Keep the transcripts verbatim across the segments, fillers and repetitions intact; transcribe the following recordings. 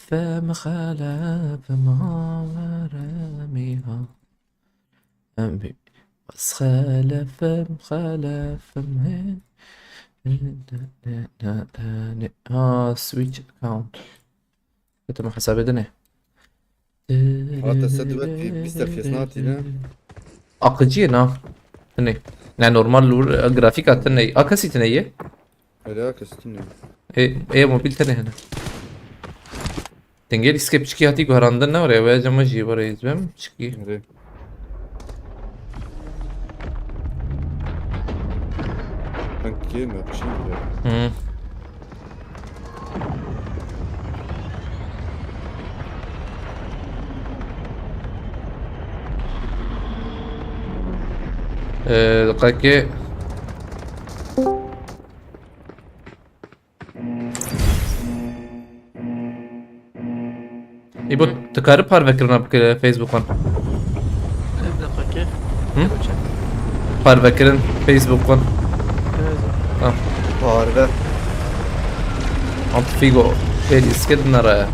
Xelefim, xelefim, haveremî ha. Em bî. Bas xelefim, xelefim, he. Ne, ne, ne, ne, ne. Ha, switch account. Ketim hesabê din e. Hate sed wet bî, bîst F P S natîne. Aqiciyê na. Tine. Ne normal lur, grafika tine. A kesî tine ye? Öyle a kesî tine. E, e mobil tine hene. Dengê lîskê piçkî hatî guherandin ne were, wê cema jî were izbem piçkî. Erê. Sanki mi? Bir şey mi? Hı. Ee, diqekê. Îbo, tu karî parvekirina bike Facebookan? Ev deqekê. Hı? Parvekirin Facebookan. Evet. Ha. Parve. Ant Figo. Êdî skidnere.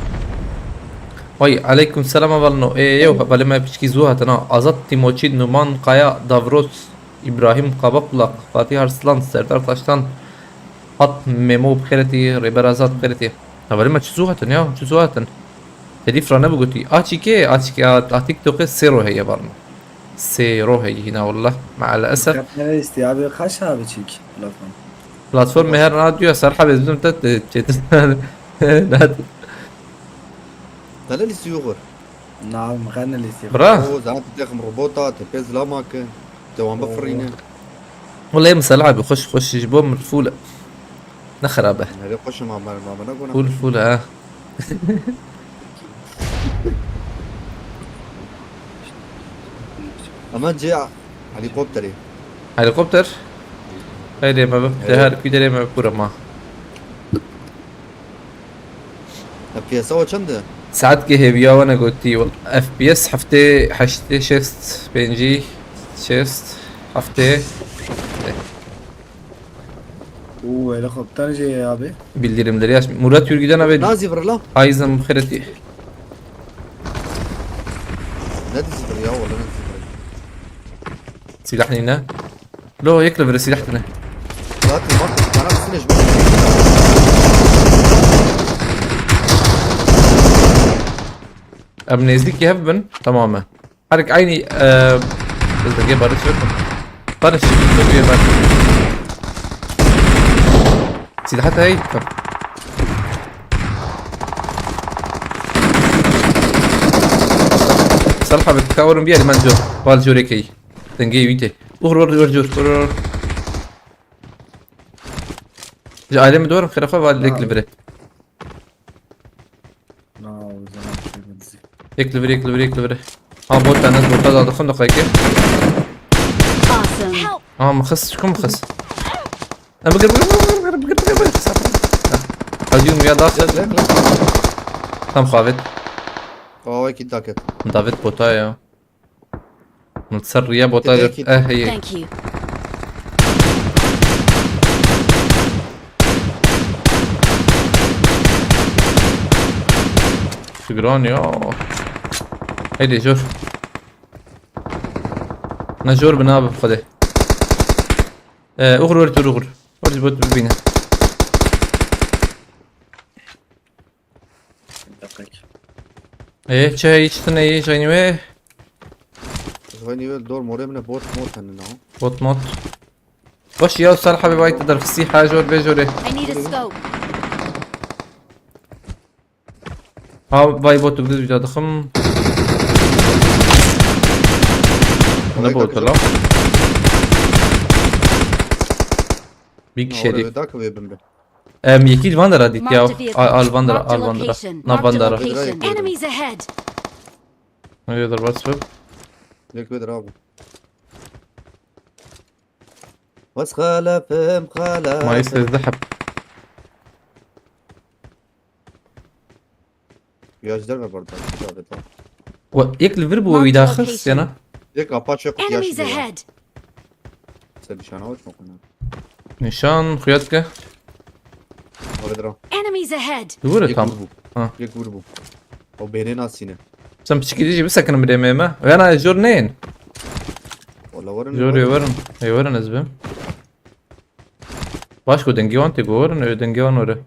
Vay, aleykum selam, hevalno. Ê, yew, hevalê me piçkî zû hatin ha. Azat Tîmoçî, Numan Kaya, Davros, Îbrahîm Kabakulak, Fatîh Arslan, Serdar Taştan, Hat Memo bi xêretî, Rêber Azad bi xêretî. Hevalê me çi zû hatin ya, çi zû hatin. Tedî firane bigotî. A çîkê, a çîkê, a, a TikTokê sê roh heye barno. Sê roh heye hîna wallah. Me'el esef. Dikkat nereye istiyor abi? Kaç abi çik? Telefon. Platform her radyo serha bezdim te, te, çetin. Nat. Dalil istiyor. Naam, xene lîsî. Bira. O, zaten tu têxim robota, tu pê zilama ki, tu wan bifirîne. Wele em selha bi xweş, xweş ji bo min fûl e. Ne xerab e. Nerê xweş e, ma, ma, ma, ma, ne gona. Fûl, fûl e, ha. Ama cê helikopterê. Helikopter? Heydi, me bi, Evet. Te her kî derê me bi kura ma. F P S o çend e? Saetkê hêviya we negotî, wel, F P S heftê, heştê, şêst, pêncî, şêst, heftê. Uu, helikopter jê abi. Bildirimleri aç. Murat Yürgüden abi. Nazî vir la. Ayzım xireti. Ne dizî vir ya, wala ne dizî vir. Silah nîne. Lo, yek li vir silah tine. Zaten bak, bana bir silah. Em nêzdîkî hev bin, tamam e. Her aynı, e, biz de barış yok mu? Barış, çok iyi ben. Silah da iyi. Salih abi, kavurum bir yerim ben diyor. Val jore key. Dengê wî tê. Uxur, uxur, uxur, uxur, uxur. Ji ailê min dor im, xêra xwe va lêk li vir e. Na, o zaman şey benzi. Yek li vir, yek li vir, yek li vir. Ha, bot, Enes, bota da dixin, diqeyke. Awesome. Help! Ha, min xist, çiku min xist? Em bigir, bigir, bigir. Hadi yum ya daxil. Tam xavit. Aa, wekî daket. David bota ya. Min ser riya bota Tedekî. Eh, heye. Thank you. Şu giran ya. Heydi jor. Ne jor bin abi xwedê. Ee, uxur, uxur, uxur. Uxur ji bo tu bibîne. Deqek. Ê, çi heyî, çi tune yî, jayî wê? Jayî wê dor morê min e, bot mot hene na. Bot mot. Baş ya, Salih abi, vay te derxistî, ha jor bê jorê. I need a scope. Ha, vay bot bi vîda dixim. Ne bot la? Bir kişi. Oraya da kıvı bin be. Em, yekî li van dera dît ya. Marked a vehicle. Al, al van dera, Marked al van dera. Location. Nav van dera. Marked location. Enemies ahead. Nereye der bas ver? Direkt vedir abi. Bas xelefim xelef. Mayıs sêzdeh heb. Ya ji derve barda, ji derve ta. Wa, yek li vir bû, wî daxist, yana? Yek apa çek. Enemies ahead. Ser nişana hoş mu konu? Nişan, xuya dike. Abi dira. Enemies ahead. Li wir e tam. Yek bû. Ha. Yek vur bû. O bêrê nasîne. Sen piçikî dijî bisekinim birê me me. Wena jor neyin. Wala werin. Jor ê werin. Ê werin ez bim. Baş ku dengê wan tê ku werin, ê dengê wan were.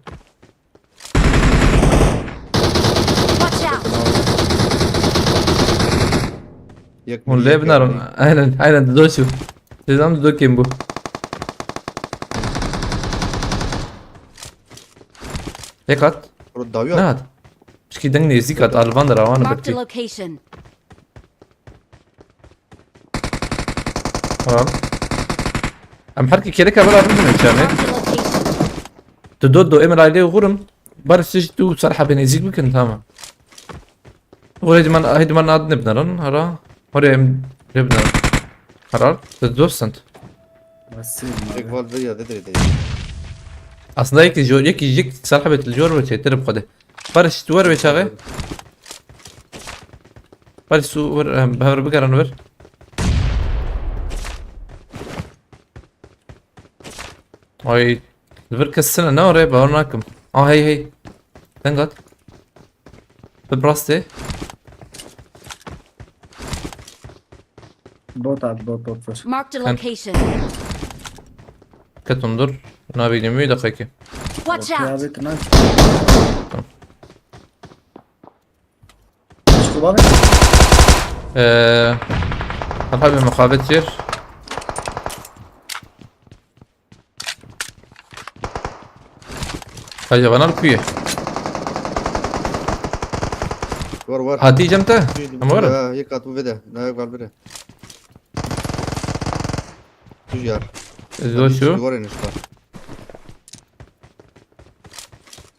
Watch out! Yek Hûn vur, lê yek binarin. Yek vur. Aynen, aynen, dido çû. Sêzan dido kêm bû. Yek hat. Bro, dawî Ne hat. Hat? Pişkî deng nêzîk hat, alvan de rawan Marked a birkî. Location. Tamam. Em her ki kelek haber abin mi çame? Marked a location. Tu do do emir aile uğurum. Barış tu sar habe nêzîk bikin, tamam. Oraya diman, hay diman ad ne binaran, hara. Oraya em ne binaran. Karar. Siz dostsant. Nasıl? Tek var bir yerde de değil. Aslında yek jor, yek yek sar habe jor ve çetir bu kadar. Barış tu ver ve çağı. Barış su ver, em, haber bikaran ver. Ay, li vir kes sine ne oraya, bawer nakim. Ah, hey, hey. Deng hat. Bi rastê. Bot abi, bot, bot, bot. Marked a Sen- location. Ketum dur. Nabînim wî deqekî. Watch out! Kıyafetine Çıkı bak. Eee, Talha bir muhabbet yer. Hacı bana kuyu. Var, var. Hadi cem te. Ama var. Ya, yek at bu vede. Ne var bire. Düz yar. Zor şu. Var en üstte.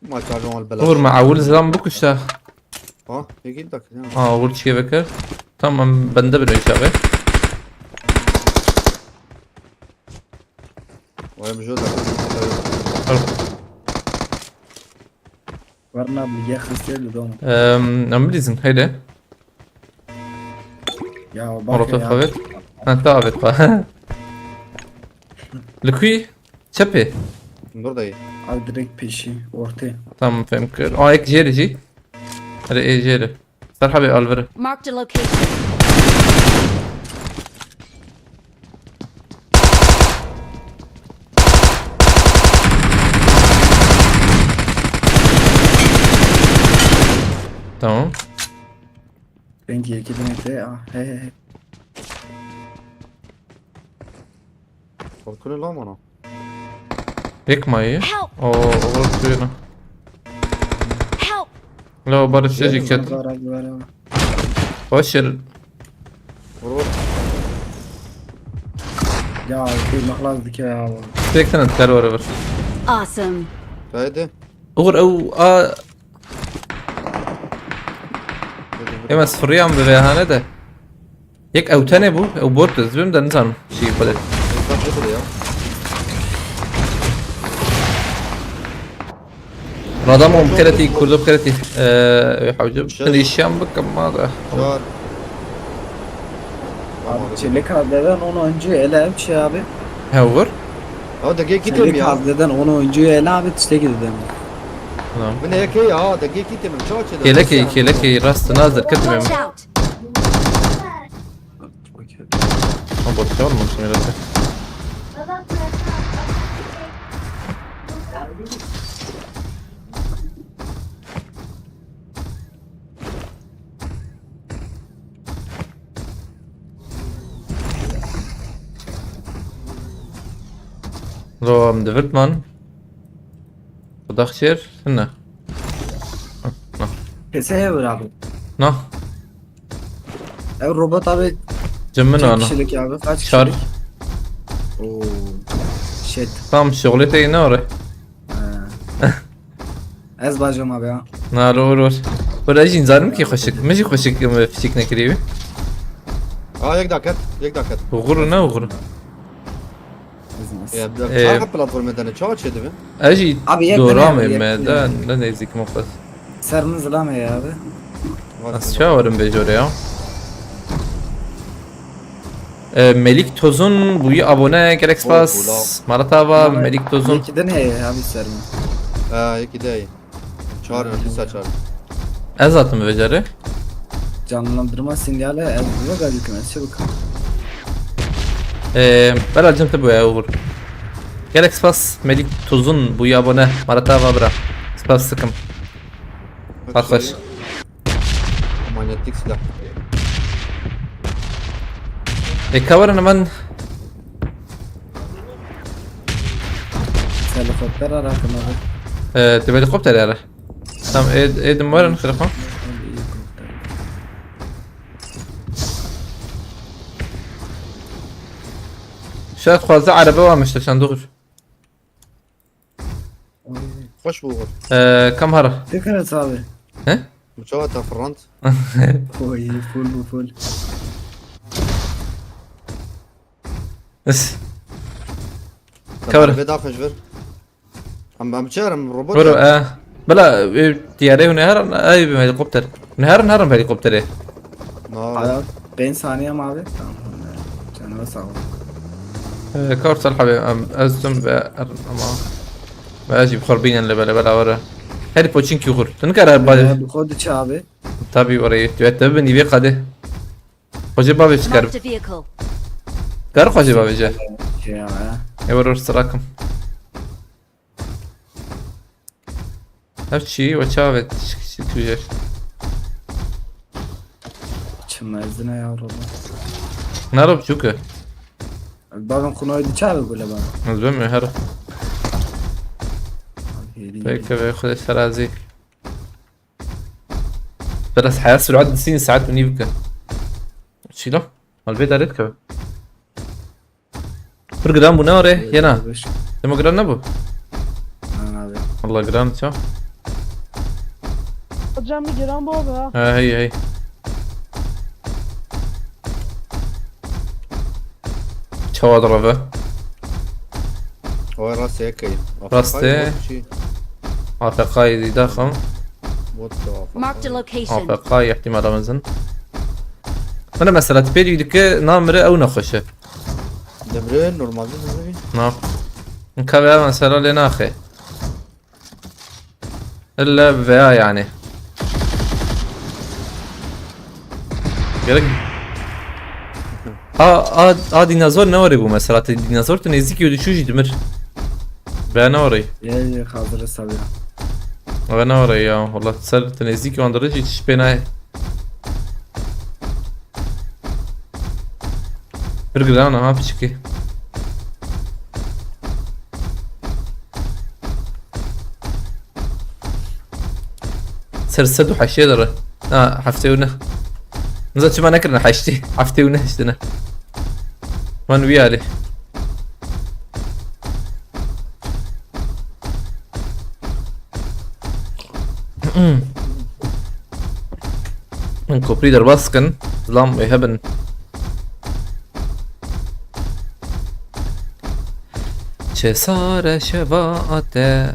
Ma çarjı al bela. Vur ma awul zam bu kuşa. Ha, peki tak. Ha, vur çiğ bekir. Tamam, bende bir şey abi. Vay, bir şey yok. Al. Warna bir yer hızlı dom. Em, em bilizin, haydi. Ya bak Molotof ya. Evet. Ha, ta evet. Li kuî? Çepê. Buradayım. Abi direkt peşi, ortaya. Tamam, fem kir. Aa, ek jêrî jî. Hadi e jêrî. Serhabê alviri. Marked a location. Tamam. Peki, iki bin te, ah, he, he, he. Korkunç lan bana. Yek mayı. Help! O, o, suyuna. Help! La, barış Şey, şey ket. Var, var, var, var. Hoş yer. Vur, vur. Ya, bir mahlas dike ya. Tek tane tkar var, var. Awesome. Haydi. Uğur, ew, a, Hadi, vur. Ema sıfırıyan bir veyhane de. Yek ew tenê bû, ew bot ez bim de nizanim çi xwe de. Bak, nedir ya? Radamo bikeretî, kurdo bikeretî. Eee, hewce. Şey. Hindî şiyam bikim ma da. Çar. Abi, çelik hazneden onu önce ele ev şey abi. He, vur. Ha, degê kî têm Çelik ya. Hazneden onu önce ele abi, tiştekî dedim. Tamam. Min eke ya, degê kî têm, çawa çê de? Kêlekê, kêlekê, rast nazir, ketim. Watch out! Okey. Ha, bot çalmamışım herhalde. Lo, em divirt man. Xudaxşêr, hine. Na. Pese heye bir abi. Na. Ev robot abi Cem min kaç ana. Kişilik abi? Kaç Çar. Kişilik? Oo. Shit. Tam şoxlê te ne ore? Ha. Ez bacım abi ya. Na, lo, lo. Böyle jî zanim ki xweşik. Min jî xweşik, em, fişik nekirî. Aa, yek daket, yek daket. Uğur ne uğur? Ezmez. Ya, bir Ee, çarpı platformê de ne? Çawa çê dibin? Ez jî Abi, yek dora tane, me yek me tane. De, ne nêzîk me xwest. Ser min zilam heye abi. Vay Ez sen. Çawa werim bêjore ya? Ee, Melik Tozun, bûyî abone, gelek Oh, spas. Bula. Mara te ava, Mara Melik Tozun. Yekî din heye abi ser min. Ha, yekî de heye. Çar, dîsa çar. Ez hatim vê carê. Canlandırma sinyali ez buna geldim, ez çabuk. Ee, bela cim te boya Uğur. Gelek spas Melik Tuzun bu abone. Marata va bira. Spas sıkım. Bak hoş. Manyetik silah. E, kawarın hemen Helikopter aratın abi. e, tu helikopter ara. Tamam, e, e, dim var mı telefon? Şayet fazla araba varmış da sen dur. Hoş bu Uğur. E, kam hara. Dikkat abi. He? Bu çava tafrant. Oy, full bu full. Is. Kavra. Ve daha hoş ver. Am am çağırım robot. Bro, e. Bela, e, tiyare hune herin, ay bir helikopter. Ne herin herin helikopteri. No. Hayat, ben saniyem abi. Tamam. Canına sağ ol. E, kar sal habi, am, ez tüm ve herin ama. Ve acib xarbinen le bela bela vara. Hadi poçin ki uğur. Tın karar bari. Ya, bu kodu çağ abi. Tabi orayı. Tüvette bin ibe kade. Hoca babi çıkar. Marked a vehicle. Kar hoca babi ce. Şey ya. E var orası rakım. Her şeyi ve çavet. Çıkışı tüyer. Çimezine ya robot. Narop çünkü. Babam kunaydı çağ abi böyle bana. Özbem mi her. Heri. Peki ve خودش ترازی. بس حياة سرعة سين ساعات ونيفك. شيلو. البيت عليك كمان. Pir giran bû ne orê? Yena. Dema giran nebû. Abi. Allah giran ça. Hocam bir giran bu abi ha. He hey hey. Çawa direve. Oy rastê yekey. Rastê. Çi? A F K'yê zî daxim. What the fuck? Marked a location. A F K ihtimala mezin. Min mesela tu pêlî dike namire ew nexweş e. Demre normalde demre. Na. Ka ve mesela lê naxê. Illa veya yani. Gerek. A, a, a dinozor ne orê bû mesela? Te dinozor tu nêzîkî û dişû jî dimir. Veya ne orê? Ye ye hazır hesabı ya. Ve ne orê ya? Valla ser tu nêzîkî wan dirê jî çi pê nayê. Pir giran e ha piçikî. Ser sed û heştê dere. Ha, heftê û neh. Niza çima nekirine heştê. Heftê û neh işte ne. Man wî alî. Min koprî derbas kin. Zilam wê hebin. Çi sare şeva te,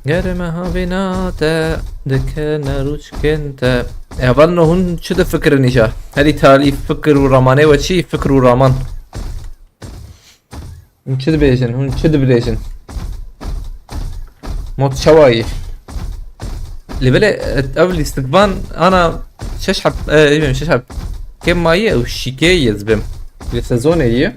germe havîna te, dikene rûçkên te. Hevalno hûn çi difikirin îja? Herî talî fikir û ramanê we çi? Fikir û raman. Hûn çi dibêjin? Hûn çi dibêjin? Mod çawa yî? Lê belê, e, ev lîstikvan ana şeş heb, e, bilmiyorum, şeş heb. Kêm mayî ew şîkê yê zibêm. Lê sezonê yî.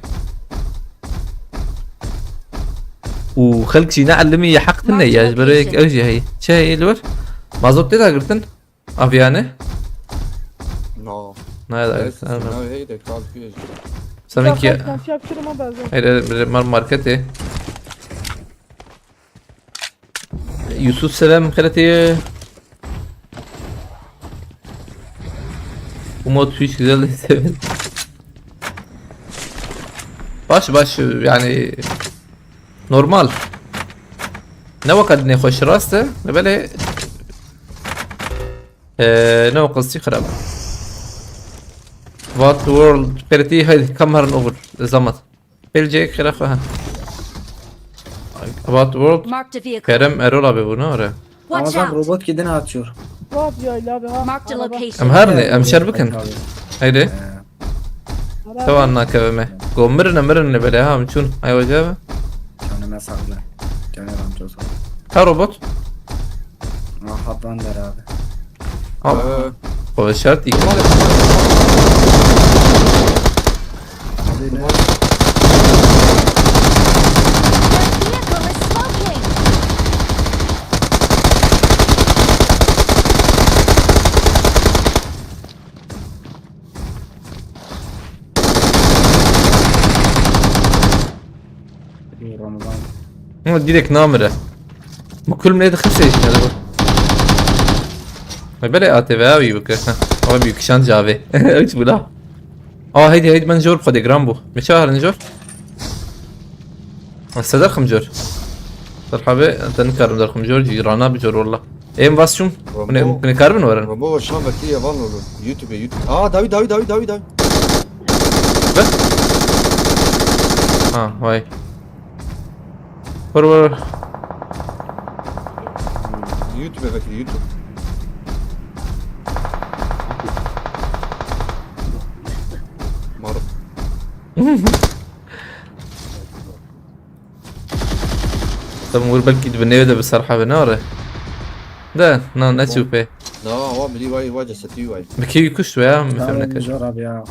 Û xelk jî ne elimî yê heq tine ya, ji ber ew jî heyî. Çi heyî li wir? Mazot tê de girtin? Aviyane? No. Ne da? Neyse, ne hey de kalkıyor. Sanki Sen fiyat kırma bazen. Hayır, hayır, mar marketê. Yusuf selam xeletê. Umut hiç güzel değil seviyor. Baş baş yani normal. Ne vakit ne hoş rast e, ne böyle Ee, ne vakit xirab. What world? Perti haydi kam herin over. Zamat. Peljek xirab ha. What world? Marked a vehicle. Kerem Erol abi bu ne ara? Watch Ramazan out. Robot gidin açıyor. Rahat yayla abi ha. Marked a Araba. location. Em her ne? Em şer bikin. Abi. Haydi. Ee, Araba. Tavan nakeveme. Go mirine mirine bele ha, em çûn. Ay hoca abi. Canına sağlık. Canı ramco sağ ol. Ha robot. Aha. Kaplan der abi. Abi. Ee, O şart iki. Hadi ne? Vehicle is smoking! Ramazan. Ama direkt namire. Bu kulmeye de kısa işte bu. Ve böyle A T V abi bu kırsa. Ama büyük şan cavi. Üç bu la. Aa, heydi heydi, ben jor xwedê giran bû. Me çawa herin jor? Ez te derxim jor. Derxabê, te nikarim derxim jor, cîrana bi jor walla. Êm vas çûm. Hûn ê, hûn ê karibin werin? Rambo şan vekî ya van lo. YouTube, YouTube. Aa, dawî, dawî, dawî, dawî, dawî. Be? Ha, vay. Vur, vur, vur. YouTube vekî, YouTube. Maruf. Tam vur belki de ne de bir sarha be ne ara? Da, na, ne çû pê. Na, wa milî vay, wa cesetî vay. Bir kêwî kuşt veya mi fem Tamam nekir. Jor abi ya.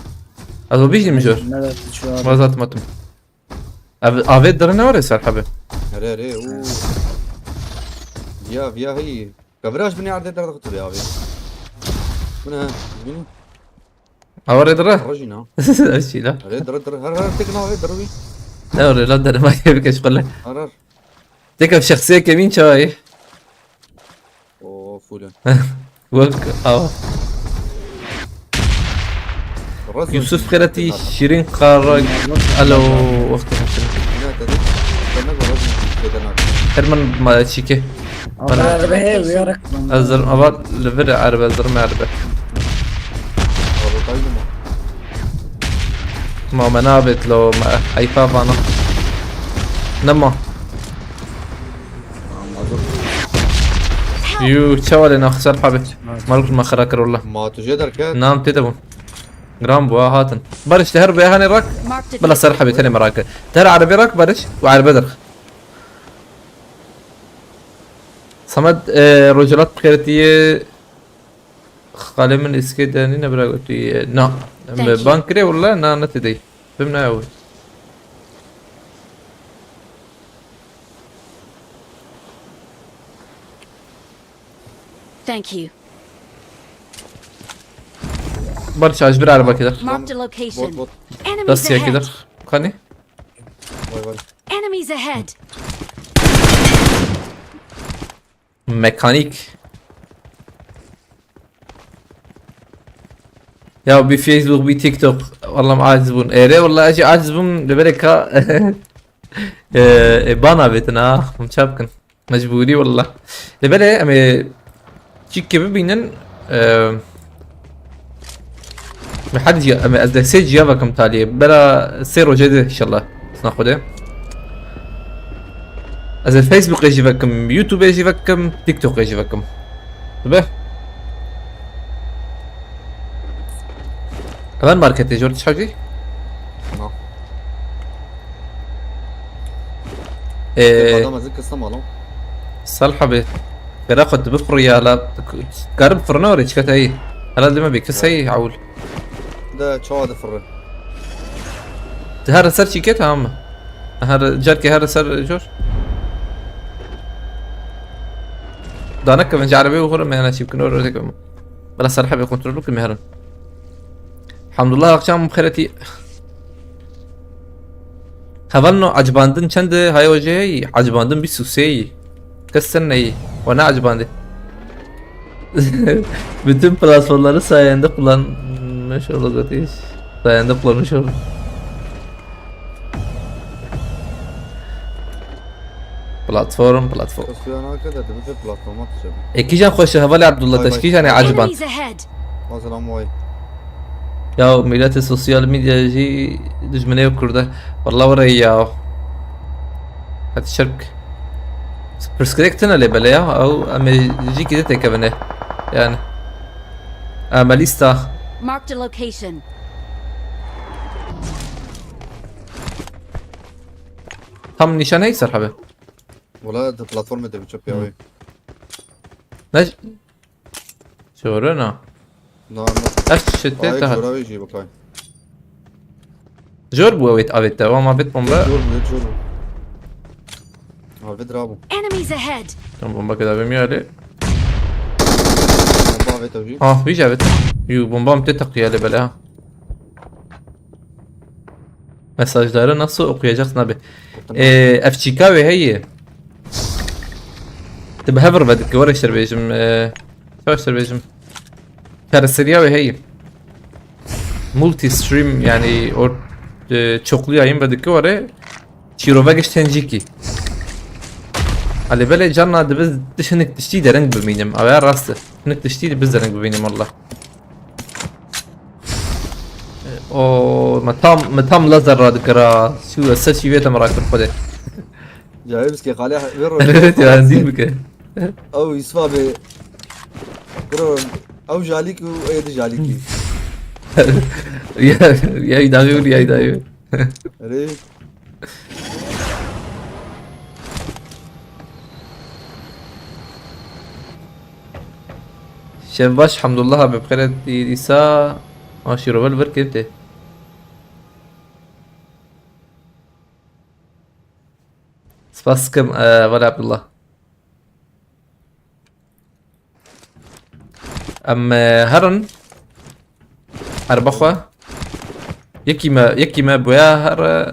Ez o bijim jor. Ne de şu abi. Vazat matum. Abi, abi dere ne ara sarha be? Here, here, uuu. Viya, viya, hey. Gaviraj bini erdê derdixit be abi. Bu ne? Bini? Avare dere? Rojina. Eşila. Here, dere, dere. Her, her tek na ve dere. Ne ara la dere ma bir keş kule. Her, her. Tek ev şahsiye kemin çay. O, full. Wek, awa. Razı Yusuf olsun. Xereti, Şirin Kara. Alo, wextê xweş. Ne dedi? Sen ne var? Şeyden abi. Her min ma çîke. Abi abi he uyarak. Ez dirim ava li vir erbe, ez dirim erbe. Arabadayım ama. Ma me nabêt lo, me heyfa vana. Nema. Yu, çawa lê naxisar habê. Maluk ma xera kir wala. Ma tu jê derket. Nam tê de bûn. Gran bû, ha hatin. Barış, te her bê hanê rak. Marked a Bila ser habê tenê me rak. Ter erbe rak Barış. Û erbe derx. Samet, e, Rojalat xêretiye. Xalê min îskê de nîne bira gotiye. Na. Thank you. Ban kirê wala, na, ne tê dey. Bim ne ew. Thank you. Barış, ez bir araba keder. Marked a location. Bot, bot. Enemies Destiye ahead! keder. Kanî? Vay vay. Enemies ahead! Mekanik. Ya bir Facebook, bir TikTok. Vallahi aciz bûn. Ere vallahi aciz, aciz bûn. Li berê ka. E, e, bana betin ha. Hûn çap kin. Mecbûrî walla. Li belê em ê çîkê bibînin, e, me her ciya, em ê ez de sê ciya vekim taliyê. Bela sê rojê de inşallah. Sna Xwedê. Ez ê Facebookê jî vekim, YouTubeê jî vekim, TikTokê jî vekim. Dibe? Hemen marketê jor çavî? No. Ee, Adam ez kısa malım. Salih abi. Bera xwe tu bifiriya la. Karim firina orê çikat heyî. Hala dime bir kısa heyî awul. De çawa de fırı. Her ser çîke tamam mı? Her carkê her ser jor. Danek kevin ji erebê û xwe me yana çî bikin orê tek. Bela Salih abi kontrol bikin me herin. Hamdullah akşam xeretî. Hevalno acibandin çend e? Hay hoca hey, acibandin bîst û sê yî. Kes sen neyî? Ve ne acibandi? Bütün platformları sayende kullanmış olacak iş. Sayende kullanmış oldum. Platform, platform. Kasuya ne kadar de bir platforma atacağım. Eki can xweş hevalê Abdullah Vay Teşkî vay. canê aciband. Enemies ahead! Mazelam vay. Ya milletê sosyal medya jî dijminê kurdê. Wallah were ya. Hadi şirk. Pirsgirêk tune lê bele ya. Ew em ê jî kî de têkevine. Yani. Em ê lîsta. Marked a location. Tam nîşan heyî ser hebe. Valla de platforma de bir çöp ya Hı. vay. Ne? Şorena. Na, na. Ev çi tê Ay, te hat? Jora wê jî bikay. Jor bû ew ê avête, wan ma bit bombe. Jor bû, jor bû. Avê dirabû. Enemies ahead! Tam bomba keda bim yali. Bomba avête jî. Ah, vî avête. Yu bomba min tê teqiya lê bele ha. Mesajları nasıl okuyacaksın abi? Ee, ev çîka wê heye. Tu bi hev re vedike, were şer bêjim, ee, çawa şer bêjim? Kareseriya wê heye. Multi stream, yani or, ee, çoklu yayın vedike were. Çîrovek ji tencîkî. Alê belê carna dibe tu hinek tiştî dereng bimînim. Ava rast e. Hinek tiştî dibe dereng bimînim wallah. O, me tam, me tam lazer radikira. Şu ser şîvê te merak kir xwedê. Ya, hepsi ki xale, ver Evet ya, zî bike. Ew Yusuf abi. Kuro, ew jalîk û ê di jalîkî. Ya, ya, davi vur, ya, davi vur. Erê. Şev baş, Hamdullah abi, bi xêr hatî dîsa. Aşî rovel vir kevtê. Spas dikim, e, Vali Abdullah. Em, e, herin. Erba xwe. Yekî me, yekî me boya here.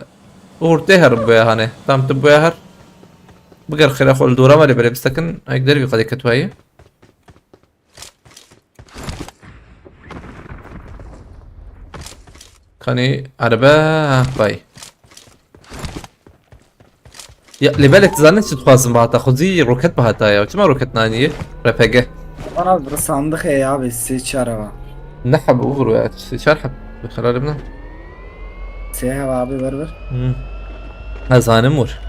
Û hurtê herin boya hane. Tam tu boya her. Biger xêra xwe li dora me lê belê bistekin. Ek dervî qedê ketwayî. Kanî erebe, ha, bay. Ya, lê belê tu zanî çi dixwazim bihata? Xwezî roket bihata ya. Çima roket nanî? R P G. Bana bir sandık heye abi, sê çar heva. Ne heb û vur ya? Sê çar heb. Xelalê min. Sê heva abi, ver ver. Hmm. Ez zanim vur.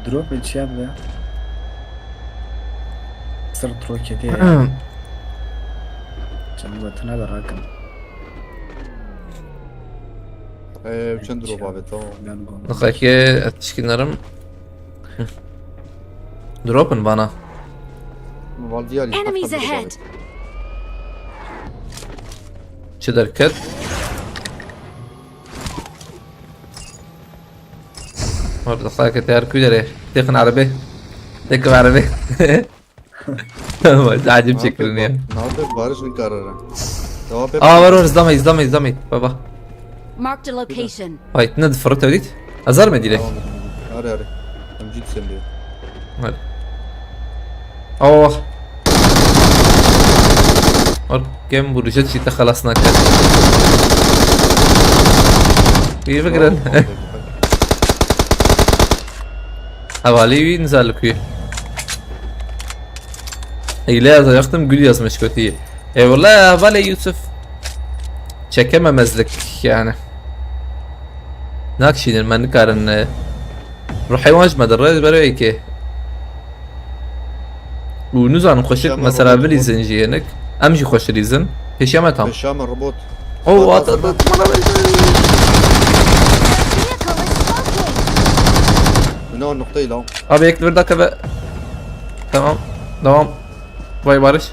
Drop çi yaptı ya? Sırt roketi ya. Can götüne de rakın. Ee, çend drop abi, tamam. Nixekê ez tişkînerim. Drop in bana. Val diyar, Enemies ahead! Çi derket? Orada xake teyar kuy dere. Tekin arabe. Tekin arabe. Vay, acayip çekirin ya. Nabe barış nikarara. Cevap hep. Aa, var, var, izleme, izleme, izleme. Baba. Marked a location. Vay, ne de fırlat öyle. Azar mı direkt? Tamam. Hadi, hadi. Hem git sen diyor. Hadi. Allah. Or, gem vuracak, işte, halasına kadar. İyi bir giren. Havali wî nizar li ku ye. Eyle yazacaktım, gül yazmış kötüyü. Eyvallah, havale Yusuf. Çekememezlik yani. Nakşînin me nikarin, e, ruhê wan ji me derê bero êkê. Û nizanim xweşik mesela bilîzin jî yenik. Em jî xweş dilîzin. Pêşiya me tam. Pêşiya me robot. Oh, at, at, at. Bina noktayı lan. Abi, yek li vir dakeve. Tamam. Devam. Vay Barış.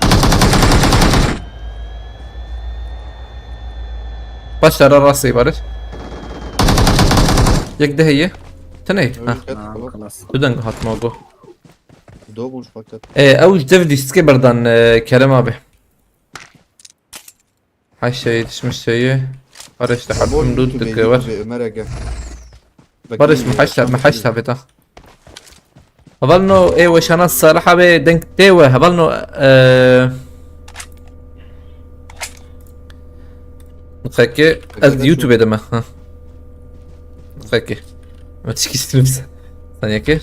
Baş ara rastê Barış. Yek de heye. Tenê. Ha. Tamam, kalas. Tu deng hatma go. Do bulmuş fakat. E, ew ji dev dîstike berdan, e, Kerem abi. Her şey yetişmiş şeyi. Barış da hatım loot dike var. Ömer Ege. Barış, mi heşt, mi heşt habeta. Hevalno, ê weşana Salih abi denk tê we. Hevalno, e, xeke, ez YouTube edeme. Ha. Xeke. Ma çikî stream se. Saniyeke.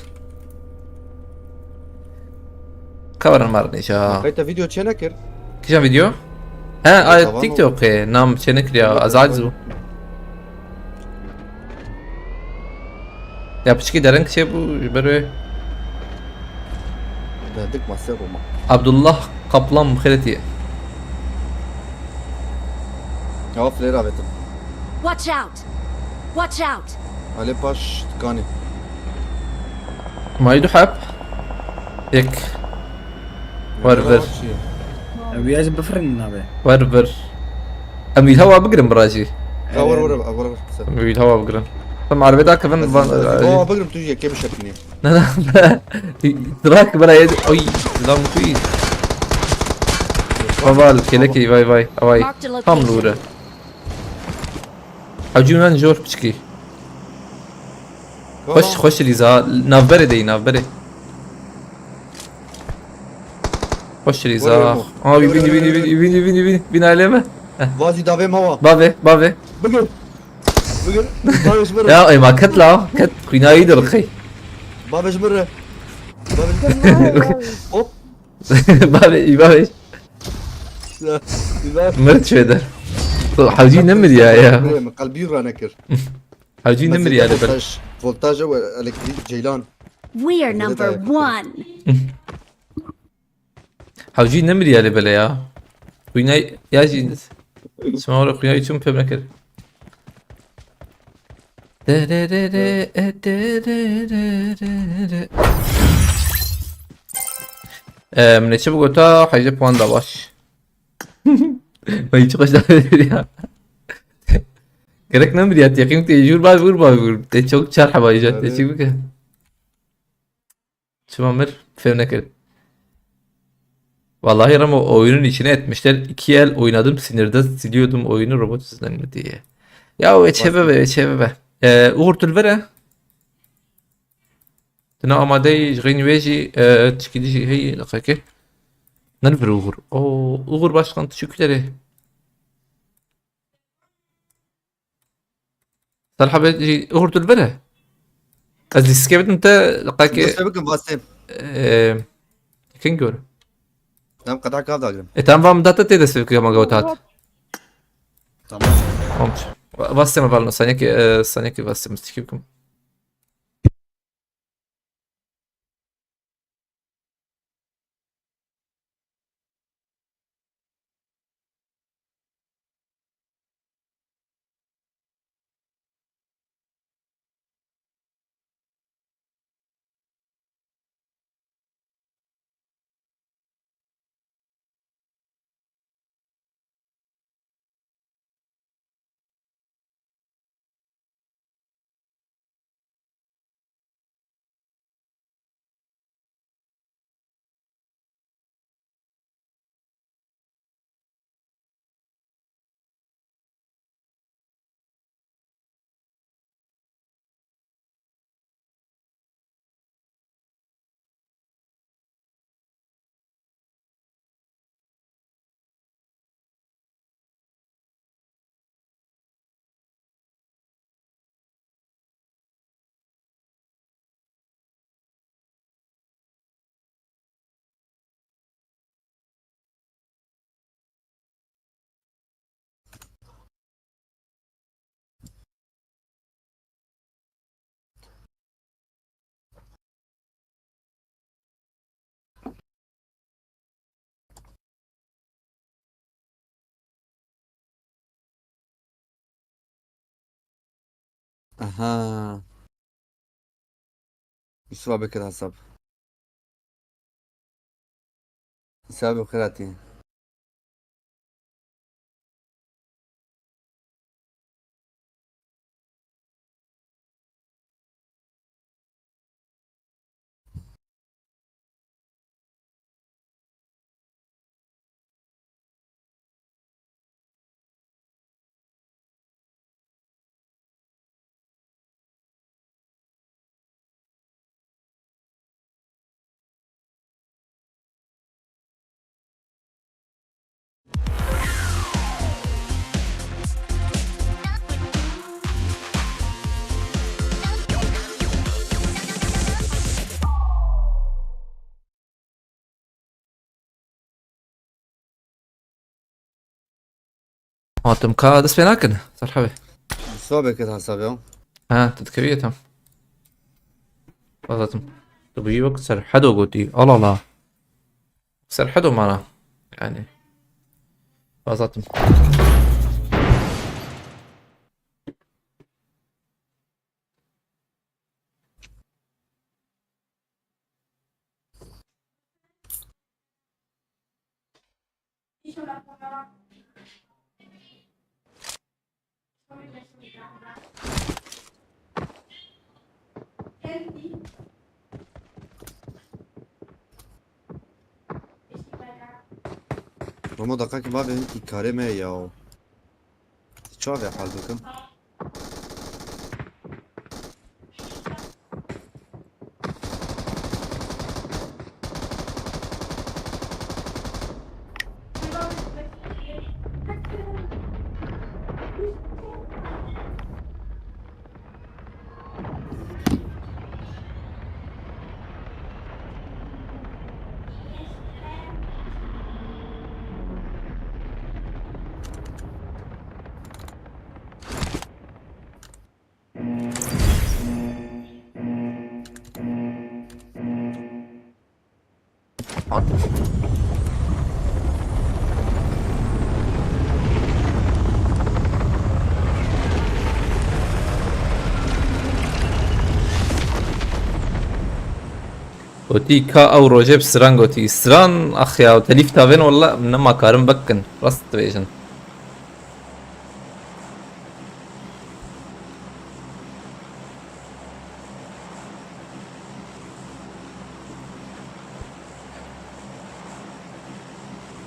Kameran mar nêşa. Qey te video çê nekir? Kîjan video? He, ay, TikTok, e, nam çê nekiriya, ez aciz bû. Ya piçkî dereng çê bû, ji ber wê. Derdik masê Roma. Abdullah Kaplan xêretiye. Ya flare avêtin. Watch out! Watch out! Alê paş dikanê. Mayî du heb. Yek. Wer vir. Ew ya jî bifirînin navê. Wer vir. Em wî hewa bigirin birajî. Ya wer wer wer wer. Em wî hewa bigirin. Em arabê dakevin van. Hewa bigirin tu yekê bişepînî. Ne ne. Trak bira yedi. Oy. Lan kuy. Baval kelekî vay vay. Vay. Marked a location. Tam lûre. Hewcî nan jor piçkî. Xweş, xweş Lîza. Navberê dey, navberê. Xweş Lîza. Aa, wî bînî, bînî, bînî, bînî, bînî, bînî, bînî alê me. Heh. Vazî davê me wa. Bavê, bavê. Bigir. Bigir. Bavê ji min re. Ya, ê, ma ket la, ket. Xwînayî de li xey. Bavê ji min re. Bavê ji min re. Hop. Bavê, î bavê. Ya, î bavê. Mir çê de. Hewcî nemiriya ya. Min qelbî ranekir. Hewcî nemiriya li ber. Voltaj, voltaj û elektrîk ceylan. We are number one. Hewcî nemiriya lê bele ya. Xwînay ya jî. Sima were xwînayî çûm fêm nekir. Dererere, e, dererere. E, min ê çi bigota, heyce puan da baş. Vay, hiç hoş da ya. Gerek nemiriya, teqîm te jûr baş vur baş vur. Te çok çar heba icat, te çi bike. Çima mir? Fevnekir. Vallahi Ramo, oyunun içine etmişler. İki el oynadım, sinirde siliyordum oyunu, robot yüzünden mi diye. Ya o eçebe be, eçebe be. Ee, Uğur Tülvere. Dina amadey, jixin vejî, e, çikidi jî hey, dakika. Nan vir Uğur. O, Uğur Başkan, teşekkür ederim. Serhabe jî Uğur Tülvere. Ez lîstike bidim te qekê. Dest pê bikin, vastê. Eee, kin gör. Em qeda kav dagrim. E, tamam, vam data te dest pê bikin, ama gavut hat. Tamam. Tamam. Va-, vastê me valno, saniyekê, e, saniyekê vastê me, stikî bikim. Aha. Yusuf abi kir hesap. Hesabê xwe hatî. Hatim ka dest pê nakin. Serhevê. Sabê kir hesabê. Ha, tu dikevî tam. Bazatim. Tu bûyî wek Serhedo gotî. Allah Allah. Serhedo mana. Yani. Bazatim. Mama, deqekê bavê hin îkarê me ya. Çawa vê hal bikim? Gotî ka ew rojê bi Siran gotî. Siran, ax ya, telîf tavên walla, min nema karin vekin. Rast dibêjin.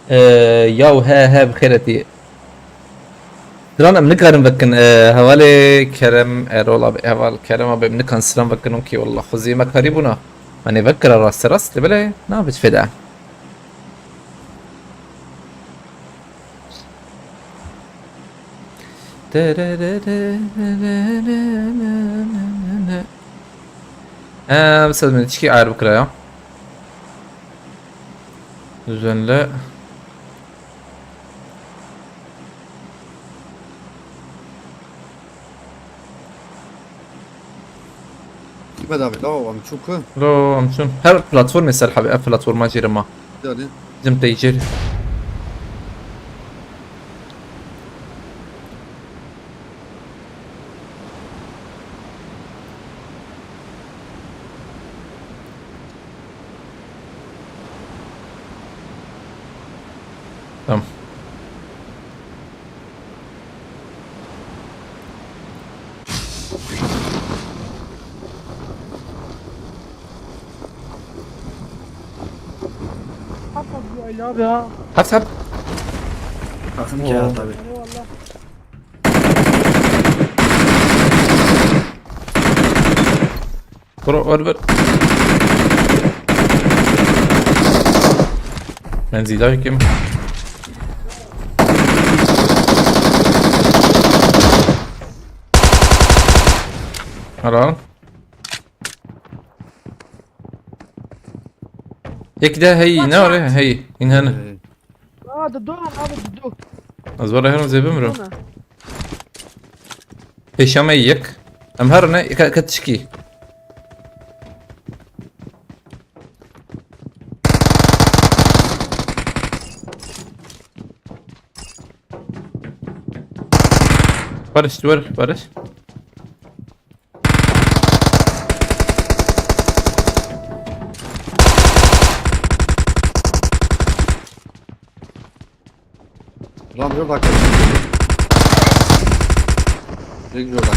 Ee, yaw he he, bi xêretî. Siran em nikarin vekin, ee, hevalê Kerem Erol abi, heval Kerem abi, em nikan Siran vekin, onkî wallah xwezî me karî bûna. Em ê vekira raste rast, lê belê, na bi feda. Ee, bi sed min çikî ayar bikira ya. Düzenle. Kî bedavê la, em çû ku? Lo, em çûn. Her platformê ser hebê, ev platforma jê re ma. Yanî? Cim tey jê re. Tamam. Hep hep bu Ali abi ha. Hep hep. Takım Oo. Kağıt abi. Eyvallah. Bro, ver, ver. Ben zî daha kim? Helal. Yek de hey, ne var ya? Hey, inanın. Ee, Aa, dido, abi, dido. Ez valla herim zê bimrim. Dido ne? Pêşa me yek. Em her ne ka, ka tişkî. Barış, dur, Barış. Lan bir dakika. Bir dakika.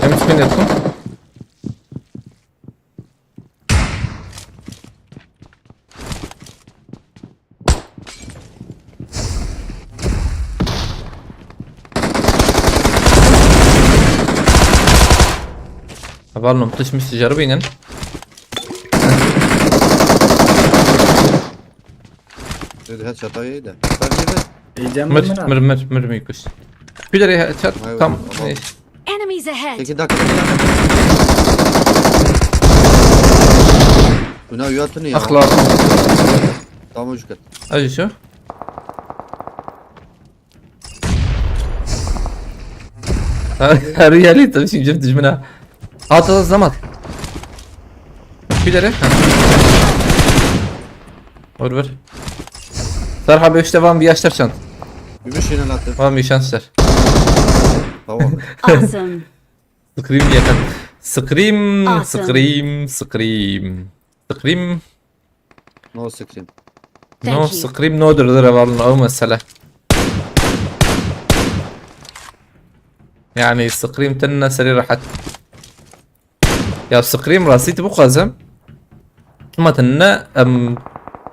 Hem üstüne yatın. Hevalno, tişt mişt jere bînin. Dedi headshot ayı da. Heyecan Mir, mı? Mir, mir, mir, mir kuş. Bir de headshot tam. Enemies ahead. Peki, dakika, dakika. Buna üyatını ya. Ahlak. Tamam, üç kat. Acı şu. Her, her yeri tabii şimdi düşmüne. At, at, zaman. Bir de. Vur, vur. Serha beşte van bir yaşlar çant. Gümüş yine lattı. Van bir şanslar. Tamam. Awesome. Scream yakın. Scream, awesome. Scream, scream. Scream. No scream. No scream, no durdure, vallahi o mesele. Yani scream tenne serî rehet. Ya scream rastî tu bixwazim. Ama tenne em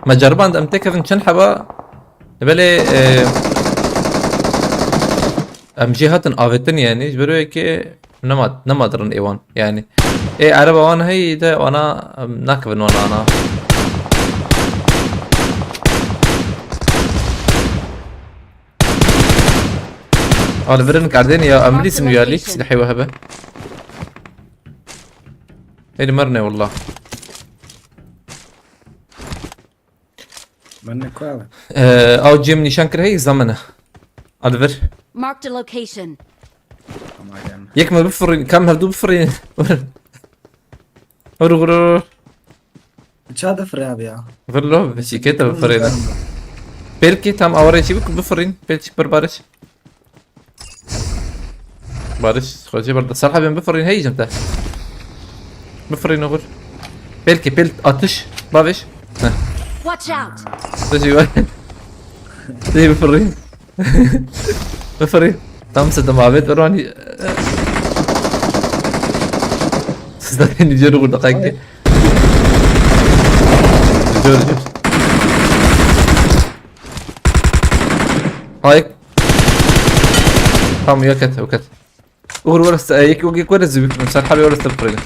me ceriband em têkevin çend heba. Belê e, em jê hatin avêtin yani. Ji ber wê yekê Nema, nema dirin ê wan. Yani. Ê ereba wan heyî de wana em, nakevin wana ana. Al verin kardeni ya em lîsin ya lîk silahê we hebe. Heydi merne wallah. Ben ne koyalım? Ee, ew cem nîşan kir heyî zamene. Al vir. Marked a location. Ama gelme. Yek me bifirîn, kam hevdu bifirîn. Vur vur vur. Bıçağı da fırı abi ya. Vur lo, şîkete bifirîn. Belki tam awara çi bik bifirîn. Belki bir barış. Barış, xwecê berda. Serha ben bifirîn hey jim te. Bifirîn oxur. Belki pel atış. Baviş. Heh. Watch out! Dajî var. Dê bifirîn. Bifirîn. Tam se demavet verani. Siz de beni diyorum burada kanki. Diyorum. Hayır. Tamam yok et, yok et. Uğur orası, e, yek yek orası büyük. Sen hali orası da burayı.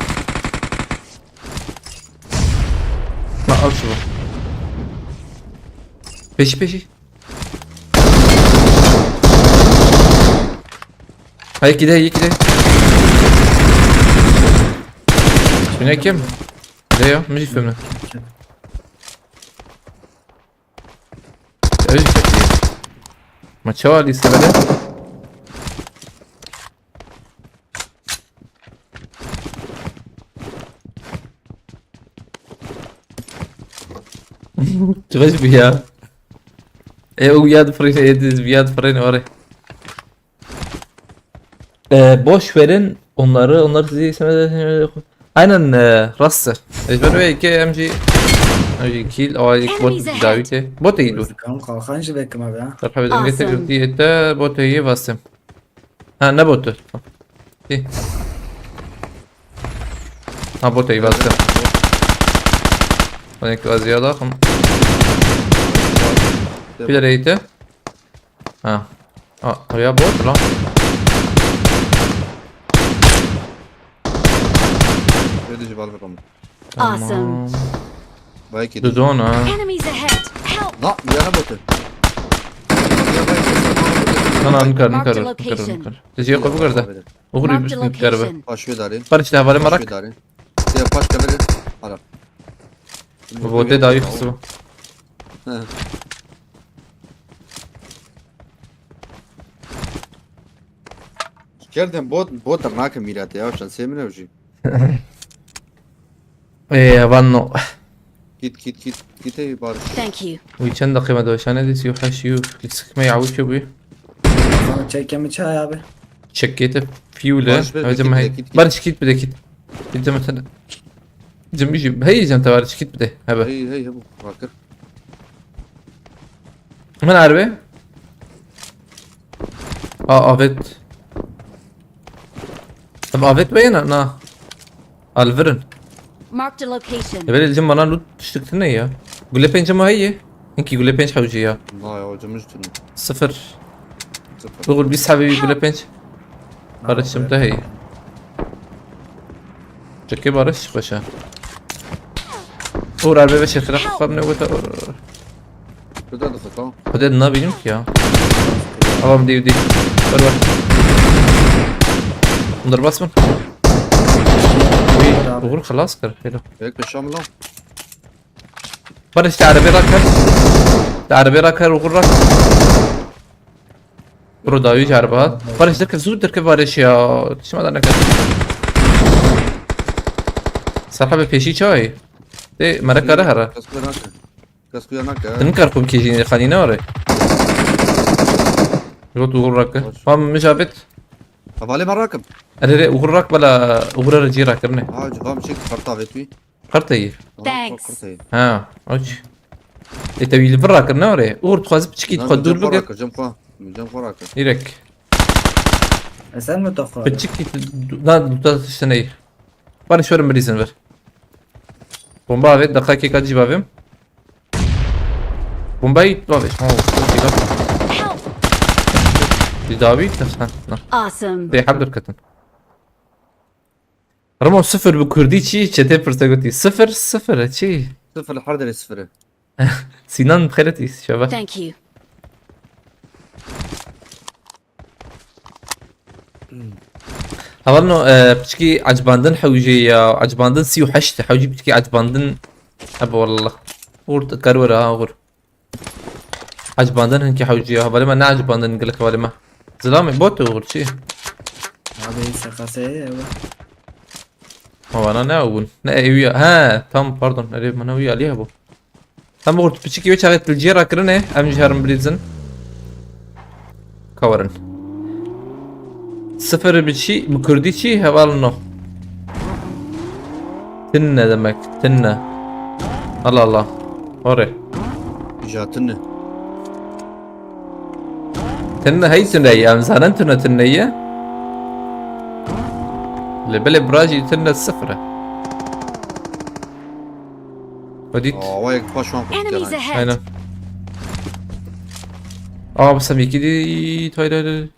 Ha, al şunu. Peşi peşi. Ha, iki de, iki de. Şuna kim? Ne ya? Müzik filmi. Öyle bir şey. Ma çawa lise böyle? Tıkaç bu ya. E, o yad fırın, e, diz bir yad fırın var. E, boş verin onları, onlar sizi istemez. Aynen, e, rastı. Ezber ve iki M G. M G kill, o ilk bot. Enemies ahead. Davide. Bot iyi dur. Kalkan jî vekim abi ya. Tarha bir denge Awesome. tek diye de bot iyi bastım. Ha, ne botu? İyi. Ha, bot iyi bastım. Panik vaziyada. Bir de raid'e. Ha. Ha, ya bot lan. Öyle cival bakalım. Awesome. Belki. Dudona. Enemies ahead! Help! Na, yana botu. Sana nikar, Marked nikar, a nikar, location. nikar. Tezi yok bu kadar. Uğur Marked a iblis nikar be. Location. Baş ve darin. Barış da havale Baş marak. Ve darin. Ya baş kamera. Ara. Bu bote daha yüksek bu. Hı. Kerden bot, bot da nakim mirate ya, şan semine uji. Eee, van no. Git git git. Git ey barış. Thank you. Wî çend deqî me doşane dî, sî û heşt yû. Lîstik me yawî çê bûyî. Sana çekemi çay abi. Çekete fuel e. Barış be, Hocam git hey. bile, git, git. Barış git bile git. Git deme sen. Cim bir şey. Hey cem te Barış git bile. Hebe. Hey hey bu bakır. Min arbe. Aa, avet. Em avet be na, na. Alvirin. Marked a location. Ya böyle cim bana loot düştük ne ya? Gule penç ama heye. Inki gule penç hawji ya. Na ya hocam üstünü. Sıfır. Sıfır. Uğur bir sahibi gule penç. Barış'ım da hey. Çeke Barış koşa. Uğur arbe ve şekre kafam ne vurdu. Şurada da satan. Hadi ne bileyim ki ya. Tamam değil değil. Var var. Bunları basma. Uğur halas kır. Helal. Yaklaşalım lan. Barış te arbe rakar. Te arbe rakar Uğur rak. Bro daha üç araba. Barış derke zor derke Barış ya. Şima da ne kadar. Sahibi peşi çay. De merak ara hara. Kaskuya nak. Kaskuya nak ya. Senin karpum kejini xanine var. Yok Uğur rakı. Tamam mücabet. Havale merakım. Ere re Uğur rak bala Uğur aracı rakır ne? Ha cevap çek karta ve tüy. Kartayı. Thanks. Kartayı. Ha, aç. Ê te wî li vir rakir ne orê. Uğur dixwazi piçikî Lan, dixwe dûr cem xwe bigir. Rakir, cem xwe. Cem xwe rakir. Îrek. Esen mi toxo? Piçikî tu-, du-, na du ta tiştineyî. Bari şorim birîzin vir. Bomba avê, deqakê ka cî bavêm. Bombayî bavê. Ha, bombayî bavê. Help! Di dawî, ha, na. Awesome. Tê heb derketin. Remo sifir bi kurdî çi? Çete pirse gotî. Sifir, sifir, çi? Sifir li her derê sifir e. Sinan bi xêretî, şeva. Thank you. Hevalno, e, piçkî ecbandin hewcê ya, ecbandin sî û heşt, hewcî piçkî ecbandin hebe wallah. Uğur kar were ha, Uğur. Ecbandin hinkî hewcî ya, hevalê me ne ecbandin gelek hevalê me. Zilamê bot Uğur çi? Abi S K S ye ya. Ma vana ne ew bûn? Ne ew ya. He, tam pardon. Erê, min ew ya alî hebû. Tam Uğur tu piçikî wê çaxê tu li cihê rakirinê, em jî herin bilîzin. Ka werin. Sifir bi çi? Bi kurdî çi? Heval no. Tinne demek. Tinne. Allah Allah. Orê. Ja tinne. Tinne hey tinne ye. Em zanin tinne tinne ye. Lê belê birajî tinne sifir e. Wedît. Aa, wayek paş wan xwe Enemies dikene. Ahead! Aynen. Aa, bi semîkî dît, hayır, hayır, hayır.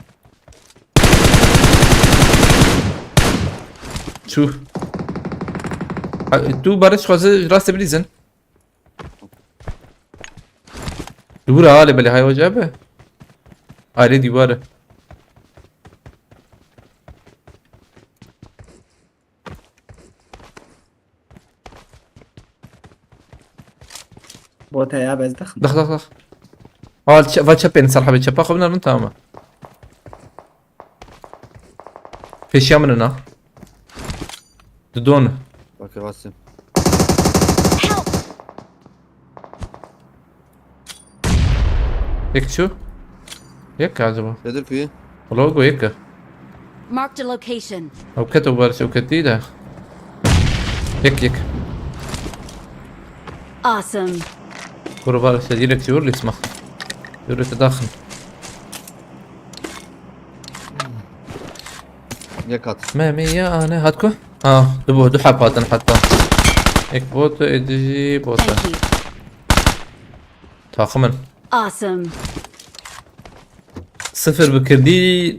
Çû. Ha, tu barış xwazî rastê bilîzin. Dûr e, alê belê hay ocabe. Ayrê dîwar e. Bot heye, ez dixim. Dix, dix, dix. Al, çe-, va çepên ser hebê çepa xwe binerin, tamam e. Pêşiya min e na. Didon. Bak, Rasim. Help! Yek çû? Yek acaba? Nedir kuyu? Logo yek. Marked a location. Ew ket ew barış ew ketî de. Yek yek. Awesome. Kuru barış direkt çevir lisma. Yürü te daxin. Yek hat. Memi ya ne hat ku? Ha, du bu, du hep hatin hatta. Ek botu, ediji botu. Thank you. Takımın. Awesome. Sifir bi kirdî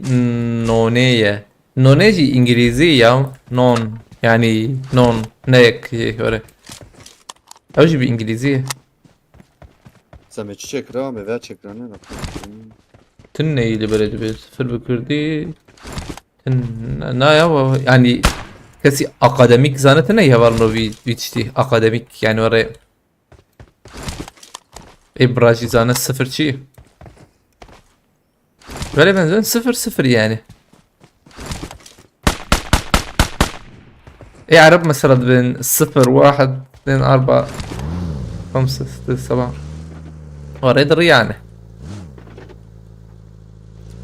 nonê ye. Nonê jî îngilîzî ya. Non. Yani non. Ne yek jî öyle. Ew jî bi îngilîzî ye. Semê çi çêkira? Mêve çêkira ne? Tin neyî li berê dibe. Sifir bi kirdî. Tin, na ya, yani kesî akademîk zanetine hevalno vî, vî tiştî. Akademîk yani öyle. Ê birajî zane sifir çi? Böyle benziyor. Sifir sifir yani. Ê Ereb mesela dibin sifir, wahid, din arba, xemse, sitte, seba. Orê diri yani.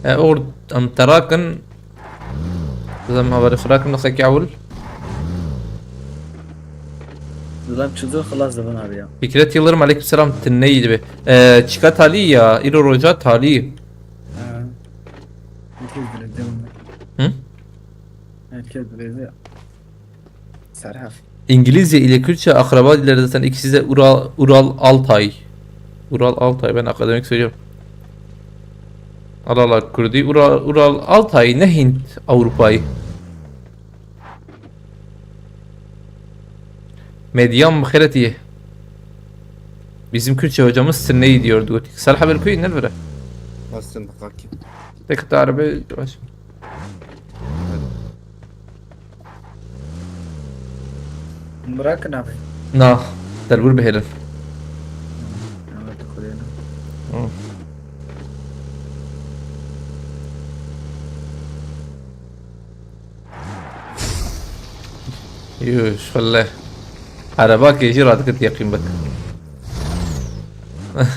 E, or, em terakin. Zem haberî xirakin nexekî ewil. Zilam çizir xilas dibin abi ya. Fikret Yıldırım, aleykümselam, tinneyî dibe. E, çika talî ya, îro roja talî. Ha. Herkes diledi bunlar. Hı? Herkes diledi. Serhef. İngilizce ile Kürtçe akraba dilleri zaten ikisi de Ural, Ural Altay. Ural Altay, ben akademik söylüyorum. Allah Allah, Kürdi, Ural, Ural Altay, ne Hint Avrupayı. Medyan bi xêretî. Bizim Kürtçe hocamız Sirneyi diyordu. Gotik. Salih Haber Köyü ne böyle? Aslında kaki. Tek tarbe baş. Bırakın abi. Na, derbur bihêrin. Evet, kuryana. Hı. Yuh, şulle. Erebakê jî radikit yeqîn bik.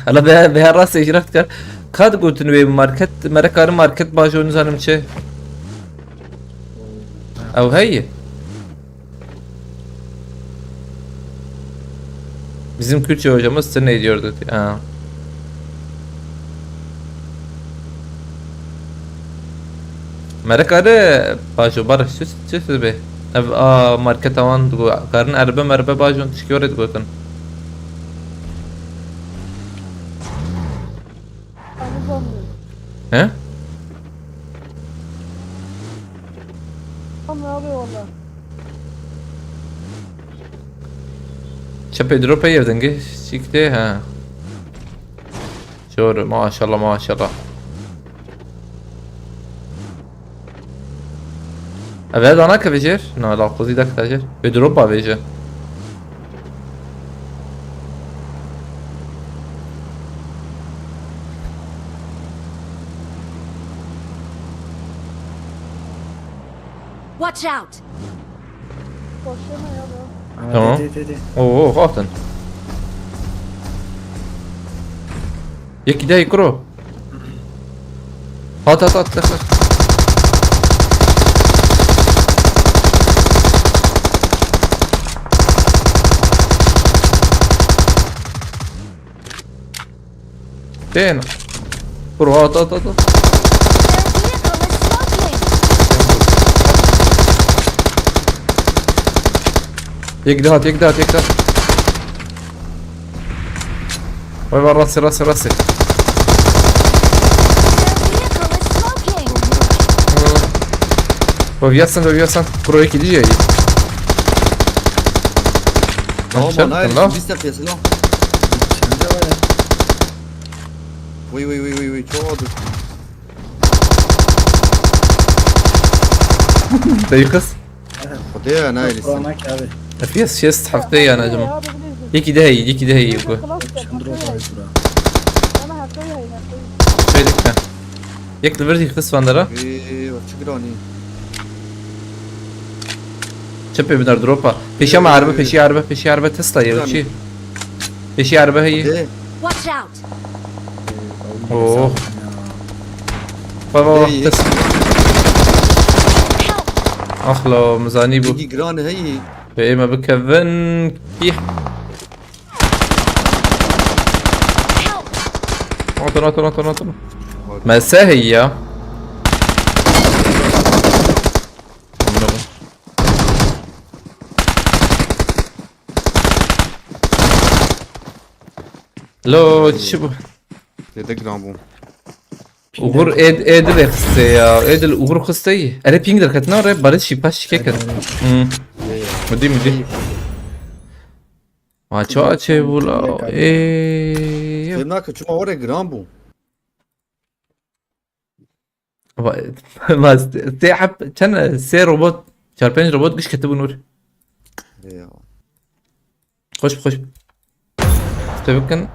Hala be, be her rastê jî radikar. Ka digotin wê market, merekari market bajo nizanim çi. Ew heye. Bizim Kürtçe hocamız size ne diyordu? Ha. Merek hadi, Paşo Barış, siz, siz be. Ev, a, market awan digo, karin erbe merbe bajon tişki oraya digotin. He? Tamam abi, valla. Çepê dropê yerdingê çîktê, ha. Şor, maşallah, maşallah. Ev dana ke vêjêr? Na, la quzî de kita jêr. Vê dropa vêje. Watch out! Koşuyor mu ya bu? Aa, Tamam. Hadi, hadi, hadi. Oo, hatin. Yekî de kuro. Hat, hat, hat, hat, hat. Tên. Kur, at, at, at, at. Their vehicle is smoking. Yek daha at, yek daha at, yek daha at. Vay vay, rastı, rastı, rastı. Their vehicle is smoking. Baviyasan, baviyasan. Buraya gidiyor ya. Tamam, Aşağı lan, bakın lan. Biz de piyasada. Sen de var ya. Vay, vay, vay, vay, vay, çok ağır. Dayı kız. Xwedê ya, ne ailesi? Kur'an'a ki abi. Fiyas şest hafte yani acaba. Yekî de heyî, yekî de heyî bu. Sen dur o zaman şura. Şöyle dikme. Yek li vir jî xist van dera. Ee, bak, çi giranî. Çepê biner dropa. Peşî me erbe, peşî erbe, peşî erbe Tesla ya, çi? Peşî erbe heyî. Hadi. Watch out! Oh. Baba, Hey, Tesla. Help! Axla, mizanî bû. Yekî giran heyî. Ve ême bikevin. Kî? Help! Atın, atın, atın, atın. Mese heyî ya. Lo, çi bû? Zêde giran bû. Ugur êd, êdil ê xistê ya. Êdil ugur xistê yî. Erê ping derketina re barê şîpa şikê kir. Hmm. Mudî, mudî. Ma ça çê bû la. Ê. Fêm nake, çima orê giran bû. Va-, va-, sê heb, çend, sê robot, çar pênc robot giş ketibûn wir. Ya. Xweş, xweş. Tebrik bikin.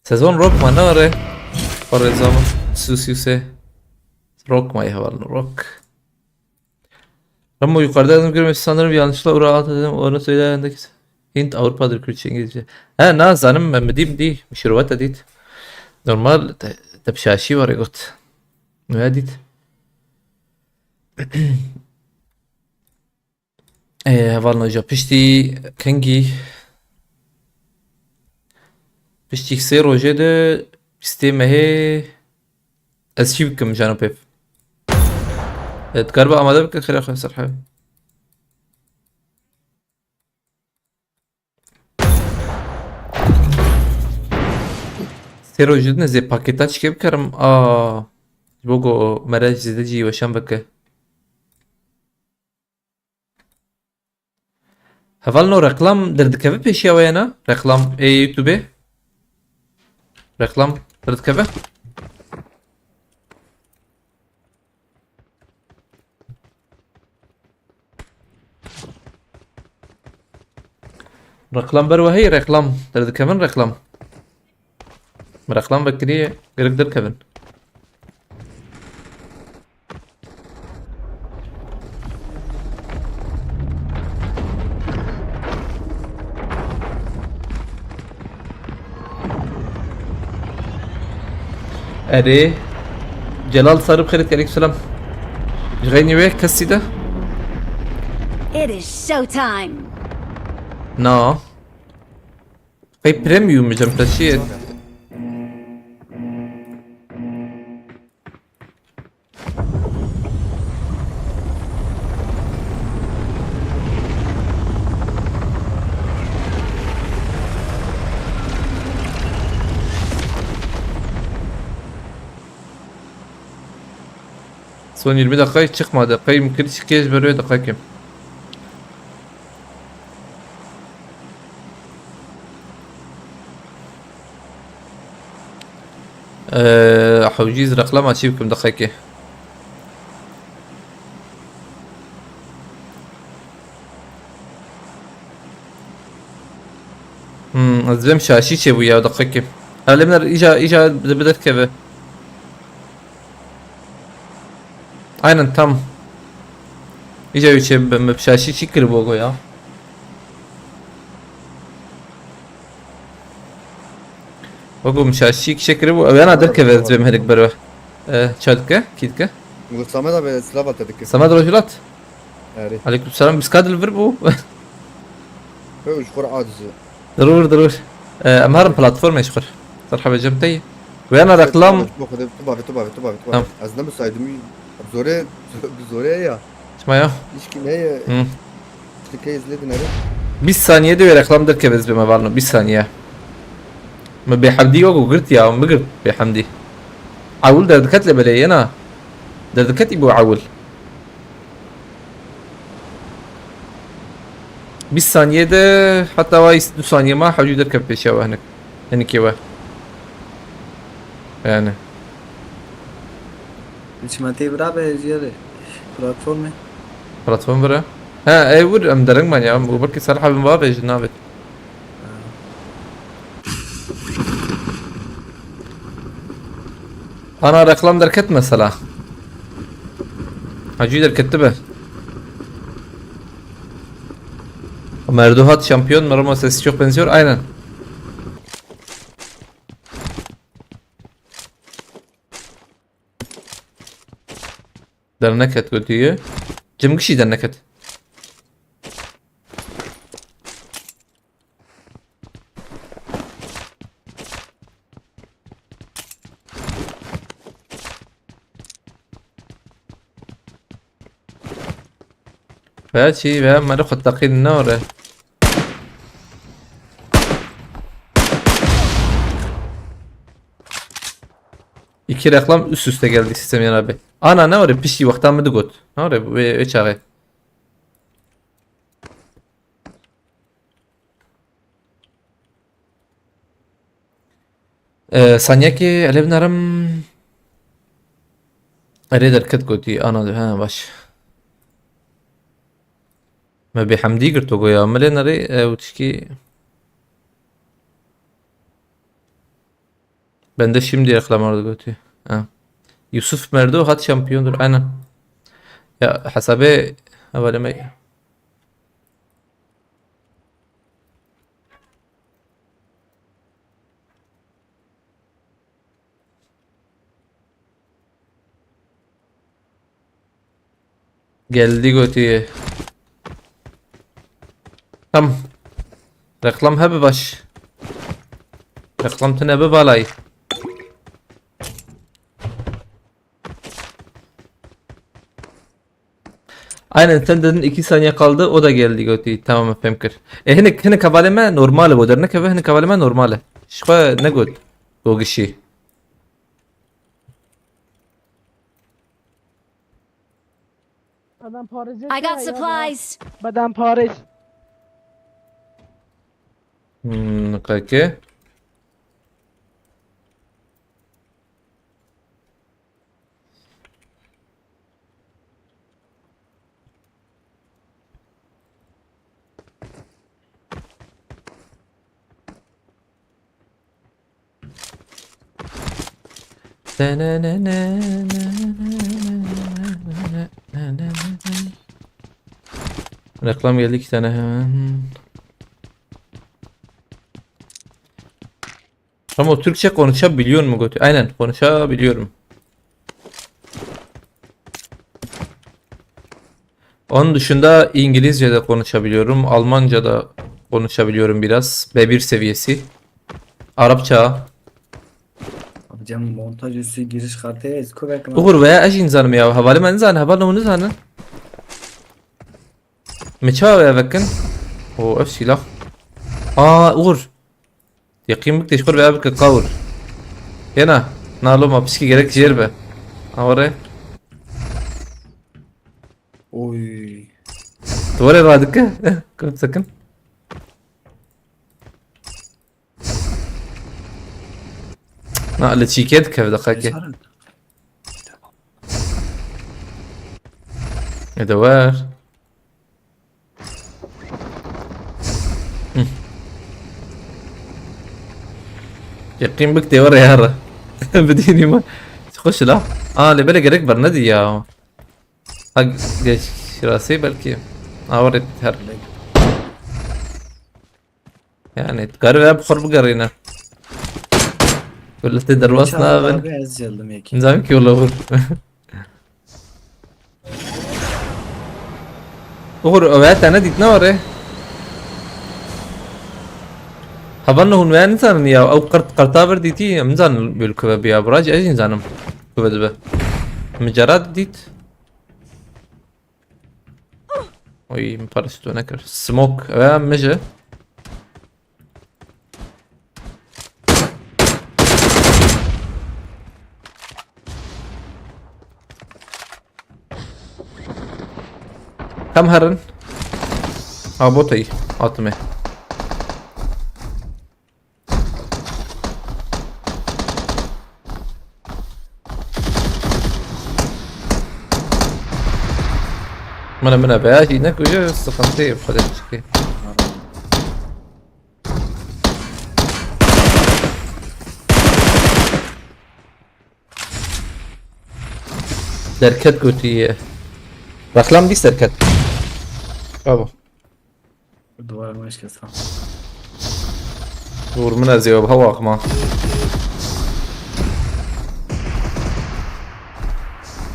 Sezon Rock ma ne re? Parêza min. Su, su, se. Rock ma heval Rock. Ramo, yukarıda yazdım, görmüyorsun sanırım, yanlışlıkla Irak'a atladım, onu söyleyen de Hint, Avrupa'dır, Kürtçe, İngilizce. Ha, na, zanim, me midî, midî, şirwet edît. Normal, te, te pişaşî var got. Ne edît? Ee, heval noja piştî kengî. Piştî sê rojê de piştê mehê ez çî bikim, jano pêv. E, dikaribe amade bike xêra xwe serhe. Sê rojê din ez ê pakêta çikê bikerim. Aa, ji bo ku mere zêde jî weşan bike. Heval no reklam derdikeve pêşiya we ya ne? Reklam ê YouTube. Reklam derdikeve. Reklam ber we heye, reklam derdikevin reklam. Min reklam vekiriye, gerek derkevin. Erê. Celal Sarı, xêret, aleyküm selam. Ji xeynî wê kesî de? It is showtime. Na. Qey premium mi cem peşiyê? Son yirmi dakika hiç çıkmadı. Qey min kir çikê ji ber wê diqekim. Eee, hewcî ez reklama çî bikim diqekê. Hmm, ez dibêm şaşî çêbû ya diqekê. Elê min îca, îca bi derkeve. Aynen tam. Îca wî çê bi, bi şaşî çî kiribû go ya. Wekî min şaşî kişe kiribû. Ew yana derkeve ez dibêm hinek berwe. E, ça dike? Kî dike? Samet abi silav te dike. Samet Rojhilat? Erê. Aleyküm selam. Biska dil vir bû. Ew ji xwe re aciz e. Dirûr, dirûr. E, em herin platformê ji xwe. Serhebe cem tey. Wê na reklam. Tu bavê, tu bavê, tu bavê, tu bavê. Tamam. Ez ne müsaitim. Zore, zore ya. Çima ya? Hiç kim heye. Hı. Tiştekê ez lê dinere. Bîst saniye de wê reklam derkeve ez bê me varno. Bîst saniye. Me bêhemdî wek girt ya. Me girt bêhemdî. Ewil derdiket lê belê yena. Derdiketî bû ewil. Bîst saniye de heta wa du saniye ma hewcî derkeve pêşiya we hinek. Hinikê we. Yani. Çima tê bira be jiyere platformê? Platform bira. Ha, ey wir em dereng man ya. Bu belki Salih abim var ve jinavet. Ana reklam derket mesela. Hacı derketti be. Merdo hat şampiyon, Roma sesi çok benziyor. Aynen. Derneket gotiye. Cimgişî derneket. Veya çi, veya meri xwe teqîn ne ore. İki reklam üst üste geldi sistem ya abi. Ana ne ore piştî wexta min digot. Ne ore wê, wê çaxê. Ee, sanyekê elê binarim. Erê derket gotî ana, ha, baş. Me bêhemdî girto goya. Milê nerê, e, û tişkî. Ben de şimdi reklam orada götü. Ha. Yusuf Merdo hat şampiyondur. Aynen. Ya hesabê hevalime. Geldi gotî. Tam. Reklam hebe baş. Reklam tine be balay. Aynen sen dedin iki saniye kaldı, o da geldi gotî. Tamam, fem kir. E, hinek, hinek hevalê me normal e, bu dernekeve hinek hevalê me normal e. Şixwe ne got. Gogişî. Adam parêzê I got supplies. Bedem parêz. Hmm, kake. Reklam geldi iki tane hemen. Ama o Türkçe konuşabiliyor mu götü? Aynen, konuşabiliyorum. Onun dışında İngilizce de konuşabiliyorum, Almanca da Konuşabiliyorum biraz. B bir seviyesi. Arapça. Abi canım, montaj üstü giriş kartı ez kubek mi? Uğur veya ez nizanim ya. Hevalê me nizane, hevalê hûn nizanin. Me çawa vekin? O ev silah. Aa Uğur. Yaqîn bik te ji xwe veya bike qawir. Yena. Nalo ma pişkî gerek jêr be. Awre. Oy. Tu were radike. Kum sakin. Na li çîkê dikev deqekê. Sarın. Ê de wer. Hı. Yaqîn bik tê were yara. Bidînî me. Xweş la. Aa lê belê gerek bernedî ya. Ha geç şirasê belkî. Aa were her. Yani kar ve bi xwe bigerîne. Wele tê derwas Çağlar nabin. Abi ez geldim yeki. Nizam ki wala vur. Uğur, ew ya te nedît ne were? Hevalno hûn veya nizanin ya, ew qert, qerta vir dîtî, em nizanin wê li ku ve biya, bira jî ez jî nizanim ku ve dibe. Min cara dît. Oy, min paraşût nekir. Smoke, ew ya mije. Kam herin? Ha botayî. Atime. Mine mine be, yine kuyu sıkıntı yok, hadi çıkayım. Derket gotiye. Reklam dî derket. Bravo. Duvarıma işte sağ. Dur min ez ê hewa axma.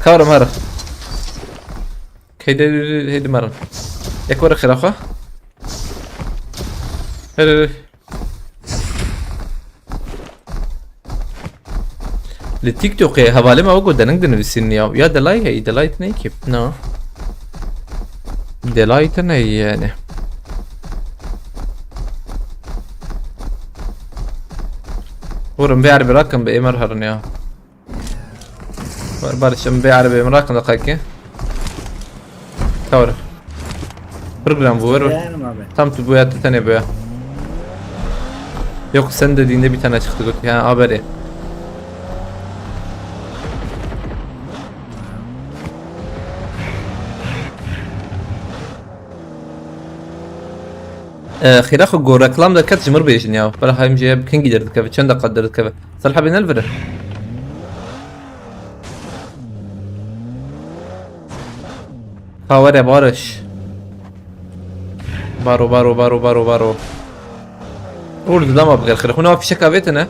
Kawrim her. Keyde heydi merin. Yek were xira xwe. Her her. Li TikTokê hevalê me wek dening dinivîsin ya. Ya delay hey, delay ne ki? No. Delay ne yani? Oğlum bir harbi rakın be, emer harın ya. Bar bar şimdi bir harbi emer rakın da kaki. Tawar. Program bu, ver, ver. Beğendim abi. Tam tu bu ya, tu tane bu ya. Yok, sen dediğinde bir tane çıktı götü. Yani haberi. Ee, xêra xwe go reklam derket ji mir bêjin ya. Bela hayim jê kengî derdikeve, çend deqa derdikeve. Sel hebê nelvire. Ha were Barış. Baro, baro, baro, baro, baro. Ur didama bigel xire. Xuna fişek avêtine.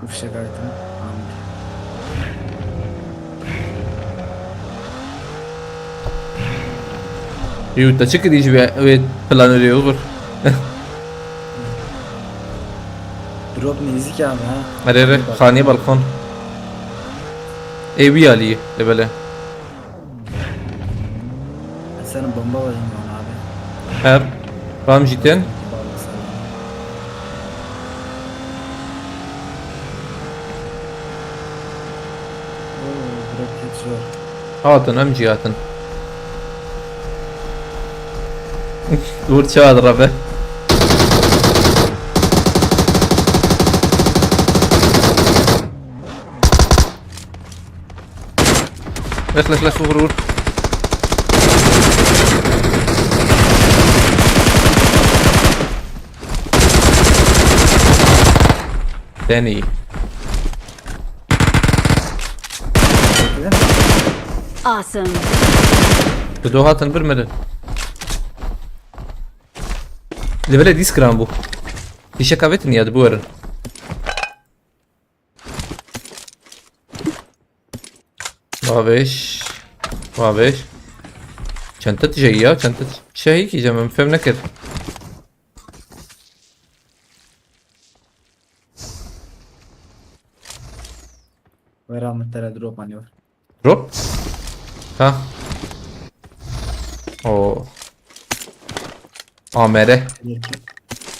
Bu fişek aydın. Anladım. Yu, te çi kirî ji wê, wê planê rê Uğur? Drop nezik abi ha. Erê rê, xanî balkon. Ê wî alî, lê belê. Senin bomba var lan abi. Her. Ram jî tên. Bomba var senin. Oo, drop hit zor. Hatin, em jî hatin. Dur çawa dirabe. Lex, lex, lex, vur, vur. Danny. Awesome. Tu do hatin bir meri. Li belê dîs kiran bû. Fîşeka vê tiniya di bu werin. Babiş. Babiş. Çanta tijeyî ya, çanta tijeyî ki cem, em fem nekir. Wera min te re drop anî were. Drop? Ha. O. A M R.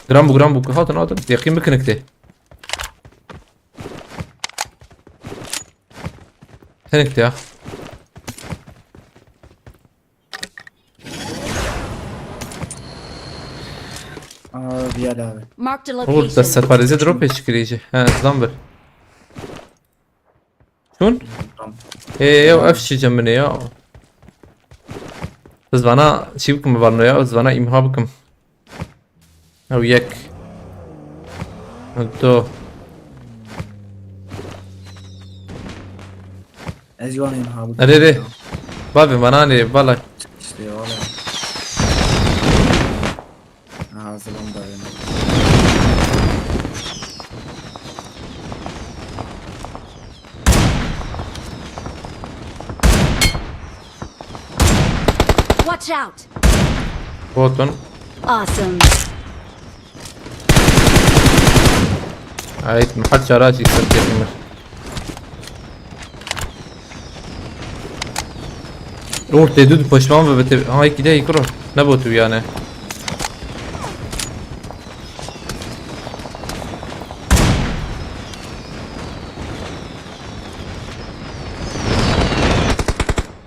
Gram bu, gram bu. Hatin, hatin. Yakın bir kınıktı. Kınıktı ya. Aa, bir yer abi. Marked a Uğur da location. separize drop eşkirici. He, zan bir. Şun? Tamam. Ê, ew ev çi cemine ya. Ez vana çi bikim, vano ya, ez vana imha bikim. Ew yek. Ew do. Ez jî wan ê niha bikim. Erê, erê. Bavê vana ne, bala. İşte valla. Aha, zilam da benim. Watch out! Botun. Awesome. Ait, محل شراج يكسر كيف يمر. روح تدود بشمان وبت-، هاي كده يكره. نبوتو يعني.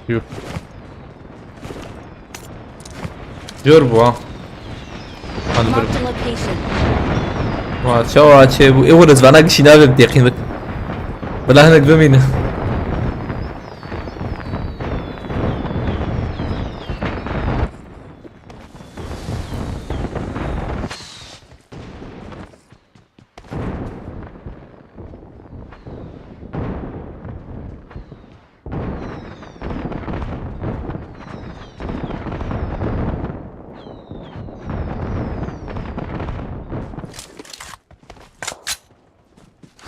يو. Jor bû ha. Hadi bir. Marked a location. Wa çawa çê bû. Ê were zana gişî navê bi teqîn bit. Bila hinek bimîne.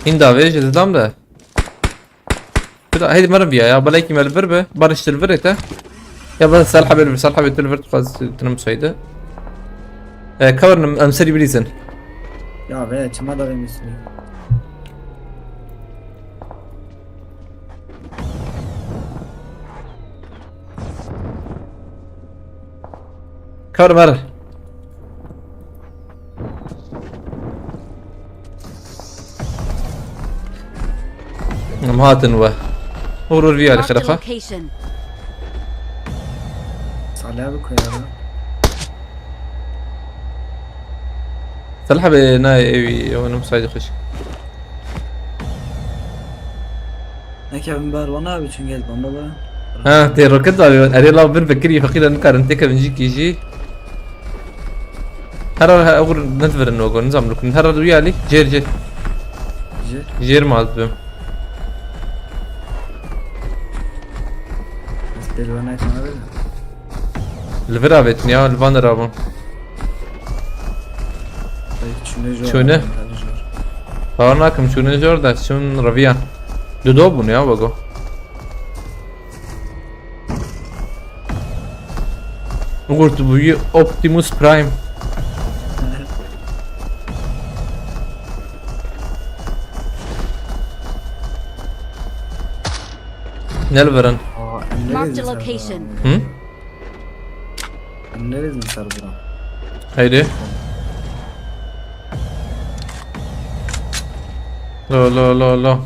Hîn davê ji didam de. Tu da heydi merim biya ya, belekî me li vir be, bariştir vir ete. Ya ben Salih abi, Salih abi tu li vir tu xaz tinim saydı. E, cover em serî bilîzin. Ya be, çima da benim üstüne. Kar ver. Em hatin we. Vur vur vî alî Marked a xelefa. Location. Salih abi koyalım. Salih abi, na evi, o nem saydı xweş. Ne ki ben bar bana abi çünkü gel bana da. Ha, te roket abi, erê law bin vekirî feqîra nikarin têkevin jî kî jî. Her her her ogur nedverin ogur, nizam lukun. Her her uyali, jer jer. Jir. Jer mal bim. Biz bir bana ekmeğe verin. Li vir avêtin ya, li van rabûn. Ay, çune jor. Çune? Abi, jor. Bawer nakim, çûne jor da, çûn reviyan. Dudo bûn ya, wego. Ugur tu bûyî Optimus Prime. Ne li vir in? Aa, em ne Marked dedin a sen location. bana? Hı? Em ne dedin sen bana? Haydi. Lo lo lo lo.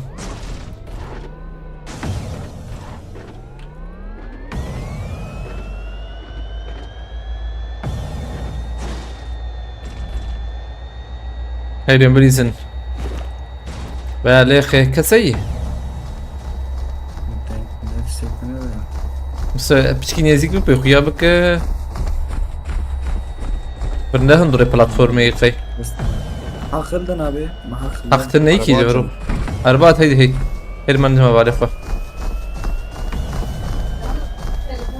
Haydi bilîzin. Ve lêxê keseyî. Ne hissettin öyle? Mesela piçkî nêzîk bike, xuya bike. Bir ne hundirê platformê qey. Haqildin abi. Ma haqildin. Haqtin ne ki Araba cevero. açın. Araba at, heydi hey. Her man dima vale xwe.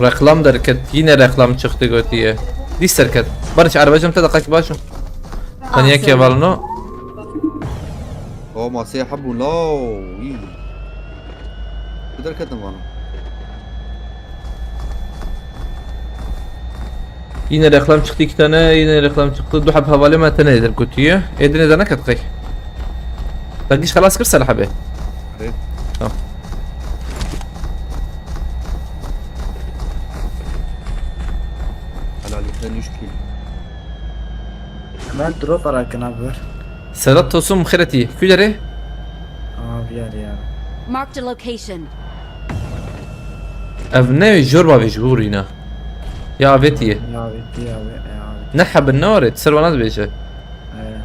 Reklam derket, yine reklam çıktı gotiye. Dîs derket. Barış, araba cem te dakika baş. Sen yek Awesome. yavalno. O masê hebûn la. Wî. Tu derketin vano. Yine reklam çıktı iki tane, yine reklam çıktı. Du heb hevalê me tenê dergotiye. Êdinê de neket qey. Te giş xelas kir Salih abi. Rê. Tamam. Ben üç kill. Hemen drop arakin abi ver. Sedat Tosun Xireti. Küleri. Abi yer ya. Marked a location. Ev ne jorba vê ji vurîna. Ya vetiye. Ya bitti abi. Ya abi. Ne hebin ne waret. Ser wana dibêje. Aynen.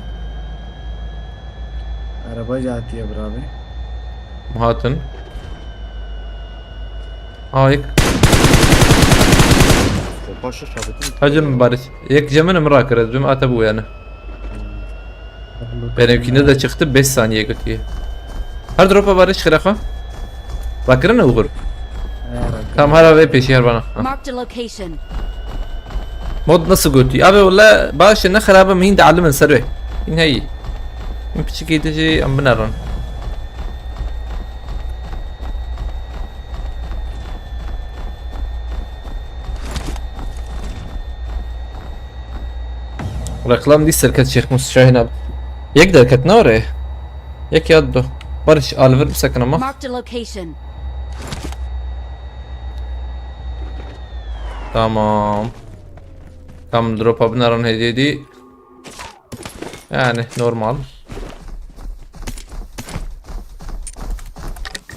Araba cahatiye bir abi. Muhatin. Ayık. Başka şabetin. Hacım Barış. Yek cemini mi rakir ez bim ate bu yani. Benimkinde de çıktı beş saniye götüye. Her drop'a Barış xiraxa. Bakırın Uğur. Aynen. Tamam her abi peşi her bana. Ha. Marked a location. Mod nasıl götüyor? Abi valla başı ne xirabı mühim de alimin serve. Yine iyi. Min piçik yetişi em binarın. Reklam değil serket Şêxmûs Şahin abi. Yek derket ne oraya? Yek ya do. Barış alvir bir sakın ama. Marked a location. Tamam. Tam drop'a binaran hediyedi. Yani normal.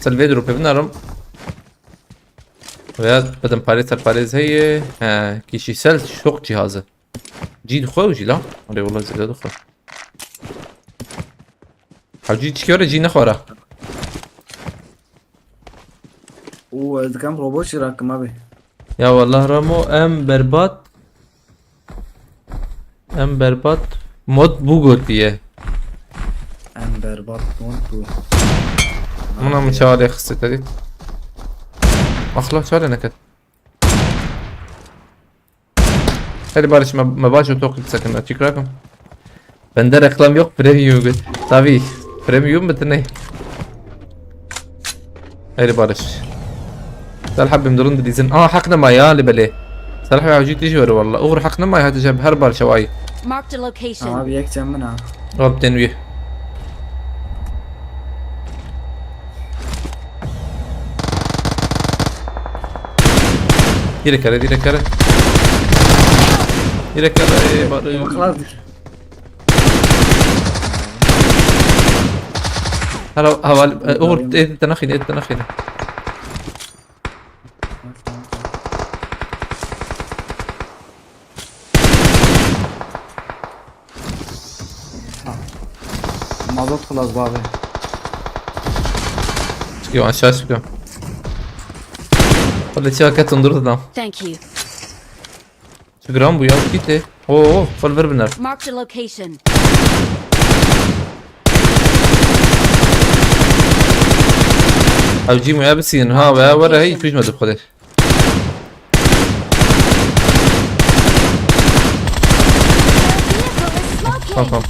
Selve drop'a binaram. Veya بدن پارێز سەر پارێز هەیە. He, kişisel şok cihazı. Cî dixwe û jî la. Erê wala zêde dixwe. Hewcî çi kere cî nexwara. Oo, ez dikam robot jî rakim abi. Ya wallah Ramo em berbat. Em berbat. Mod bu gotiye. En berbat mod bu. Mına mı çağalê xiste te dît. Axla çağalê neket. Hadi Barış me, me baş otoq sekin açık rakım. Bende reklam yok premium. Tabii premium mu ne? Hadi Barış. Sal habim durun dilizin. Aa hak ne ma ya li belê. Sal habim avcı tijori valla. Uğur hak ne ma ya tijab her Barış'a vay. Marked a location. Abi yek cem min ha. Rab tenvi. Dire kere, dire kere. Dire kere, ey, bari. Xlas dik. Hala haval, e, Uğur, e, te naxine, e, te naxine. Mazot xlas abi. Çıkıyorum aşağı çıkıyorum. Hadi çiğ hakikaten durdu adam. Thank you. Şu gram bu ya gitti. Oo, fal ver biner. Marked a location. Ev cî ya bisînin ha veya were hey tujme dib xwedê. Tamam.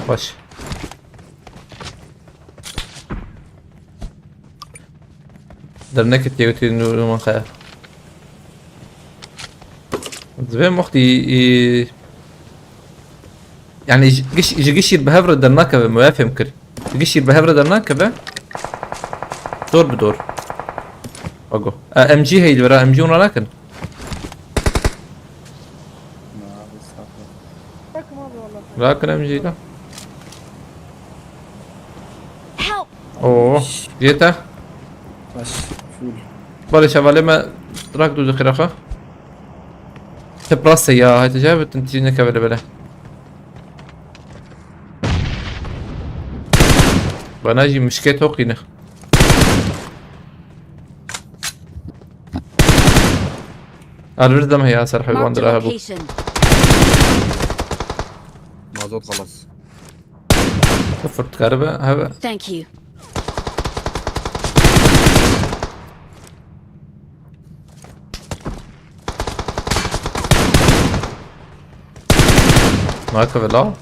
Baş. Derneket yewtî nû man xeya. Divê muxtî, e, yani ji giş, ji gişî bi hev re dernakeve, me ya fêm kir. Ji gişî bi hev re dernakeve. Dor bi dor. Ago. E, M G heyl vera, M G ona nakin. Rakin M G da. Help! Oo, jeta. Baş. Full. Bale şevalê me rak dû dixiraxa. Te prase ya, hadi cevabet tijî nekevele bele. Bana jî mişke toqîne. Alvir dem heya ser heywan Marked a dira hebu. Location. Mazot xelas. Sıfır tıkarı be, hebe. Thank you. Marka ve la.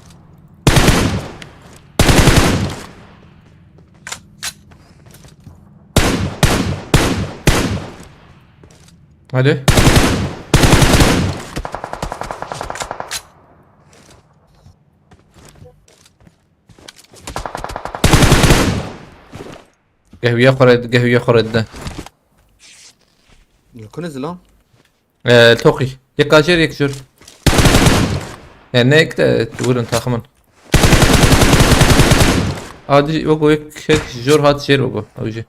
Hadi. Gehwiye xore, gehwiye xore de. Li ku ne zilam? Ee, Toqî. Yek jêr, yek jor. Yani ne ek de vurun takımın. Adi o go yek, yek jor hat jêr o go. O jê.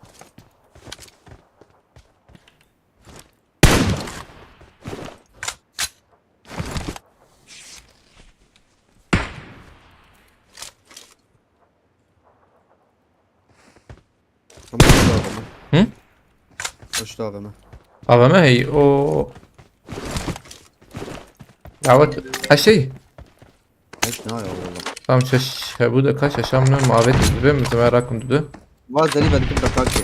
Tamam, aşağı A V M. Hı? Aşağı A V M. A V M hey o. Ya bak, ha şey. Hiç ne ya valla. Tamam, şaş, ha bu da kaç yaşam ne muhabbet edip ben mesela rakım dedi. Va zerî ben kim bakar ki.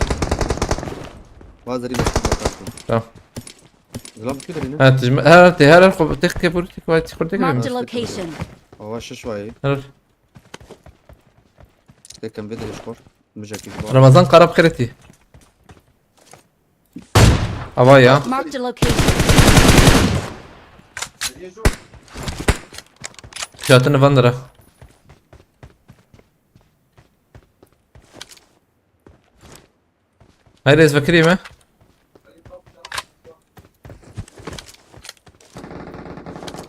Va zerî ben kim bakar ki. Tamam. Zilam ki derine. Ha, tijme, her, her, her, her, tek, tek, tek, tek, tek, tek, Marked a location. Ava şiş vayî. Her. Tekem vê dirêj xor. Mijekî ji bo. Ramazan Karabkiretî. Ava ya. Marked a location. Şatini van dira. Hayır, ez vekirî me.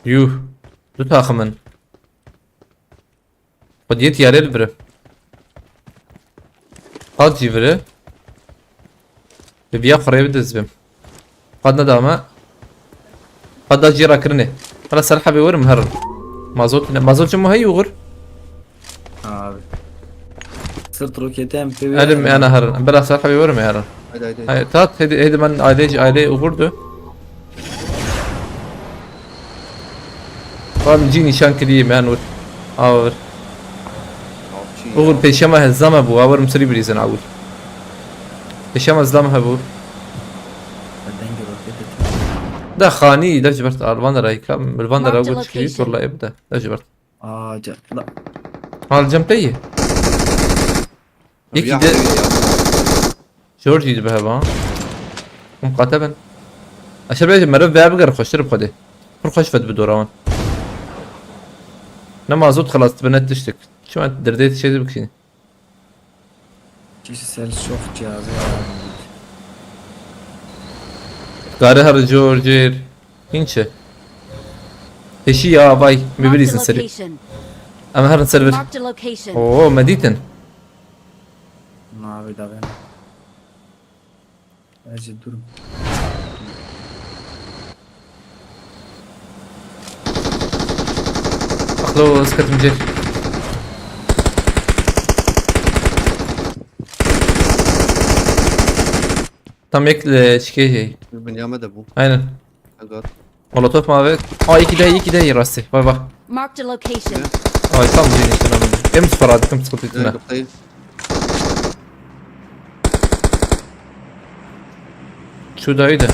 Yuh. Du takımın. Xwediyê tiyarê li vir e. Qad jî vir e. Bi viya xwe rê bide ez bim. Qad nedame. Qad da jî rakirinê. Hala ser hebê werim herin. Mazot ne? Mazot çi mu heyî uğur? Abi. Sırt roketi M P V. Elim yani herin. Bela ser hebê werim herin. Haydi, haydi. Hayır, tat, hedi, hedi ben aile, aile uğurdu. Abi cî nîşan kirî me nur. Awir. Avçî Uğur ya. Pêşema hezama bû. Awir misirî birîzin awir. Pêşema zlam hebû. Dengê roketê tê. Da xanî, dev ji ber alvan de rayka, milvan de Marked rago çikî, location. Turla ê bide. Dev ji ber. Aa, ca-, la. Al cem te yî. Yekî Ya de heyvî ya. Jor jî dibe heva. Hûn qate bin. Eşer bêje meriv veya bigere xweştir bi xwedê. Pir xweş ve dibi dora wan. Ne mazot xelas dibe ne tiştik. Çima derdê tişê de bikişîne. Kişi sel şof cihazı ya. Gare her jor jêr. Hîn çi? Pêşî ya vay. Marked a Bibilîzin serî. Location. Em herin ser vir. Marked a location. Oo, me dîtin. Navê davên. Ez ê durim. Axlo, ez ketim cêr. Tam yek li şikê heye. Bi binyame de bû. Aynen. Egat. Molotof mavi. Aa, iki de, iki de rastî. Vay vay. Marked a location. Ay, tam bir nişan aldım. Em sıfıra dıkım sıkıntı Ne etme. noktayı? Şuradaydı.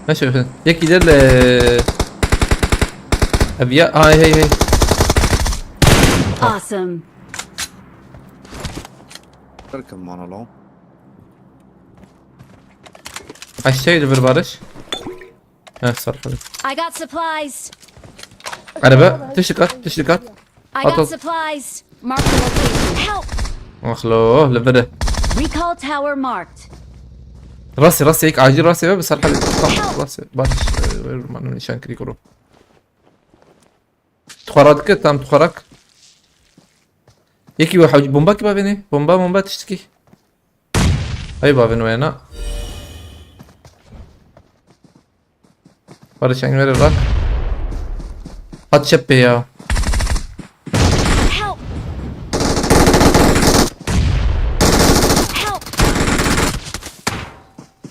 Ne şey? Yek ilerle. Abi ya, ay hey hey. Awesome. Kırkım bana lan. Aşağıydı bir barış. Heh, sarhoş. I got supplies. Araba, tişik at, tişik at. I At, got at. Supplies. Mark the location. Help! Axlo, li vir e. Recall tower marked. Rastî, rastî, yek acil rastî ve bi ser halê. Tam rastî. Barış, e, ver bana nişan kirî kuro. Tuxara dike, tam tuxarak. Yekî we hewc-, bomba kî bavênê? Bomba, bomba tiştikî. Ay bavên we na. Barış engvere rak. Hat çep pê ya. Help! Help!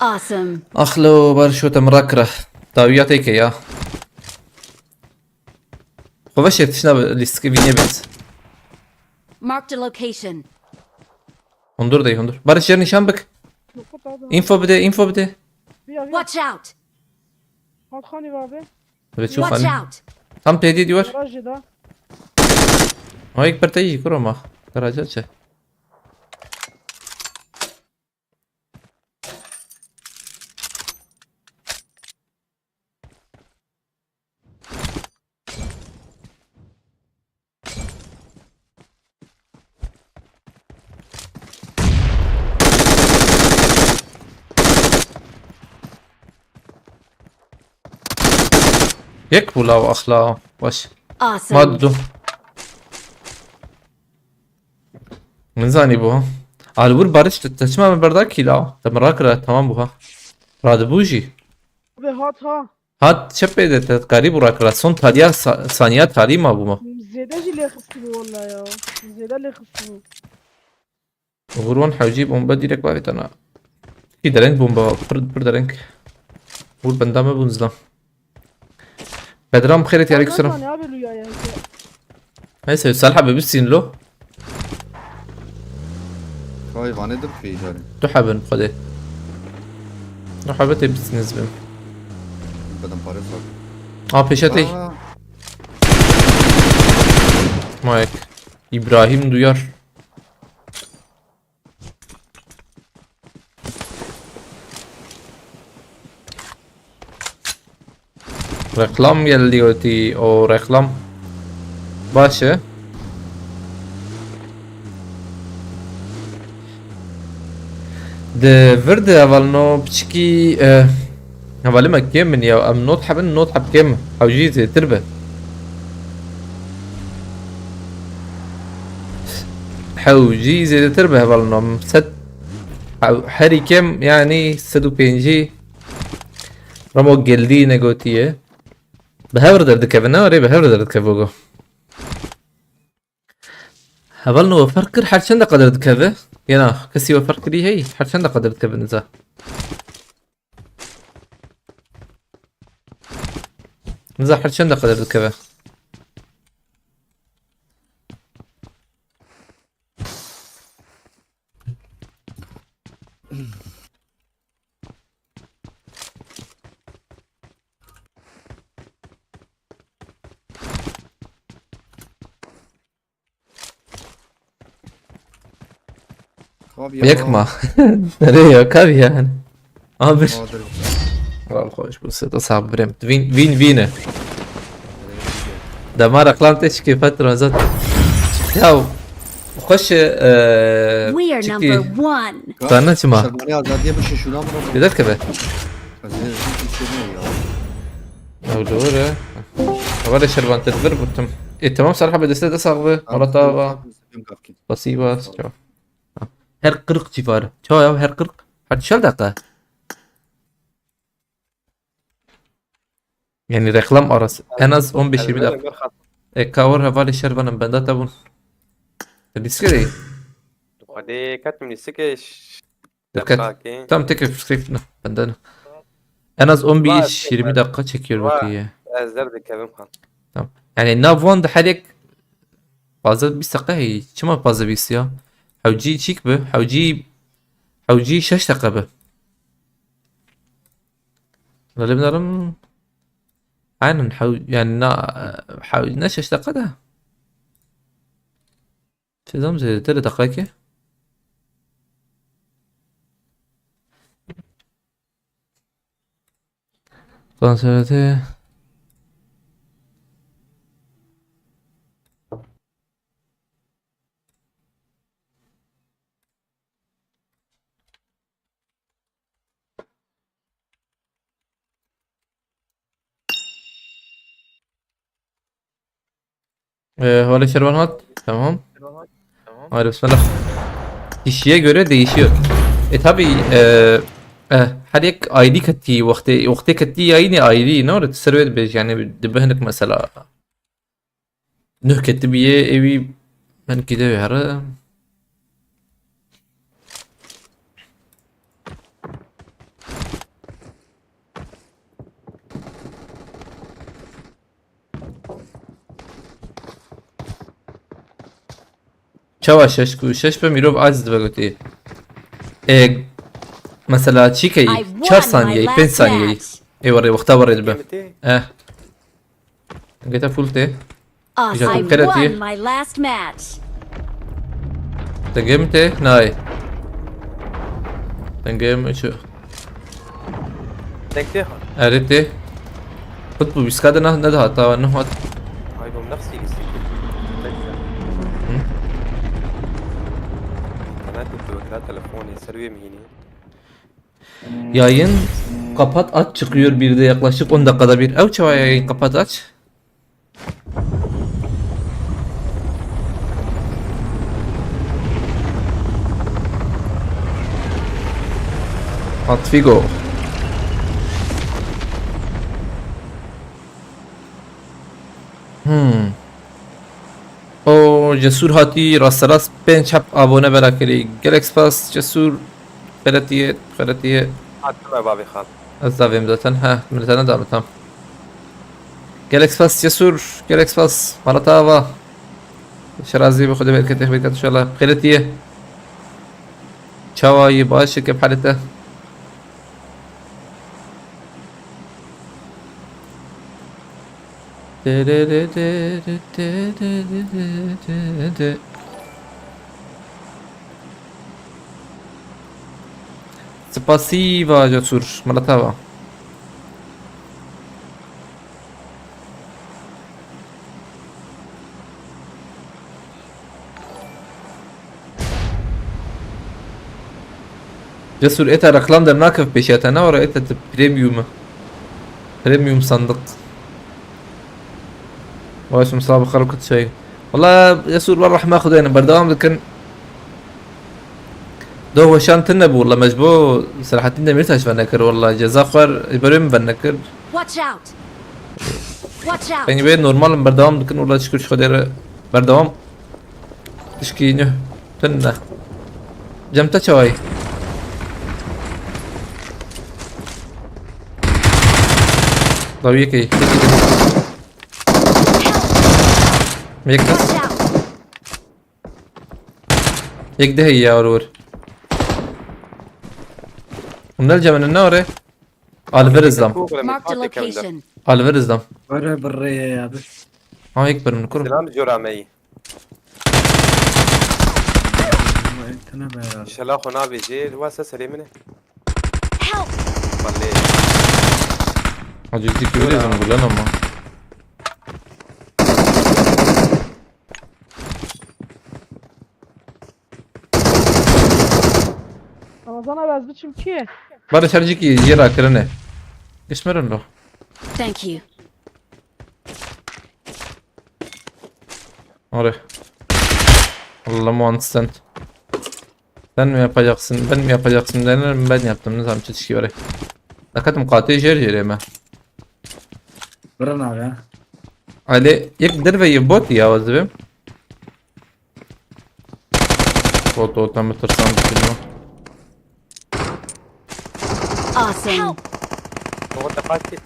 Awesome. Axlo, Barış, we te min rakira. Dawiya têke ya. Xwe veşê tişna lîstikê vînê bit. Marked a location. Hundur dey, hundur. Barış, yer nîşan bik. Info bide, info bide. Watch out! Halkani abi. Ve çû Watch xanî. Out! Tam têdî dîwar. Garajı da. Ay, yek per te yî, kuro ma. Garaja çi? Yek bû law axla. Baş. Awesome. Ma du. Min zanî bû. Alwir Barış te, te çima min berda kî law? Te min rakira, tamam bû ha. Radibû jî. Ve hat ha. Hat çepê de te karî bû rakira. Son taliya sa-, saniya talî ma bû ma. Zêde jî lê xistibû walla ya. Zêde lê xistibû. Gurwan hewcî bomba direkt bavê tana. Ki dereng bomba, pir, pir dereng. Vur benda me bûn zilam. Bedram xêret yarik selam. Neyse, Salih abi bistîn lo. Vay, vanê dim pî hali. Du hebin xwedê. Du hebetê bistîn ez bim. Bedem pare sor. A, pêşetê. Aa. Mayek. İbrahim Duyar. Reklam geldi gotî, o reklam. Baş e. Di vir de hevalno piçikî, e, hevalê me kêm in ya, em not hebin, not heb kêm, hewcî zêtir be. Hewcî zêdetir be hevalno, em sed, hew-, herî kêm, yanî sed û pêncî remo geldi negotiye. Bi hev re derdikeve, ne? Erê, bi hev re derdikeve go. Hevalno we ferq kir, her çend deqa derdikeve? Yena, kesî we ferq kirî hey, her çend deqa derdikeve niza? Niza her çend deqa derdikeve? Abi ya. Yek ma. Nereye yok abi yani? Abi. Aa, dur. Kral hoş bu sırada sabırım. Win, win, win. Dema reklam te çiki fatran zat. Ya hoş, e, We are çiki number one. Tanrı çima. Şermani azadiye bu şişuna mı? Bir dakika be. Azadiye bu şişuna ya. Ya doğru. Havale şervan tedbir buttum. E, tamam, Serha be deste de sağlığı. Tamam, Murat abi. Tamam, tamam, tamam. Spasiba, çawa. Her qirq cî var. Çawa ya her qirq? Her çel deqa. Yani reklam arası. En az on beş yirmi dakika. E, kawar hevalê şervanım benda tabun. Lîske de. Xwedê ket min lîstikê ş-, Dikkat. Tam tek fikir ne. Benden. En az on beş yirmi dakika çekiyor bakıyor. Ez derdikevim ha. Tamam. Yani nav wan de her yek fazla bîst dakika hey. Çima fazla bîst ya? Hewcî çîk bi. Hewcî, hewcî şeş dakika bi. Lale binarim. Aynen hew, yani na, hew, ne şeş dakika da. Sezam zêdetir e deqekê. Konservê. Ee, Hale Şervan hat. Tamam. Haydi bismillah. Kişiye göre değişiyor. E, tabi, e, e, her yek ayrı ketî, wextê, wextê ketî yayînê ayrı, ne olur? Ser wê dibêj, yani, dibe hinek mesela. Nuh ketibî yê, êwî hinek de wê here. Çawa şeş ku şeş be mirov aciz dibe gotî. E, mesela çîkeyî çar saniyeyî, pênc saniyeyî. Ê werê, wexta werê dibe. Eh. Geta full tê. Awesome. Îja tu kere tê. I won my last match. Dengê min tê? Nayê. Dengê min çi? Deng tê ha? Erê tê. Qut bû, bîst K de ne, ne dihat, tawa ne hat. Ay, bom nexsî lîstikê. Hı? Kana tu tu kira telefonê ser wê mihînî. Yayın Kapat aç çıkıyor bir de yaklaşık on dakikada bir. Ew çawa yayın kapat aç? At Figo. Hmm. O Cesur hatî rasterast pênc heb abone bera kirî. Gelek spas Cesur. Xêretiye, xêretiye. Hatime bavê xal. Ez davêm zaten. Ha, min zaten davê tam. Gelek spas Cesur, gelek spas. Mala te ava. Şerazî bi Xwedê berketê xwe bikat inşallah. Xêretiye. Çawa yî, baş e, kef halê te? Spasiba Cesur, mala te ava. Cesur, êta reklam dernakeve pêşiya te, ne were êta tu premium e. Premium sandiq. Vay, şim sağ bixel kut şey. Wala Cesur, wer rehma Xwedê ne, berdewam dikin. Doh weşan tune bû, wala mecbûr Selahattin Demirtaş venekir, wala ceza xwer ji ber wê min venekir. Watch out! Watch out! Dengê wê normal in, berdewam dikin, wala şikir ji Xwedê re berdewam. Tişkî nû tune. Cem te çawayî? Dawî yekê, yekê de. Yek de. Watch out! Yek de heye ya, were were. Hûn ne li cem min ne were? Alver izdam. Marked a location. Alver izdam. Were birrê ye ya bi. Ha, yek bir min kurum. Selam Corameyî. Ama entene be ya. İnşallah xwe nabêjê, li wasa serê min e. Help! Malê. Hacı ciddi öyle zam bulan ama. Ramazan abi, ez biçim kî? Barış Ercik jê rakirine. Geçmerin lo. Thank you. Oraya. Allah'ım o instant. Sen mi yapacaksın, ben mi yapacaksın denerim, ben yaptım. Ne zaman çetişki var. Dikkatim katı jer jer yeme. Birin abi. Ali, yek derve ye bot ya, vazibim. Bot, o tam tırsam bitirme. Awesome. Bot da kaçtı.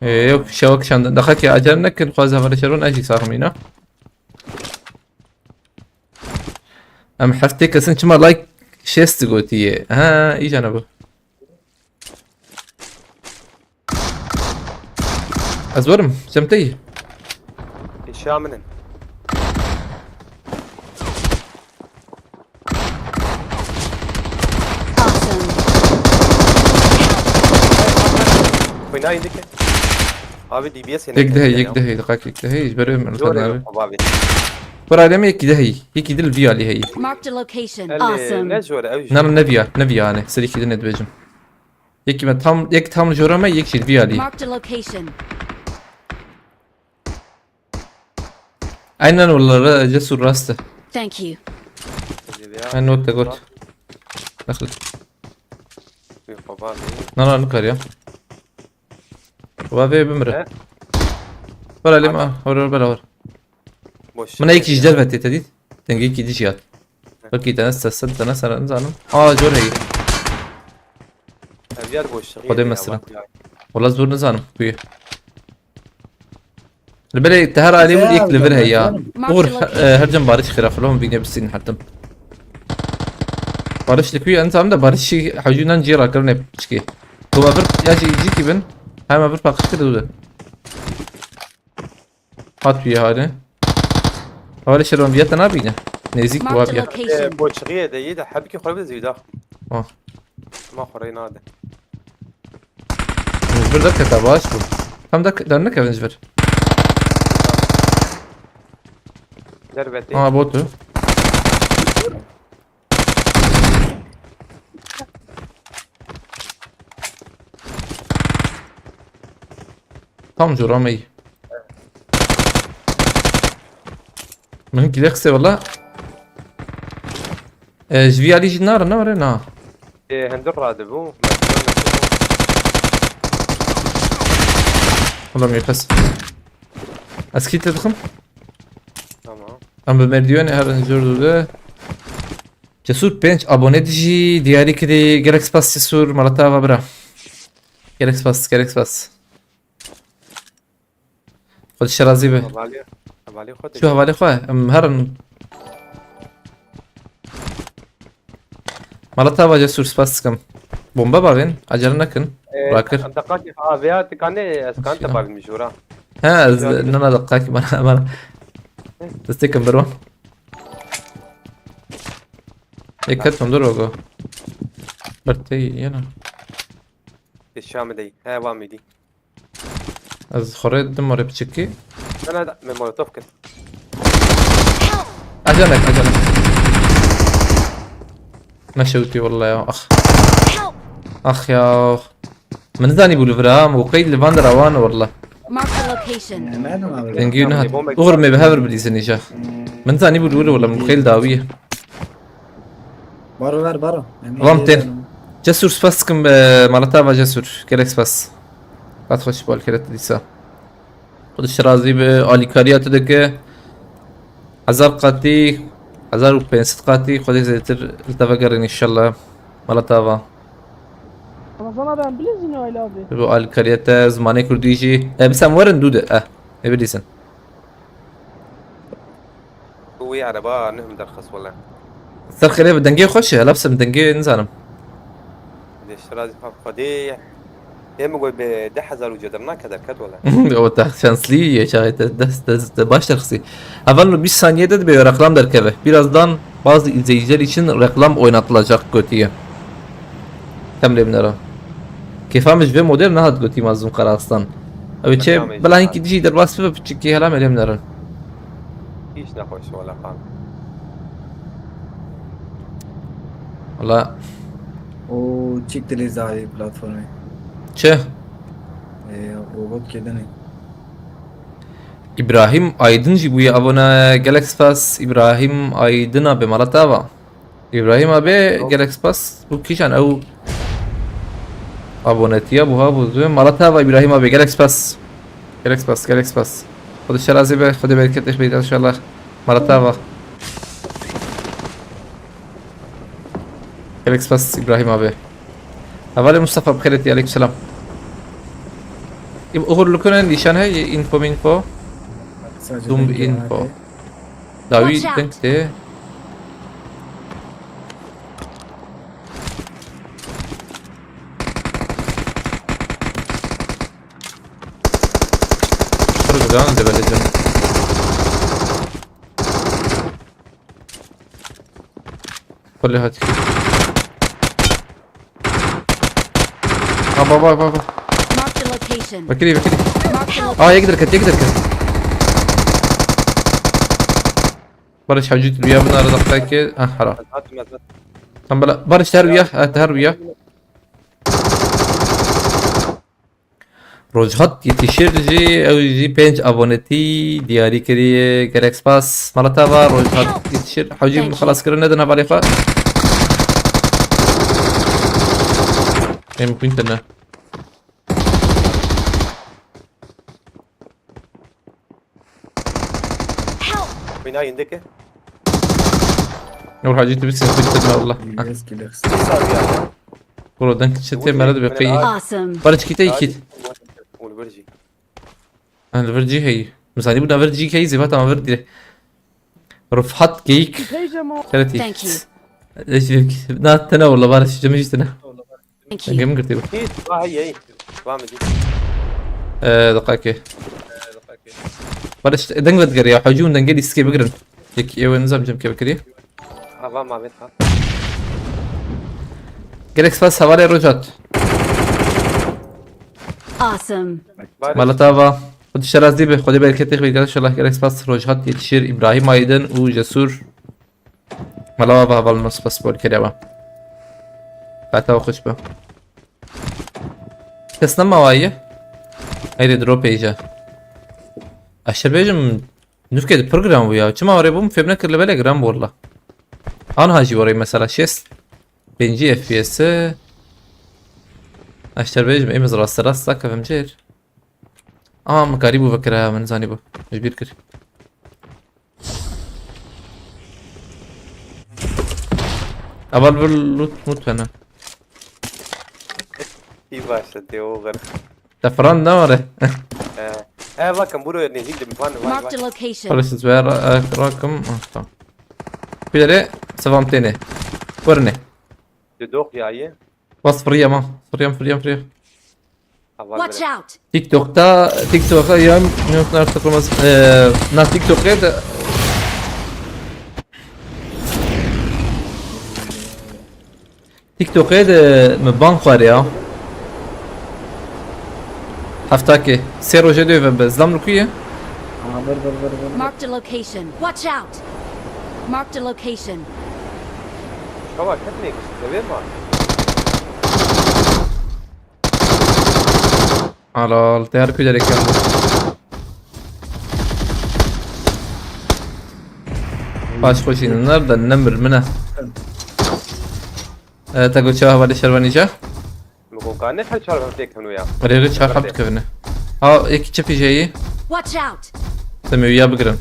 Ee, yok, şevak şandı. Daha ki acele nekin, xwaz hevalê şervan, ez jî saxim îna. Em heftê kesin çima like şêst gotiye. Ha, îca ne bu. Ez werim, cem te yî. Pêşiya min in. Awesome. Xwînayî dike. Abi D B S yine. Yek de hey, yek de hey, diqak yek de hey, ji ber wê min. Zor abi. Abi. Kur alemi yek de hey, yek dil vî alî hey. Marked a location. Elê, awesome. Ne zor ew. Na, na, ne vî ya, ne vî ya, ne. Serî kî din dibêjim. Yek me tam, yek tam jora me, yek jî vî alî. Marked a location. Aynen, wala Cesur rast e. Thank you. Ay, not te got. Nexil. Nana nikar ya. Wa vê bimire. He? Ber alê ma, hor hor bera hor. Boş. Min yek ji derve tê te dît. Dengê yekî dî jî hat. Wekî te ne ses, te ne ser, nizanim. Aa, cor heyî. Ev yer boş. Xwedê me sirin. Wala zor nizanim ku ye. Li berê te her alî min yek li vir heye ya. Uğur, e, her cem Barış xêra xwe hûn bîne bisînin hertim. Barış li ku ye, nizanim de Barış jî hewcûnan cî rakirine piçkê. Ku me vir ya jî cîkî bin. Her me vir paqij kir de. Hat wî hale. Hale şeron viya te nabîne. Nêzîk wa viya. Boçixiye de yî de hebkî xwe bi zî dax. Ah. Ma xwe rê nade. Ji vir derketa baş bû. Tam der, der nekevin ji vir. Dervetê. Ha, botu. Tam cora me yî. Min kilê qisê wala. E, ji vî alî jî nare, nare, na. Ê, hundir radibû. Wala me pes. Ez kî te dixim? Tamam. Em bi merdiyonê herin jor dû de. Cesur pênc abone dijî diyarî kirî. Gelek spas Cesur, mala te ava bira. Gelek spas, gelek spas. Xwedî şerazî be. Hevalê, hevalê xwe Şu hevalê xwe, em herin. Mala te ava Cesur, spas dikim. Bombe bavên, acele nekin. Rakir. Em deqakê avêya dikanê ez kan te bavî mijûra. He, ez nana deqakî bana, bana. Destêkim birwan. Ê, ketim dur ogo. Bertê yena. Te şamideyî. He, wa midî. Ez xorê dim orê piçikî. Sana da me molotof kir. Acele, acele. Neşewtî walla ya. Ah. Help! Ah ya. Min zanî bû li vir ha, mewqey li van de rawan walla. Mark the location. Nedim abi. Dengî nehat. Uğur me bi hev bidîsin îja. Min zanî bû li wir walla, mewqey li dawî ye. Baro ver baro. Tamam, tên. Cesur, spas dikim, e, mala te ava Cesur. Gelek spas. Hat xweş bol keret dîsa. Xwedî şirazî bi alîkariya tu dike. Hezar qatî, hezar û pênc sed qatî Xwedê zêdetir li te vegerin înşallah. Mala te ava. Ramazan abi, em bilîzîne wayla abi. Bi alîkariya te, zimanê kurdî jî. E, bisem werin dû de. E, ê bilîzin. Wî ereba ne min derxist wele. Ser xêrê bi dengê xweş e, helal bisim dengê nizanim. Dê şirazî xwe Xwedê. Ê min got bi deh hezar û cedr nake derket wele. O te şanslî ye, çaxê te dest, dest, te baş derxistî. Heval bîst saniye de dibe reklam derkeve. Birazdan bazı izleyiciler için reklam oynatılacak gotiye. Tem lê binera. Kêfa min ji vê model nehat gotî Mazlûm Karaaslan. Ew çê bila hinkî dijî derbas bibe piçikî hela me lê binerin. Hiç nexweş wele xan. Wala. O çik dilê zavê platformê. Çi? Ee, robot kedinê. İbrahim Aydın jî bûye abone, gelek spas. İbrahim Aydın abi, mala te ava. İbrahim abi, gelek spas. Bu kîjan ew abonetiya bu ha bu zû. Mala te ava İbrahim abi, gelek spas. Gelek spas, gelek spas. Xwedê şerazî be, Xwedê bereketê xwe bide inşallah. Mala te ava. Gelek spas İbrahim abi. Hevalê Mustafa bi xêr hatî, aleyküm selam. Ib uğur lukune nîşan heye, info minfo. Sadece Dum denk info. geldi. Dawî Watch out. denk tê. Dur bir daha önce böyle canım. Kolye hadi. Ha, bak, bak, bak, bak. Mark the location. Bekle, bekle. Mark the location. Aa, yek derket, yek derket. Barış Hacı rüya bunları da belki. Ah, haram. Hatım hatım. Tam böyle Barış her rüya, ha, her rüya. Rojhat yetişir jî, ew jî pênc abonetî diyarî kiriye. Gerek spas. Mala te ava, Rojhat yetişir. Hewcî min xelas kirin, nedin hevalê xwe. Em xwîn tine. Help! Bina yindeki. Nur Hacî tu bitsin, xwîn tine wallah. Yes, kile. Sabiya. Bro, denk çete meret be qey. Awesome. Barış kite ikit. Ul verji. Ha, li vir cî heyî. Min zanî bû na vir cî heyî, zêva tam vir dire. Rifhat Geyik. Teyze ma. Xeretî. Thank you. Eş na tene wala, Barış, cemî jî tene. Thank you. Dengê min girtî bû. Hit, va heye. Va mi di. Ee, deqakê. Barış, deng vedigere ya, hewcî hûn dengê lîstikê bigirin. Yek ê wê nizam cem ke bikirî. Ha, va ma vet ha. Gelek spas hevalê Rojhat. Awesome. Mala te ava. Xwedî şerazî be, Xwedê bereketê xwe bide inşallah. Gelek spas Rojhat yetişir, İbrahim Aydın û Cesur. Mala ava heval, min spas bol kiriye ba. Fata xweş be. Kes nema waye? Heydi drop hêja. Aşer bêjim, nûfkê di pir giran bû ya. Çima warê bûm fêm nekir li belê giran bû walla. Anha jî warê mesela şêst. Pêncî F P S. Aşer bêjim, êmiz raste rast da kevim jêr. Ama min karî bû vekira ya, min zanî bû. Ji bîr kir. Aval bir loot mut hene. İyi başladı ya, o kadar. Te firan ne var? He. He, bakın buraya ne hildim, var, var, Marked a var. Location. Parasız ver, e, rakım. Ah, tamam. Bir yere savam tene. Görüne. Dudok yayı. Bas fırıya ma. Fırıya, fırıya, fırıya. Watch out! TikTok'ta, TikTok'a yan yok artık olmaz. Ee, na TikTok'ta da TikTok'ê de me ban xwar ya. Heftakê. Sê rojê dê ve be. Zlam li ku ye? Aa, bir, bir, bir, bir, bir. Marked a location. Watch out! Marked a location. Kava ketmek, devê ma. Alal, te her ku derek yandı. Baş xweşî nerede nemir mine. E, te got çawa hevalê şervanî ca? Min got ka ne her çar heft têkevin ya. Rê rê çar heft kevine. Ha, êkî çi pîjeyî? Watch out! Semê wî ya bigirin.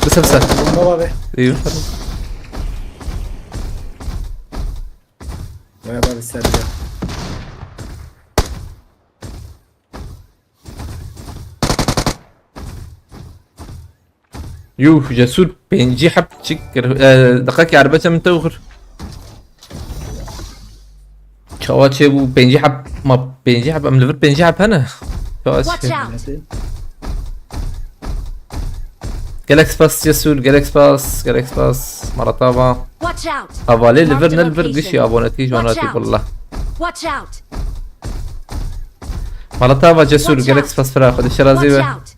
Bise bise. Bomba var be. İyi. Baya baya bir sergi. Yuh, Cesur, pêncî heb çik kir. E, deqekî erbet min te xir. Çawa çêbû pêncî heb, ma pêncî heb, em li vir pêncî heb hene. Çawa çê? Watch out! Gelek spas Cesur, gelek spas, gelek spas. Maratava. Watch out! Hevalê li vir ne li vir gişî abonetî ji wan hatî valla. Watch out! Maratava Cesur, gelek spas fira, Xwedê şerazî be. Watch out!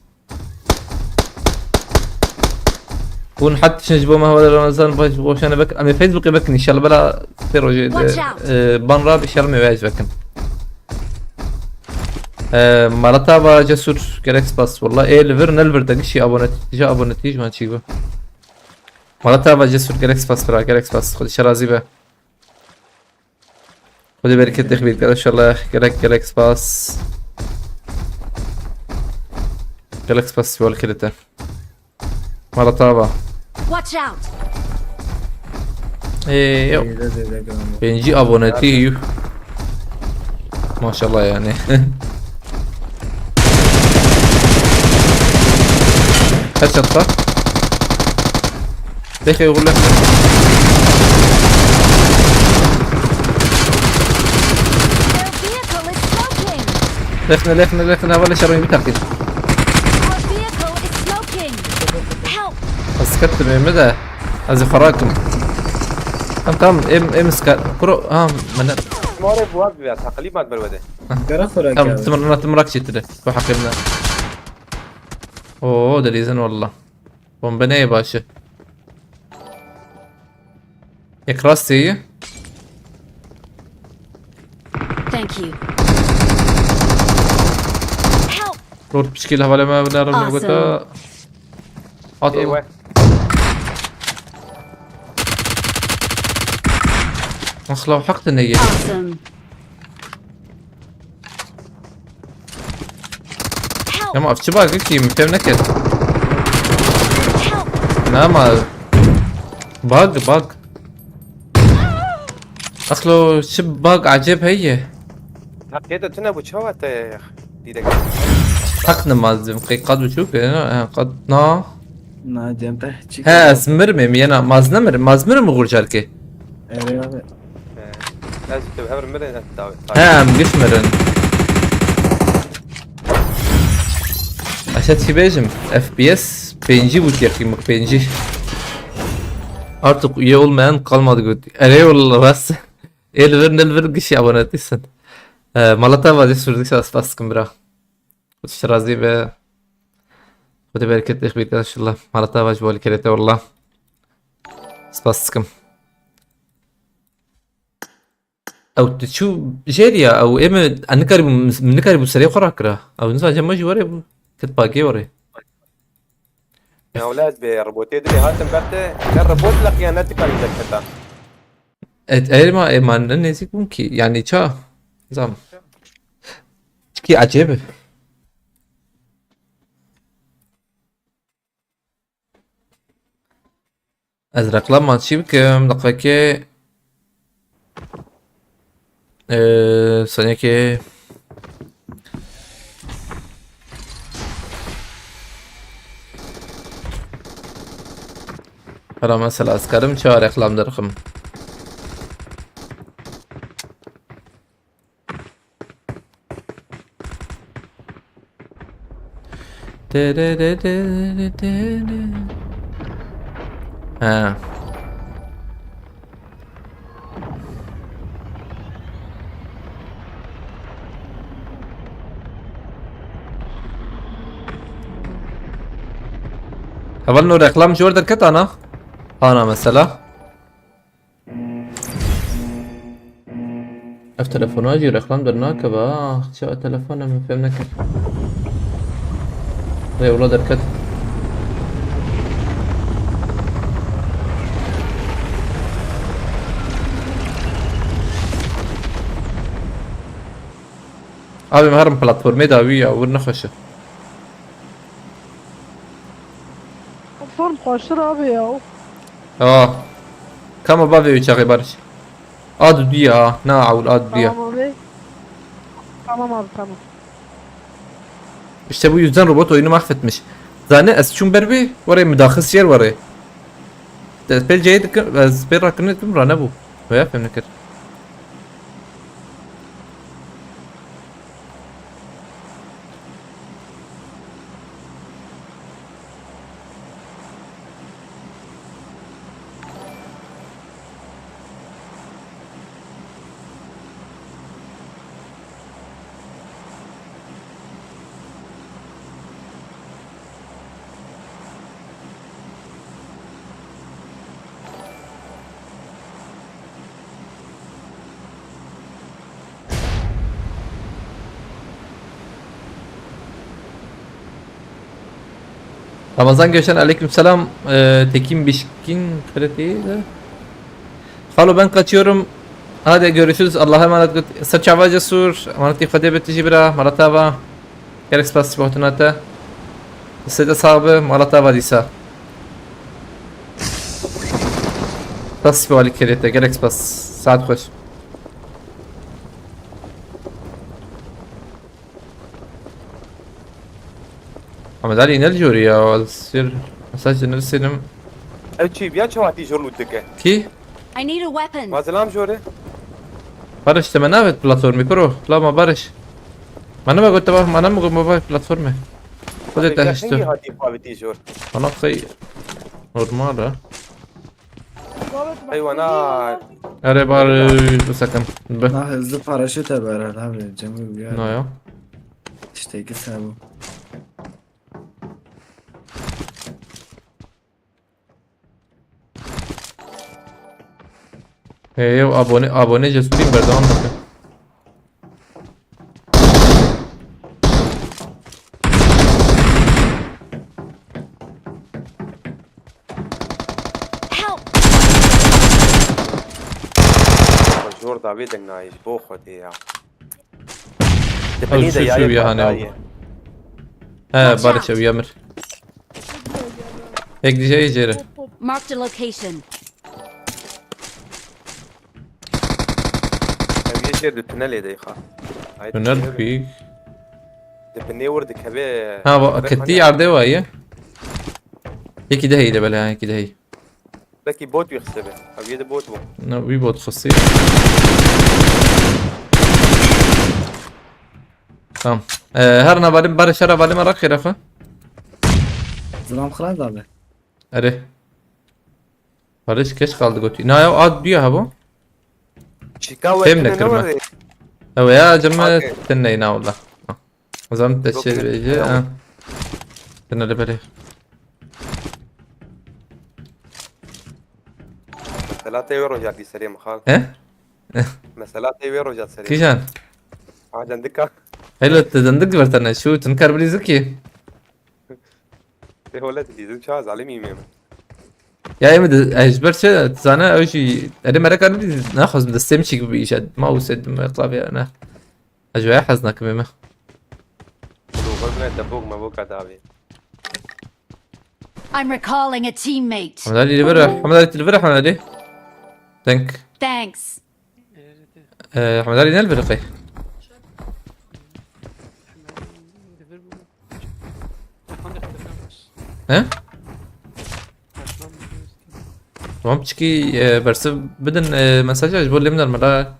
Hûn het tiştin ji bo me hevalê Ramazan, baş, boşane bek-, em ê Facebookê bekin, înşallah bela sê rojê de, Watch out! E, ban ra, înşallah me wê ez bekin. E, Maratava Cesur, gelek spas, wallah. Ê, li vir, ne li vir te gişî abonetî, tija abonetî ji wan çî bû. Maratava Cesur, gelek spas, bira, gelek spas. Xwedî şerazî be. Xwedê bereketê xwîr kere, inşallah. Gelek, gelek spas. Gelek spas, wal kirete. Maratava. Watch out! Ê, yo. Zêde, zêde giran bû. Pêncî abonetî, yuh. Maşallah yani. Kaç atlar? Lexê oğul lexê. Their vehicle is smoking! Lexne, lexne, lexne, hevalê şerwê bir takip. Our vehicle is smoking! Help! Ez ketim ême de. Ez ê xwe rakim. Tamam, tamam, em, em ska-, kuro, ha, mene. Mare bu abi ya, taklimat berwede. Gera xwe rakim. Tamam, tim, tim rak çêtire. Bu heqê min e. Oo, delîzin wallah. Bombe neyê baş e? Yek rastê ye. Thank you. Help! Rot piçkî li hevalê me bine revne gota. Awesome. At. Ê we. Axlaw heq te neyê. Awesome. Help! Ya ma ev çi bug ki min fêm nekir. Help! Na ma bug, bug. Axlo çi bug acayip heye. Heqiyete tune bu çawa te direkt. Heq nimaz qey qad bu çûk, ha, qad na. Na, cem te çi He, ez mirim ê, yena, maz nemirim, maz mirim û gurcar ke. Erê abi. He. Ez tu hev mirin, ez davet. He, em giş mirin. Aşağı çi bêjim? F P S pêncî bû teqîmik pêncî. Artık üye olmayan kalmadı göt. Erê wallah rast. Ê li vir ne li vir gişî abonetî sin. Ee, Malata vazî sürdükçe spas dikim bira. Xwedê ji razî be. Xwedê bereketê xwîrke inşallah. Malata va ji bo alîkirê te wallah. Spas dikim. Ew tu çû jêr ya, ew ê min, em nikarîbû, min nikarîbû serê xwe rakira. Ew nizan cem jî were bû. Ket pagê were. Ya wela ez bê robotê dilê hatim ber te, ne robot leqiya ne dikarî derketa. Et, ê ma, ê ma ne nêzîk bûn kî. Yani ça? Zam. Çikî ecêb. Ez reklama çî bikim? Deqekê. Ee, senekê. Hera mesela ez karim çawa reklam derxim. He. Heval no reklam jor derket ana. Ana mesela. Ev telefona jî reklam dernakeve, ah, çi telefon e, min fêm nekir. Rê wila derket. Abi, me herim platformê dawî ya, wir nexweş e. Platform xweştir abi ya. Aa. Kama bavê wî çaxê Barış. Ad diye ha. Na awul ad diye. Tamam abi. Tamam abi, tamam. İşte bu yüzden robot oyunu mahvetmiş. Zane ez çûm ber wî, were müdaxil siyer were. Ez pêl ceyê dikim, ez pêl rakirine dikim, rane bû. Veya fêm nekir. Ramazan Göçen, aleyküm selam. Ee, Tekin Bişkin, Kırıtıydı. Falo, ben kaçıyorum. Hadi görüşürüz. Allah'a emanet. Ser çava cesur. Emanet ifade bitti jibra. Maratava. Gelek spas ji bo hatina te. Destê te sax be, mala te ava dîsa. Spas ji bo alîkirê te, gelek spas. Saet xweş. Ahmet Ali ne li jorî ya? Ez jêr mesaj dinivîsînim. Ew çi biya çawa tî jor lût dike? Kî? I need a weapon. Ma zilam jore. Barış, te me navet platformê piro. Lama Barış. Me neme got te va, me neme got me va platformê. Xwedê te hişto. Hingî hatî xwe avitî jor. Ana xey normal e. Eywana. Erê Barış, bisekin. Be. Na hızlı paraşüt haber abi, Cemil ya. Na ya. İşte iki sabı. Hey, yo, abone, abone cesûrî berdewam bikin. Help! Jor da vê deng nayê ji bo Xwedê ya. Ew Dipinî de şu, şu yayê ya hane patayê. He, Watch out! Barış ew ya mir. Yek dîje yê jêre. Marked a location. Ev yê jêr di tunelê de yê xwe. Ay, Tunel tunel. Pîk. Di binê wir dikeve. Ha, va, ketî erdê wa ye. Yekî de heyî de bele, ha, yekî de heyî. Belkî bot wî xiste be. Ev yê de bot bû. Ne, wî bot xistî. Tamam. Ee, her ne valim, Barış, her valim ara xêre xwe. Zilam xirab abi. Erê. Barış geç kaldı gotî. Na ya, ad diye ha bu. Çika Fêm wekine nekirme. Ne were? Ew ya cem me. Hadi. Tenneyna wala. Zam te Yok, şey yok, bêje, yok. Ha. Tenne li berê. Mesela te wê roja dî serê mixal. He? Mesela te wê roja serê. Kîjan? Ha, dendika. Hele te dendik ver tene. Şu tun kar bilî zikî. Te hole dî zin ça zalim îmê. Ya em de ez ber çi zana ew jî erê mereka ne naxwazim destê min çîk bibî îşe. Ma û sedim ve klavye ne. Ez waya hez nakim ême. Dur, dur, dur, dur, bok, me boka davê. I'm recalling a teammate. Hemed Ali li vir e. Hemed Ali li vir e, Hemed Ali. Thank. Thanks. Ee, Hemed Ali ne li vir e qey? He? Tamam, piçikî, e, bersiv bidin, e, mesaja ji bo lê min dermela.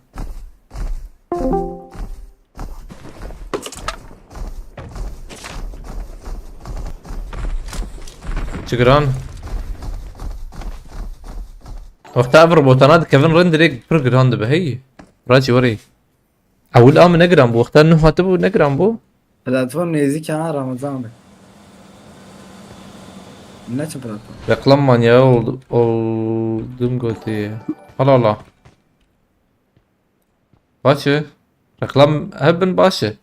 Çi giran. Wexta ev robotana dikevin rind dirêk pir giran dibe, hey. Racî werê. Ewil a min ne giran bû, wexta nuh hatibû ne giran bû. Platform nêzîk e ha Ramazan be. Ne çi platform? Reklam manyağı oldu, oldum gotiye. Allah Allah. Başı. Reklam hep bin başı.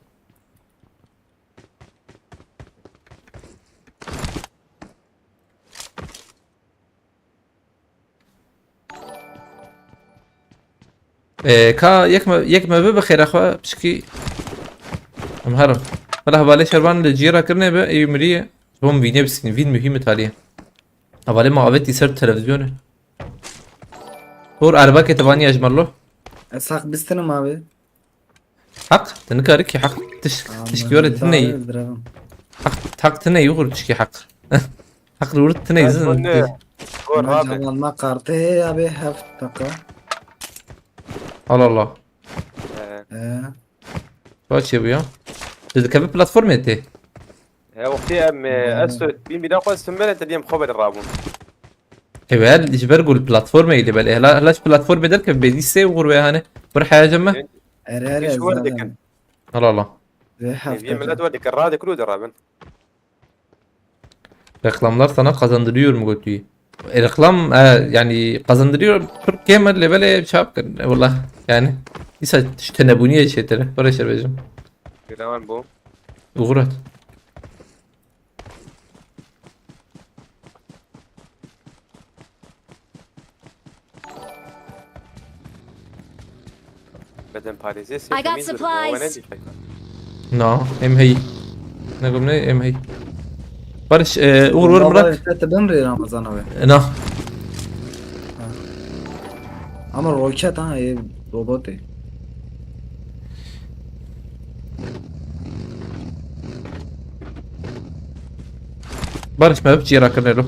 Ee, ka yek me, yek me bi bi xêra xwe pişkî. Em herin. Valla hevalê şervan li cî ra kirine bi, ê miriye. Bom vînê bisîn, vîn muhîm e taliye. Hevalê me avêtî ser televizyonê. Hor erbakê te vaniye ji me lo. Ez haq bistinim abi. Heq, tu nikarî kî heq. Tiş-, Aman, tişkî were tu neyî. Heq, heq tu neyî, uxur tişkî heq. Heq li wir tu neyî, zin. Gor abi. Canlanma kartı abi, heft dakika. Allah Allah. Ee. Ee. Baş ya bu ya. Tu dikeve platformê tê. He, wextê em, e, Hmm. ez tu, bin bîna xwe ez tu mele te diyem xwe bele rabûn. Ew her ji ber ku li platformê îlî belê. Hela, hela ji platformê derkeve bêdî sê û xurbe hane. Bir heyacem me. Erê, erê, Pêş wer zaten. Dikin. Allah Allah. Vê hafta Eviye millet wer dikin. Radikulu de rabin. Reklamlar sana kazandırıyor mu götüyü? E, reklam, e, yani kazandırıyor. Türkiye mi? Lebele çap. E, valla. Yani. İsa işte ne bu niye şey tere? Para şey vereceğim. Bilemem bu. Uğrat. Bedin parêzê I got sêkemîn dur. Supplies. Wana dî fekna. Na, em hey. Ne gum ne, em hey. Barış, e, uğur, uğur, Murat. Baba, te bin rê Ramazan abi. E, na. Ha. Ama roket ha, e, robotê. Barış me hep çiğ rakın ero.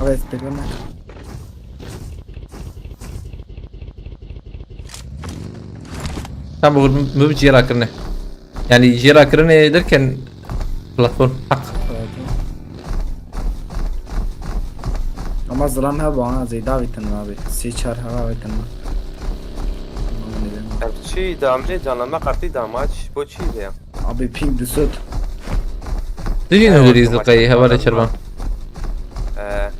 Evet, devam et. Tam bu, bu çiğ rakın ne? Yani jê rakirinê derken platform haq. Ama zilam hebû ha, zêde avêtin abi. Sê çar heva avêtin. Ev çi damê canlanma kartî damaç, bo çi de ya? Abi ping disot. Dijî nûdirî zilqeyî hevalê çervan. Ee.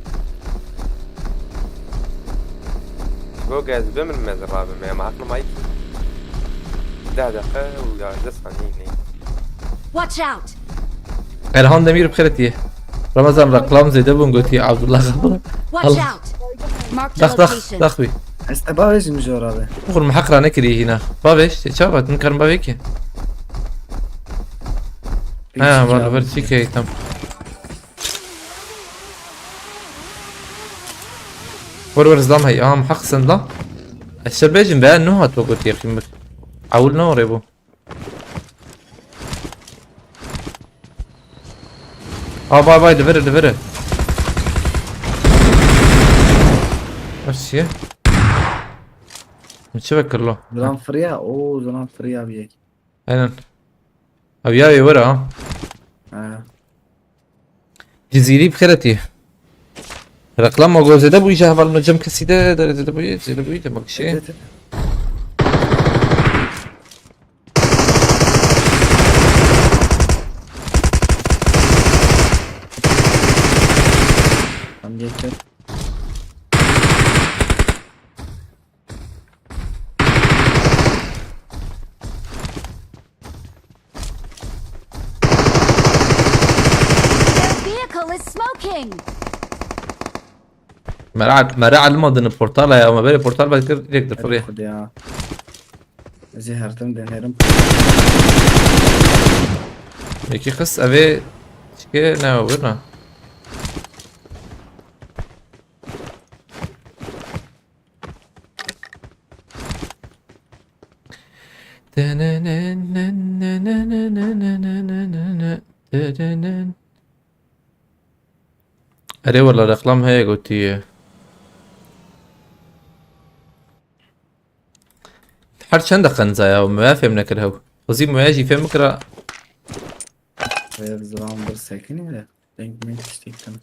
Go gez bimrim ez rabim ya, ma aklım ayıp. Deh dakika û yazdeh saniye ne? Watch out! Erhan Demir bi xêr hatiye. Ramazan reklam zêde bûn gotiye Abdullah Kapı. Watch out! Marked a location. Dax, dax, dax bî. Ez te bavêjim ji ora be. Oxir min heq ra nekirî hîna. Bavêj, te çawa, tu nikarin bavê ki? Ha, var, var, çi key tam. Wer wer zam hey, am haq sen da. Ez şer bêjim be, no hat to got yaqîn bir. Awul ne orê bu? Aa, bay bay, diviri, diviri. Nasıl ya? Mi çi vekirlo? Zilan fırya, o zilan fırya bir yek. Aynen. Abi ya, ya, var ha. Ha. Cizîrî bi xêr hatî. Reklama go zêde bûyî ji hevalno cem kesî de, de zêde bûyî, zêde bûyî, demek şey. Evet, evet. Tam geçer. Their vehicle is smoking. Mera, mera elma dini portala ya, ama böyle portal belki direkt de fırıya. Hadi ya. Bizi her tim denerim. Peki kız eve çıkıyor ne o ne? Erê wela reklam heye gotiye. Her çend deqe niza ya, me fêm nekir hew. Xwezî me jî fêm bikira. Ev zilam bir sekinî de. Denk mi tiştek tan.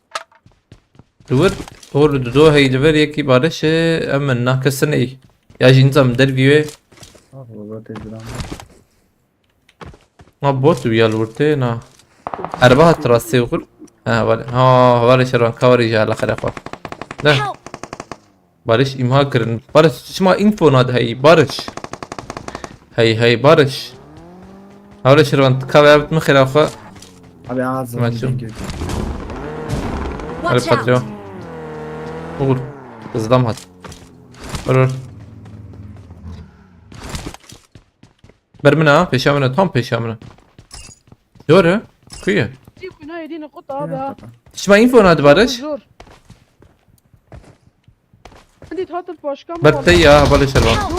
Li wir, hor li dido hey li vir yekî barişê, em min na kesin ey. Ya jî nizam dervî wê. Ah, baba te zilam. Ma bot û ya li wir tê na. Erba hat rastê xur. Ha, vale. Ha, vale şervan kawarî ji ala xere xwe. Ne? Help! Barış imha kirin. Barış, çima info nade hey, Barış? Hey, hey, Barış. Hawle şirvan, ka ve abit mi xira xwe. Abi, ağzım. Maçım. Hadi Watch out! Patron. Uğur. Hızlam hat. Vur, vur. Ber min ha, pêşa min e, tam pêşa min e. Doğru. Kuyu. Kuyu ne yediğini kut abi ha. Çima info nade Barış? Zor. Hadi tatlı başka mı Ber var? Te ya, havalı şervan. Yok mu?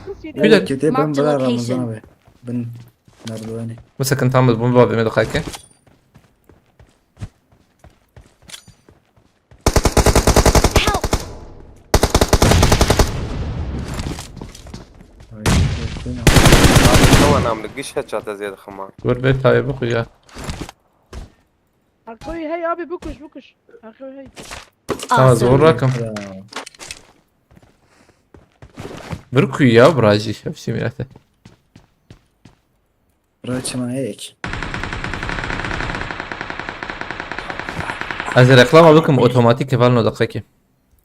Kız yedi. Bir de Kötü ben Marked bırak location. Ramazan abi. Ben merdiveni. Bu sakın tam bu abi, me dokayke. Help! Abi, ne var namlı? Giş headshot ez yedim ama. Dur be tabi bu kuya. Hakkı hey abi, bu kuş, bu kuş. Hakkı hey. Tamam, zor rakam. Ya. Bir kuyu ya, buracı. Hepsi mirate. Buraya çima ek. Ez reklama bikim, otomatik hevalno deqekê.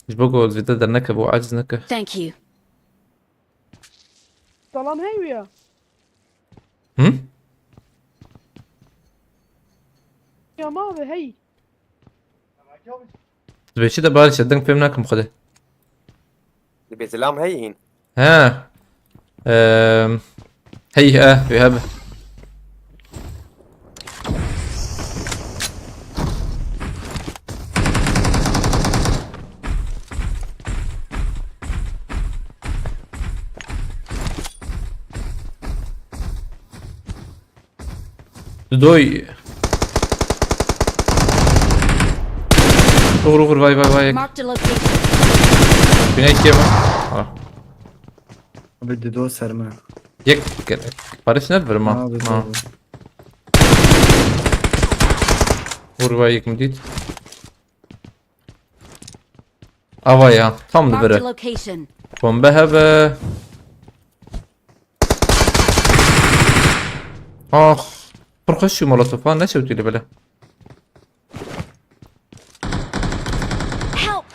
Ji bo ku zêde dernekeve û aciz neke. Thank you. Salam hey ya. Hı? Ya ma abi hey. Dibê çi de Barış, deng fêm nakim xwedê. Dibê zilam heyîn. He. Ehm, hey, he, we have. Doy. Uğur, uğur, vay, vay, vay. Marked a location. Güney ikiye mi? Ha. Abi, Dido serme. Yek gerek. Barış ne verme? Abi, ha. Dido. Uğur, vay, yek mi dit? Ava ya, tam li vir e. Marked a location. Bombe hebe. Ah. Pir xweş çû molotof, ha, neşewtî li bile. Help!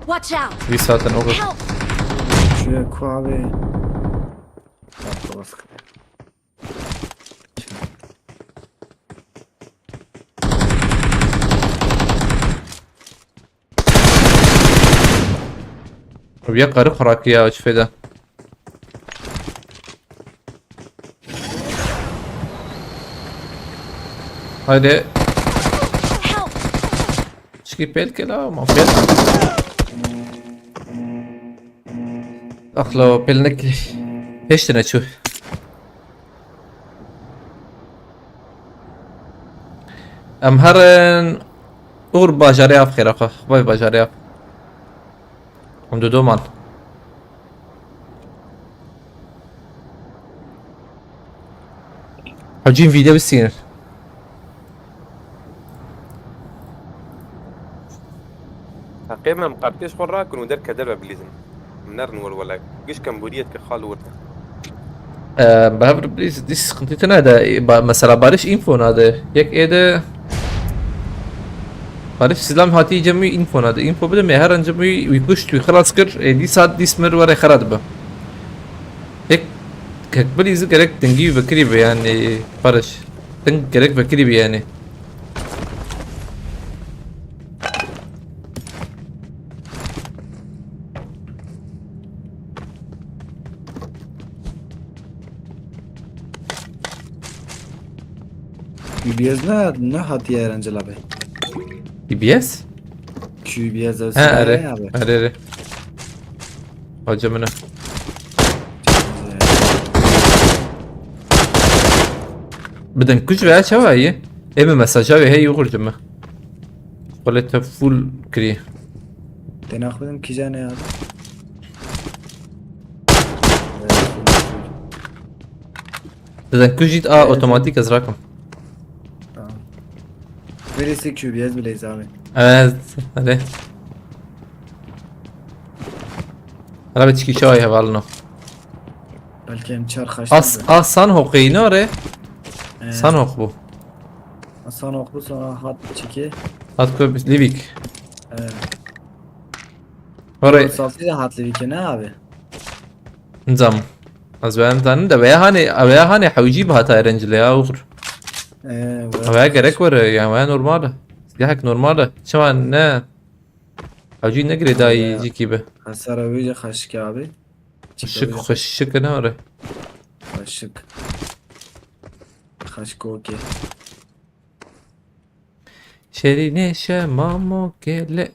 Watch out! Vî saatin olur. Help! Şuraya ku abi. Bak, bak. Ev ya karı xurakiya çi feda. Haydi. Çiki pel kela ma pel. Axlo pelnek heştine çu. Em herin ûr bajarê av xêra xwe. Vay bajarê av. Em du doman. Hacîm vîde bisînir. Heqê me, em qapkêş xwe rakin û derke derve bilîzin. Em nerin wir wele. Giş kembûriyê dike xal wir. Ee, bi hev re bilîz, dîs sıkıntı tine de, ba-, mesela Barış info nade. Yek ê de Barış Silam hatî cem wî info nade. Info bide me her an cem wî, wî kuşt, wî xelas kir. E, dîsa dîs mir were xera dibe. Yek kek bilîzi gerek dingî wî vekirî be yani Barış. Ding gerek vekirî be yani. Q B S ne, ne hatiye Erencil abi? Q B S? Q B S Ha, öyle are. Abi. Are, are. Hoca min e. Bidin kuc veya çawa ye? Ê min mesaja wê hey yuxur cime. Xwelê te full kirî. Tênax bidim kîja ne abi? Didin kuc jît a Evet. Otomatik ez rakim. Tamam. Birisi Q B S bile abi. Evet, hadi. Hala bir çiki çay hevalno. Belki hem çar kaç As, tane. As Sanhok yine oraya. Evet. Sanhok bu. Sanhok bu sonra hat çiki. Hat koy Livik. Evet. Oraya. Saltı da hat Livik ne abi? Nizam. Ez wê em zanin de veya hani, veya hani hewcî bi hata erencile ya uxur. Ee, Veya gerek were yani veya normal e. Gehek normal e. Çima ne? Hewcî ne girê dayî Veya- jîkî be. Hasara wê jî xeşik abi. Xweşik, xweşik ne were. Xeşik. Xeşik okey. Şerînê şemamo kele.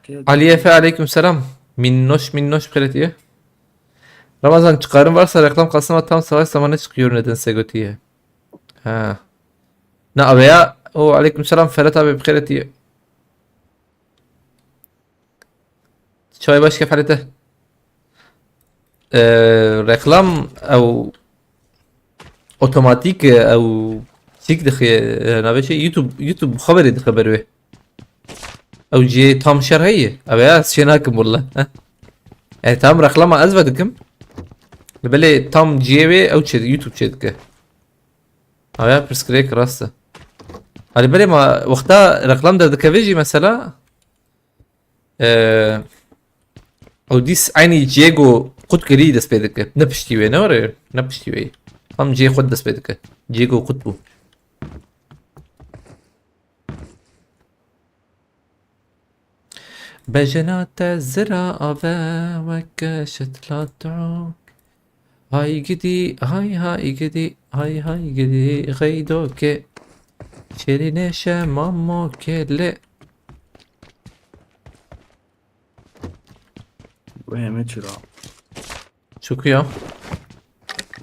Gel. Ali Efe aleyküm selam. Minnoş minnoş bi xêr hatiye. Ramazan çıkarım varsa reklam kalsın ama tam savaş zamanı çıkıyor nedense götüye. Ha. Na veya o aleyküm selam Ferhat abi bi xêr hatiye. Çay başka Ferhat. Ee, reklam ew otomatik ew çik dixe, e, navê şey YouTube, YouTube xeberê dixe ber wê. Ew cihê tam şer heye. Ew ya ez çê nakim willa. Heh. E, tam reklama ez vedikim. Li belê tam cihê wê ew çê, YouTube çê dike. Ew ya pirsgirêk rast e. Halî belê ma wexta reklam derdikeve jî mesela, e, ew dîs eynî cihê ku qut kirî dest pê dike. Ne piştî wê, ne were, ne piştî wê. Tam cihê xwe dest pê dike. Cihê ku qut bû. Bejena te zira ave weke şitla tok. Hay gidî, hay hay gidî, hay hay gidî, xeydo ke. Şerîne şemamo kele. Bu heme çura. Çukuya.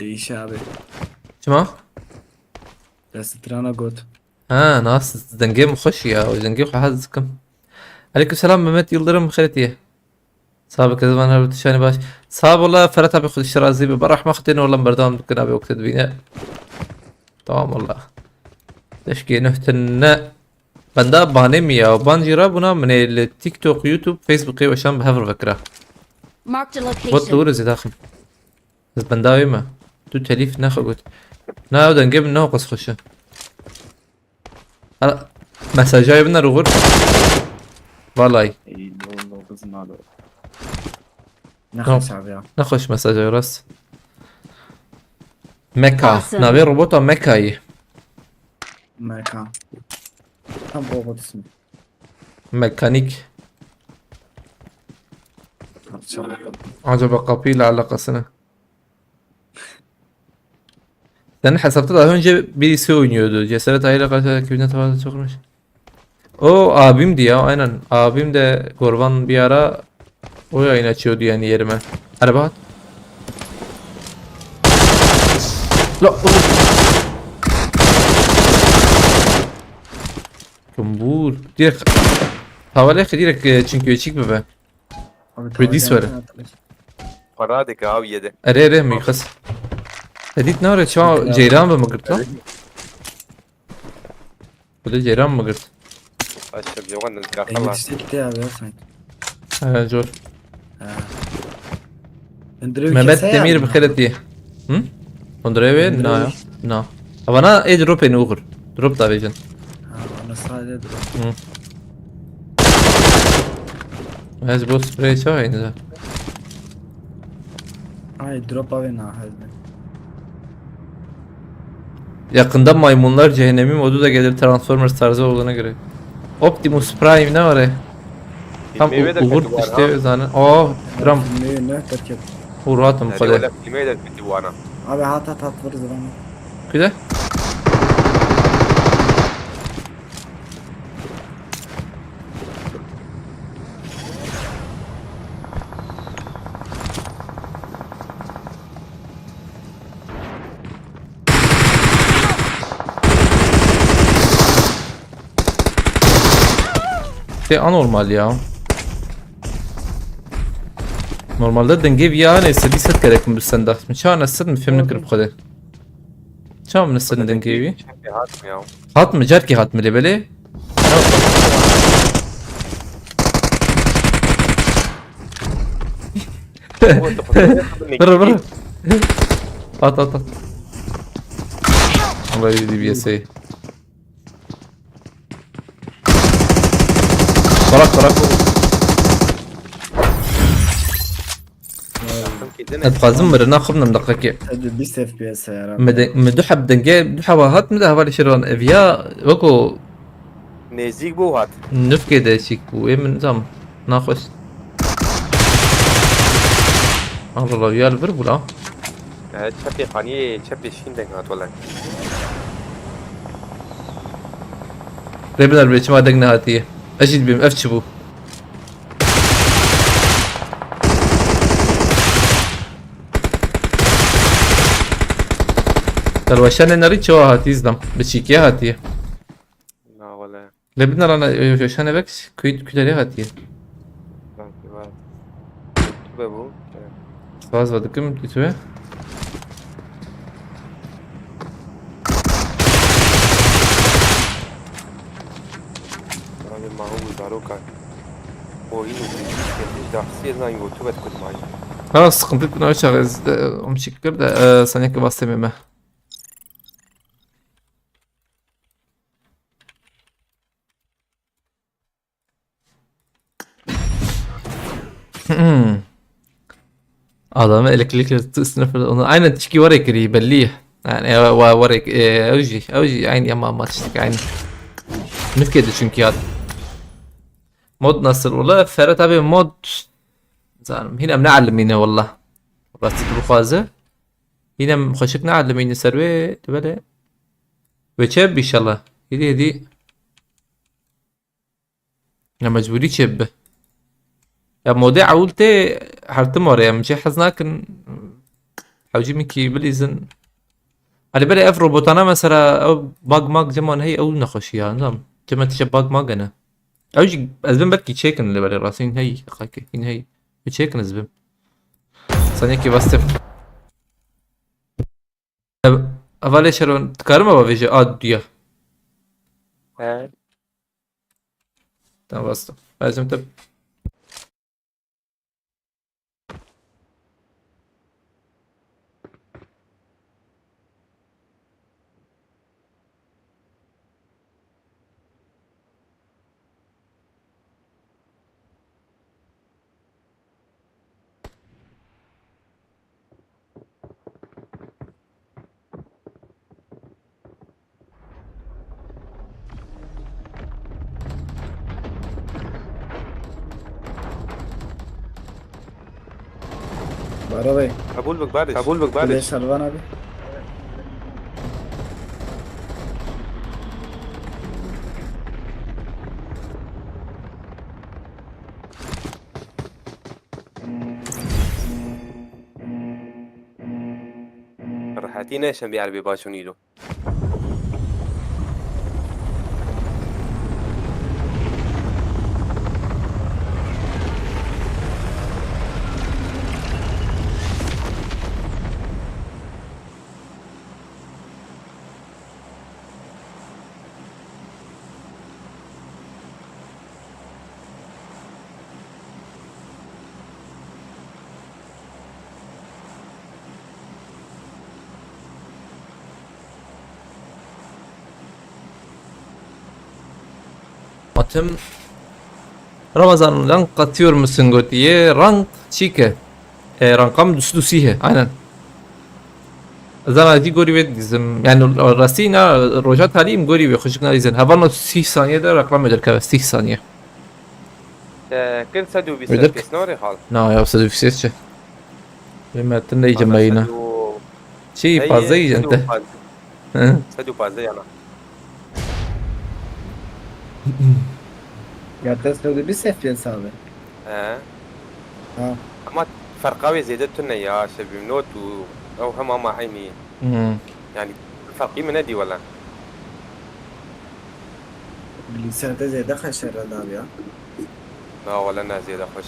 Değiş abi. Çima? Destitrana got. Ha, nas dengê min xweş ya, o dengê xwe hez dikim. Aleyküm selam Mehmet Yıldırım, xêretiye. Sağ ol, Kezban abi, tişani baş. Sağ ol, Ferhat abi, xwedî şirazî bi. Berahme xwedî ne olam berdewam dikin abi, wekte dibîne. Tamam valla. Teşkê nuh tine. Benda banê mi ya? Ban jî rabûna min ê li TikTok, YouTube, Facebookê weşan bi hev re vekira. Marked a location. Bot li wir zî daxim. Ez benda wê me. Tu telîf nexe got. Na ew dengê min ne qas xweş e. Hala mesajayê biner uxur. Valay. Ey, lo, lo, kızım abi. Ne Tamam. Xweş abi ya. Ne xweş mesajayê rast. Meka. Awesome. Navê robota Mekayê. Meka. Tam robot ismi. Mekanik. Parça. Acaba kapıyla alakası ne? Senin hesapta daha önce birisi oynuyordu. Cesaret aile karşı ekibine tavada sokmuş. O abimdi ya, aynen. Abim de Gorban bir ara o yayın açıyordu yani yerime. Araba at. La oğlum. Kumbur. Direkt. Havale direkt e, çünkü açık mı be? Abi, Redis tamam, var. Tamam, tamam. Para dike abi yedi. Ere ere mi yukas. Edit ne ara çawa Ceyran mı girt lan? Böyle Ceyran mı girt? Aşağı bir yawan da Engin tiştekî tê abi ya sanki. He, cor. Ha. Hindire bir Mehmet kese Demir ya. Bi xêr tî. Hı? Hindire wê? Na ya. Na. Avana ê drop ên uğur. Drop da vêjin. Ha, ana sade drop. Hı. Ez bu sprey çawa indi? Ay drop abi na hazme. Yakında maymunlar cehennemi modu da gelir Transformers tarzı olduğuna göre. Optimus Prime ne var ya? Tam Filmê wê de uğur kötü var işte ha. Zaten. Aa, gram. Filmê ne terk et. Uğur hatım Nereye kale. Öyle filmê de kötü bu ana. Abi hat hat hat vururuz lan. Güzel. Şey anormal ya. Normalde dengê viya neyse bir set gerek mi sen daxtım. Çağ ne set mi filmini kırıp koydu. Çağ mı sen dengê vi? Çekti hat mı ya? Hat mı? Cerki hat mı lebeli? Vur vur. At at at. Allah yedi bir şey. Bırak bırak. Ez xwazim mirina xirnim deqekê. Hadi bir F P S ya. Mi de- mi du heb denge, du heba hat mi de hevalê şiran ev ya weko Nêzîk bû hat. Nifkê de çîk bû. Ê min zam. Naxweş. Allah Allah ya li vir bû la. E, çepê xaniyê, çepê şîn deng hat wele. Rêbiner bê çima deng nehatiye. Ez jî dibêm ev çi bû? Telweşanê nerî çawa hatî zidam? Bi çîkê hatiye. Na wele. Lê binera ne, e, şane bek kuy, kuy derê hatiye. Belki var. Tübe bu. Saz ve dikim, tütübe. Abi mahu bu zaroka. O yine bir şey. Dahsiye zan YouTube et kurmayı. Ha, sıkıntı yok, ne çağız, e, um çektir de, e, sen yakı bastı meme. Hmm. Adamı elektrikle üstüne fırladı. Onu aynen tişki var ekri belli. Yani e, wa- var ek e, ew jî, ew jî aynı ama ama tiştik aynı. Nifkedi çünkü ya. Mod nasıl ola? Ferhat abi mod zanim. Hîn em neelimîne wela. Rastî tu bixwaze. Hîn em xweşik neelimîne ser wê, tu belê. Wê çê bi inşallah. Hêdî hêdî. Ya mecbûrî çê bibe. Ya modê ewil tê her tim were ya, min jê hez nakin. Hewcî min kî bilîzin. Hani belê ev robotana mesela ew bug mag ceman hey ew nexweşî ya, nizam. Cema tişe bug mag ne. Ew jî ez bin belkî çêkin li belê rastîn hey, xakê, hîn hey. Ew çêkin ez bin. Saniyekî bastım. Ev, evalê şeron, dikarim eva vêje a duya. He. Tamam bastım. Lazım tabi. Bara Bey. Kabul bik bariş. Kabul bik bariş. Şalvan abi. Rehetî neşem bir erbê başûnî do. Atim. Ramazan, rank atıyor musun gotiye? Rank çike. E, rankam düz düz he. Aynen. Zana di gori ve dizim. Yani rastî na roja talîm gori ve xuşik na dizin. Hevalno sîh saniye de reklam eder keve. Sîh saniye. Te kir sed û bîst Ederk. F P S norê hal. Na ya sed û bîst çi? Lê me tu neyce Ana meyna. sed û Çi Hey, pazdeh yiyeceksin te? sed û pazdeh. Hı. Sed û pazdeh yana. Ya te sed û bîst F P S abi. He. Ha. Ama ferqa wê zêde tune ya, şebîm not û ew hema ma eynî. Hı. Yani ferqî min nedî wele. Bilgisayarda zêde xeşer abi ya. Na wele ne zêde xweş.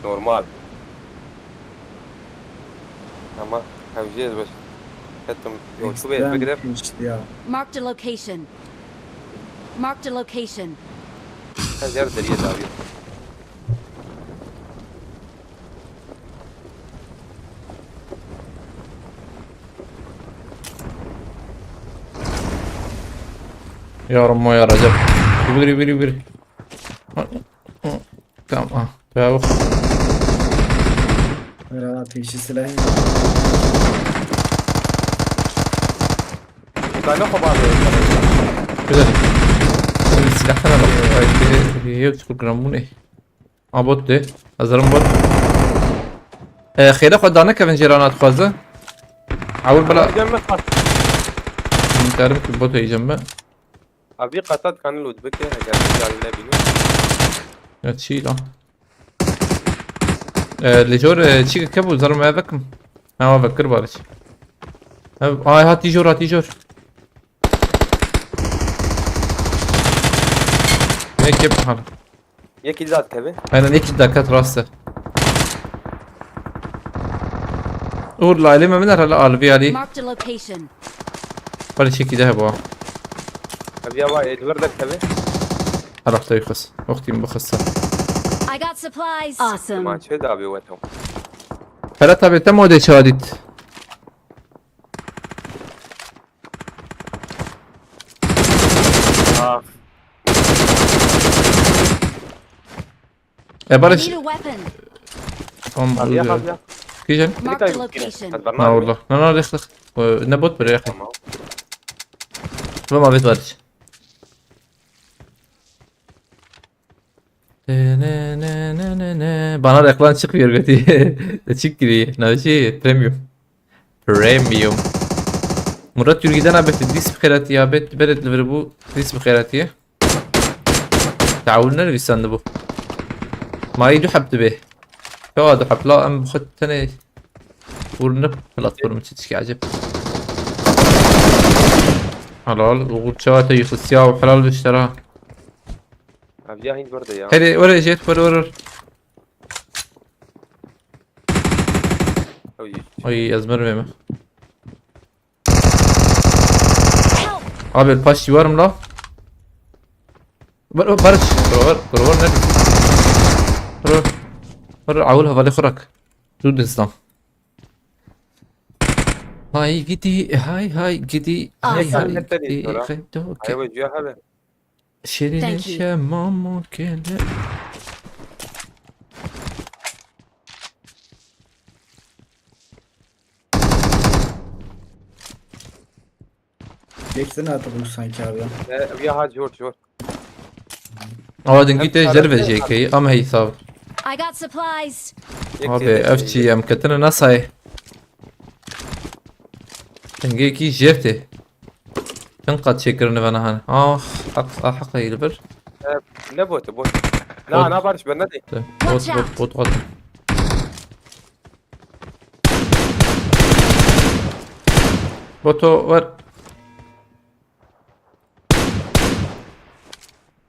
Normal. Ama ew jê ez baş. Hetim yoktu be Ekstrem bigirem. Pişt ya. Marked a location. Marked a location. Ez yer deriyê dawiye. Ya Rabbi ya Recep. Yürü, yürü, yürü. Tamam, ah. Ya bak. Merhaba, peşi silahı. Kale xwe bavê. Güzel. Silah sana bak. Ay, bir, bir, yok, çok gram bu ne? A, bot de. Hazırım bot. E, xêre xwe dane kevin jêrana dixwaze. Awir bela. Cem mi xwest? Min terim ki bot heyecan be. Abi qata dikane loot bike, eger bir canlı ne bileyim. Ya çi lan? E, li jor, e, çi ke bu zarım eve kim? Ha, eve kir bariş. Ev, ay, hatî jor, hatî jor. Ne kep hal. Yekî dî da dikeve. Aynen, yekî dî da ket rast e. Uğur, laylê me min er hala alvî alî. Marked a location. Bari çekî de heba. Ev ya va, e, duvar da dikeve. Arafta yuxus. Wextî min bixisa. I got supplies. Awesome. Ma çi da bê weto. Ferhat abi, te modê çawa dît? Ah. E, I Barış. Need a weapon. Tamam, Abi ya, oluyor. Abi ya. Kîjen? Marked a location. Hadi bana Na abi. Orada. Na, na, rexlix. Ne bot bir rexlix. Tamam. Tamam, abi, Barış. Ne, ne, ne, ne, ne. Bana reklam çıkmıyor götü. Çık giriyor. Ne şey? Premium. Premium. Murat Yürgü'den abi, dis bi xêratiye, bet beret li vir bû, dis bi xêratiye. Teawil ne nivîsandibû. Mayî du heb dibe. Çawa du heb la, em bi xwe tenê hûr ne platform çi tişkî ecêb. Helal, Uğur çawa te yixisiya û helal be ji te re. Abi ya hîn burada ya. Hadi, were Jet, were, were. Oy. Ay, ez mermê me. Help! Abi, paştî warim la. Bar-, Barış, bro, bar-, bro, bar, nerede? Bro, bar, awul hevalê xwe rak. Zû dinstan. Hay gidi, hay, hay gidi, hay, Awesome. Hay gidi, hay, do, Ay, bu ciha hadi. Şirine Thank you. Şemamo kele. Geçsene artık bu sanki abi ya. E, ya ha, zor, zor. Awa dingî te jer ve J K, am hey sav. I got supplies. Abi, ev çi em ketine nasay. Dingekî jêr tê. Çend qat çêkirine ve nihan. Ah, haq, ah, haq ey li vir. E, ne botu, bot. Na, Bot. Na, Barış, ben ne diyeyim? Bot, Watch bot, out. Bot, bot, bot. Boto, ver.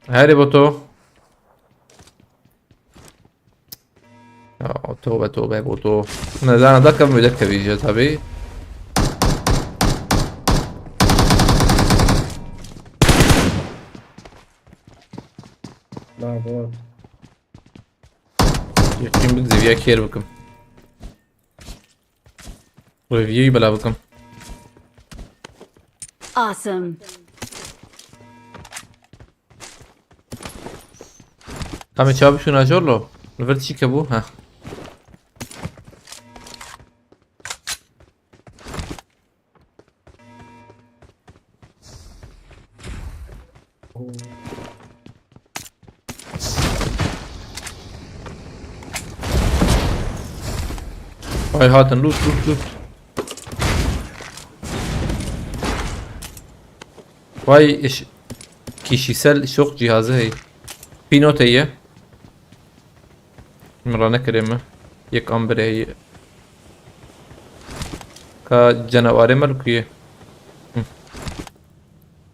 Herê boto. Ya, tobe, tobe, boto. Ne, zana da kevim, öyle kevin, tabii. Bravo. Yekîn bin zêviya kêr bikim. Reviewî bela bikim. Awesome. Tamê çawa bişûna jor lo? Li vir çî ke bû? Heh. Vay hatin, loot, loot, loot. Vay iş, kişisel şok cihazı hey. Pinote ye. Min ranekirê me. Yek ambirê heye. Ka canawarê me li ku ye? Hı.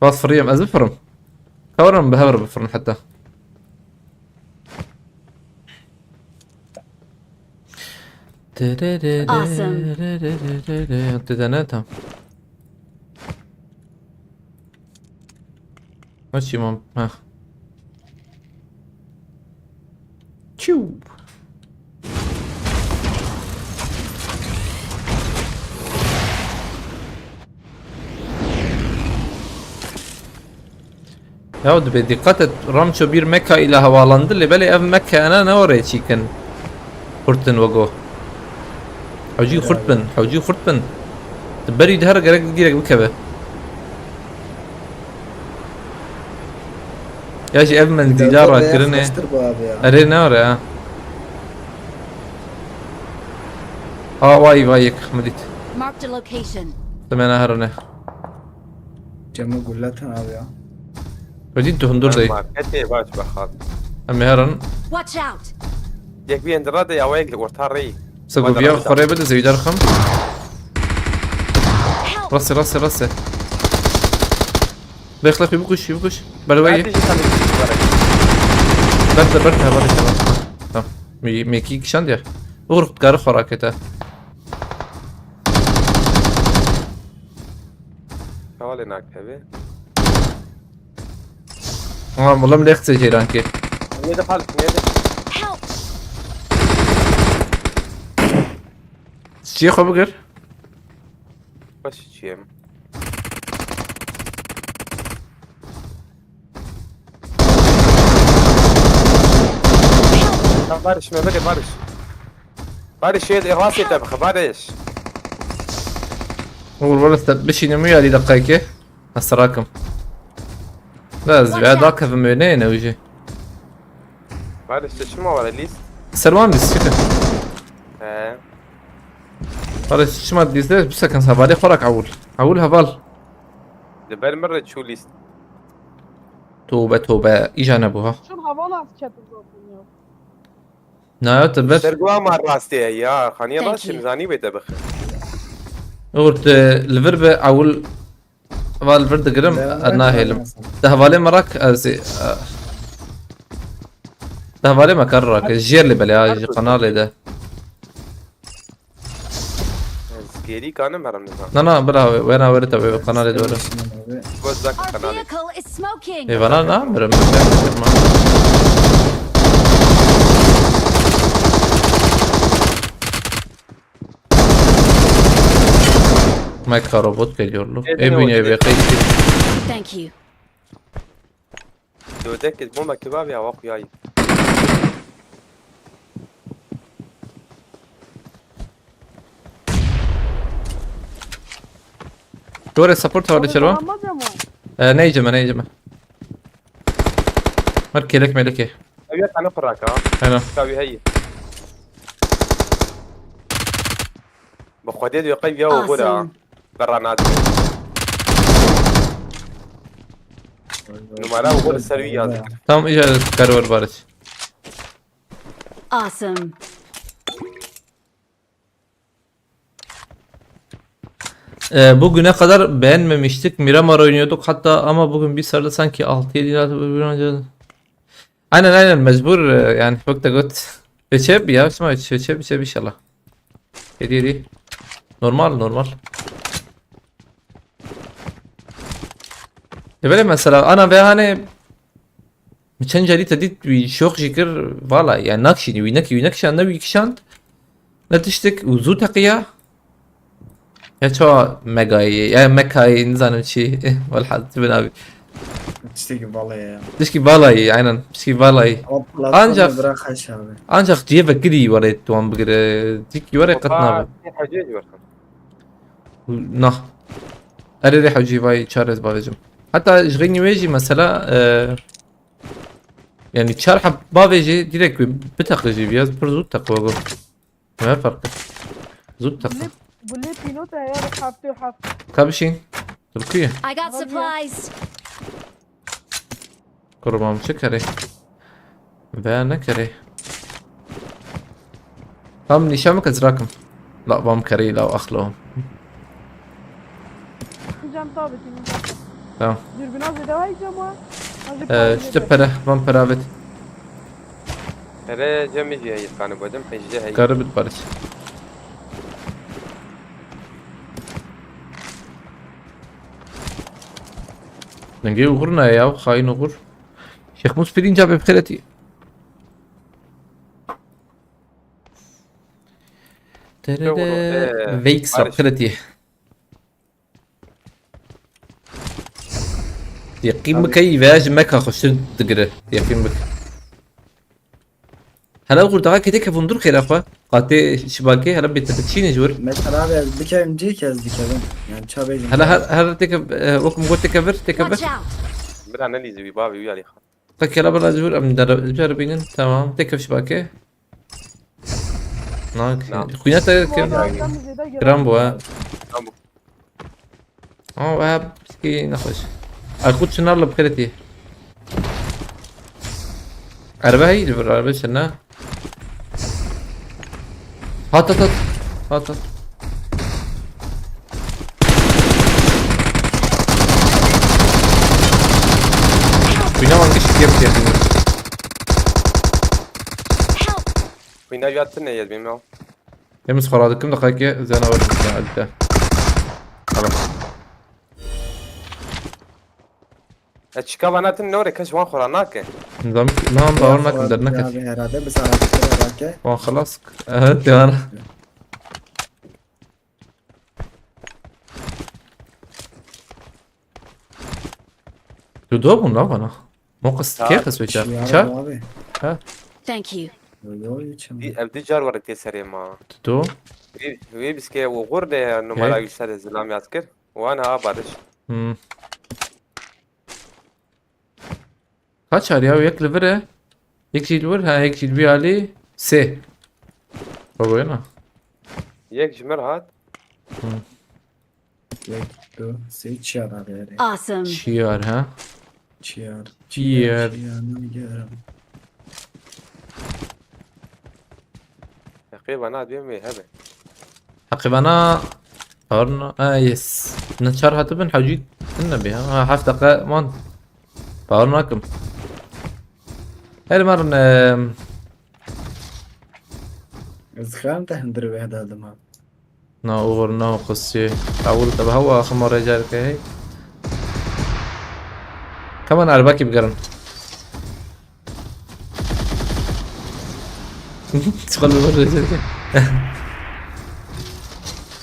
Bas firiyem, ez bifirim. Ka werin bi hev re bifirin heta. Awesome. Tê de ne tam. Maçî mam. Ha. Çiw. Ya dibe dikkat et, Ramço bir Mekka ile havalandı, lê belê ev Mekka ena ne oraya çîkin. Kurtin wego. Hewcî xurt bin, hewcî xurt bin. Di berî de her gerek girek bikeve. Ya jî ev menzîla rakirinê. Erê ne ore ha. Ha vay vay yek min dît. Marked a location. Demena herine. Cemil gulle tena abi ya. Wedî tu hundur dey. Marketê baş be xal. Em ê herin. Watch out! Yek bir endira de ya wek orta rey. Sego biya xorê bide zewîdar xam. Help! Rastê rastê rastê. Bexle xwe bikuş, xwe bikuş. Berweyê. Hadi jî tabii ki. Berte berte hevalê heval. Tamam. Me, me ki kişand ya. Uğur kare xora kete. Hevalê nakeve. Tamam oğlum, lehçe ceyran ki. Niye de hal, niye de? Help! Çiye xwe bigir. Baş çiyem. Lan Barış, Mehmet Barış. Barış, şey, rastê te bixwe, Barış. Uğur, Barış, te bişînim û yarî deqayekê. Ez serakim. Ez ya dakevim wê, ne ne wî jî. Barış, te çima were lîst? Ser wan lîst çi? He. Barış, çima lîst de bisekin hevalê xwe rak ewil. Ewil heval. Li ber min re çû lîst. Tobe tobe, îja nebû ha. Şun heval az çetin zaten ya. Naya te ber. Ser guha ma rastê ye ya. Xaniye baş zanî wê te bixin. Uğur, te li vir be ewil. Va li vir digirim, ez nahêlim. Di hevalê me rak ez ê, eh, di hevalê me kar rak. Jêr lê belê ha, ji kanalê de. Ez gêrî kanim herim nizam. Na, na, bira, wena were te wê kanalê de were. Goz dak kanalê. Ê, vana na, mirim, mirim, mirim. Meka robot geliyor lu. Ê bünye be qeysi. Thank you. Dodek bomba kebabı ya, wak ya. Dore support var içeri. Tamam, tamam. E, neyceme, neyceme. Her kelek meleke. Ev ya kana pıraka. Aynen. Kavi heyi. Bi Xwedê diyo qey ya û gura. Awesome. Berra nade. Numara û gura ser wî yazık. Tamam, îcar kar wer Barış. Awesome. Ee, bugüne kadar beğenmemiştik. Miramar oynuyorduk hatta ama bugün bir sardı sanki altı yedi yıl birbirine acıdı. Aynen, aynen, mecbur, e, yani çok da kötü. Öçe bir ya, şimdi öçe, öçe bir şey inşallah. Hediye değil. Normal, normal. Ne bileyim mesela, ana ve hani, mi çend carî te dît, wî şox jî kir, vala, yani nakşînî, wî nekî, wî nekişan, ne wî kişand, ne tiştik, û zû teqiya. Ya çawa megayê, ya mekayê, nizanim çi. Welhaz, tu bin abi. Tiştekî valayê ya. Tişkî valayî, aynen. Tişkî valayî. Ama platformê Ancak- bira xeş abi. Ancak cihê vekirî were tu wan bigire. Cik were qet nabe. Hecê ji werxan. Nah. Erê rê hewcî vay çar ez bavêjim. Heta ji xeynî wê jî mesela e, yani çar heb bavêjî direkt bi biteqijî biraz pir zû teqwe go. Ne fark et. Zû teqwe. Bulê pînota ya heftê û heft. Ka bişîn. Tirkî. I got supplies. Kurban çi kerê? Ve ne kerê? Tam nîşan bike zirakim. La vam kerê la axlo. Cem tabi ki. Tamam. Dürbün az da hay cam var. Ee, işte pere, van pere evet. Ere cem ji heyî qane bodim hejde heyî. Karı bir parça. Dengê uğur ne ya? Xain uğur. Şêx Mûs pirînca bê bixêretî. Doğru, ee, Veyks Barış. bixêretî. Yeqîn bike î veya ji me ka xweştir digire. Yeqîn bike. Hele uğur daha kê têkevin dur xêra xwe. Qatê şibakê hele bê te biçîne ji wir. Mesela abi ez bikevim cî ki ez dikevim. Yani çabê Hele her her têke e, wek min got têke vir, têke Watch vir. Out! Bira ne lîzî wî bavê wî alî xwe. Qekela bela ji wir em dere cer bînin. Tamam. Têkev şibakê. Na. Na. Xwîna te ke. Kiran bû ha. Tamam. Ama we ki nexweş. Aykut Çınar li bixêretî. Erbe hey li vir erbe çi ne? Hat hat hat. Hat hat. Bina wan gişt yem diye. Help! Xwîna ya tine yê bîm ya. Em xwara dikim de qekê zena wer dikim elde. Tamam. E çika vana tine ne were kes wan xwara nake. Nizam ki lan bawer nakim der neket. Abi herhalde biz araştırma herhalde. Wan xelas. Evet yani. Tu do bûn la bana. Moqis Ta- kê qisve çar. Şiyara Çar? bu abi. Thank you. Yo yo çim. Di ev di car were tê serê ma. Tu do. Wê wê biske o gur de numara Hey. yüksel zilam yaz kir. Wan ha barış. Hmm. Kaç ar ya? Yek li vir e. Yek jî li vir. Ha, yek jî li vî alî. Sê. Baba yana. Yek ji mir hat. Yek, du, sê çiyar abi herê. Awesome. Çiyar ha. Çiyar. Çiyar. Çiyar ne diyorum. Heqê vana duyem wê hebe. Heqî vana. Harun. Ha, yes. Ne çar hatibin hewcî. Din ne bê ha. Ha, heft deqe man. Bawer nakim. Her marin. Em, Ez xerim te hundir wê heda dima. Na uğur na qusî. Ewil te bi hewa axim ore car ke hey. Kaman erbaki bigerin. Çiqal bi ber car ke.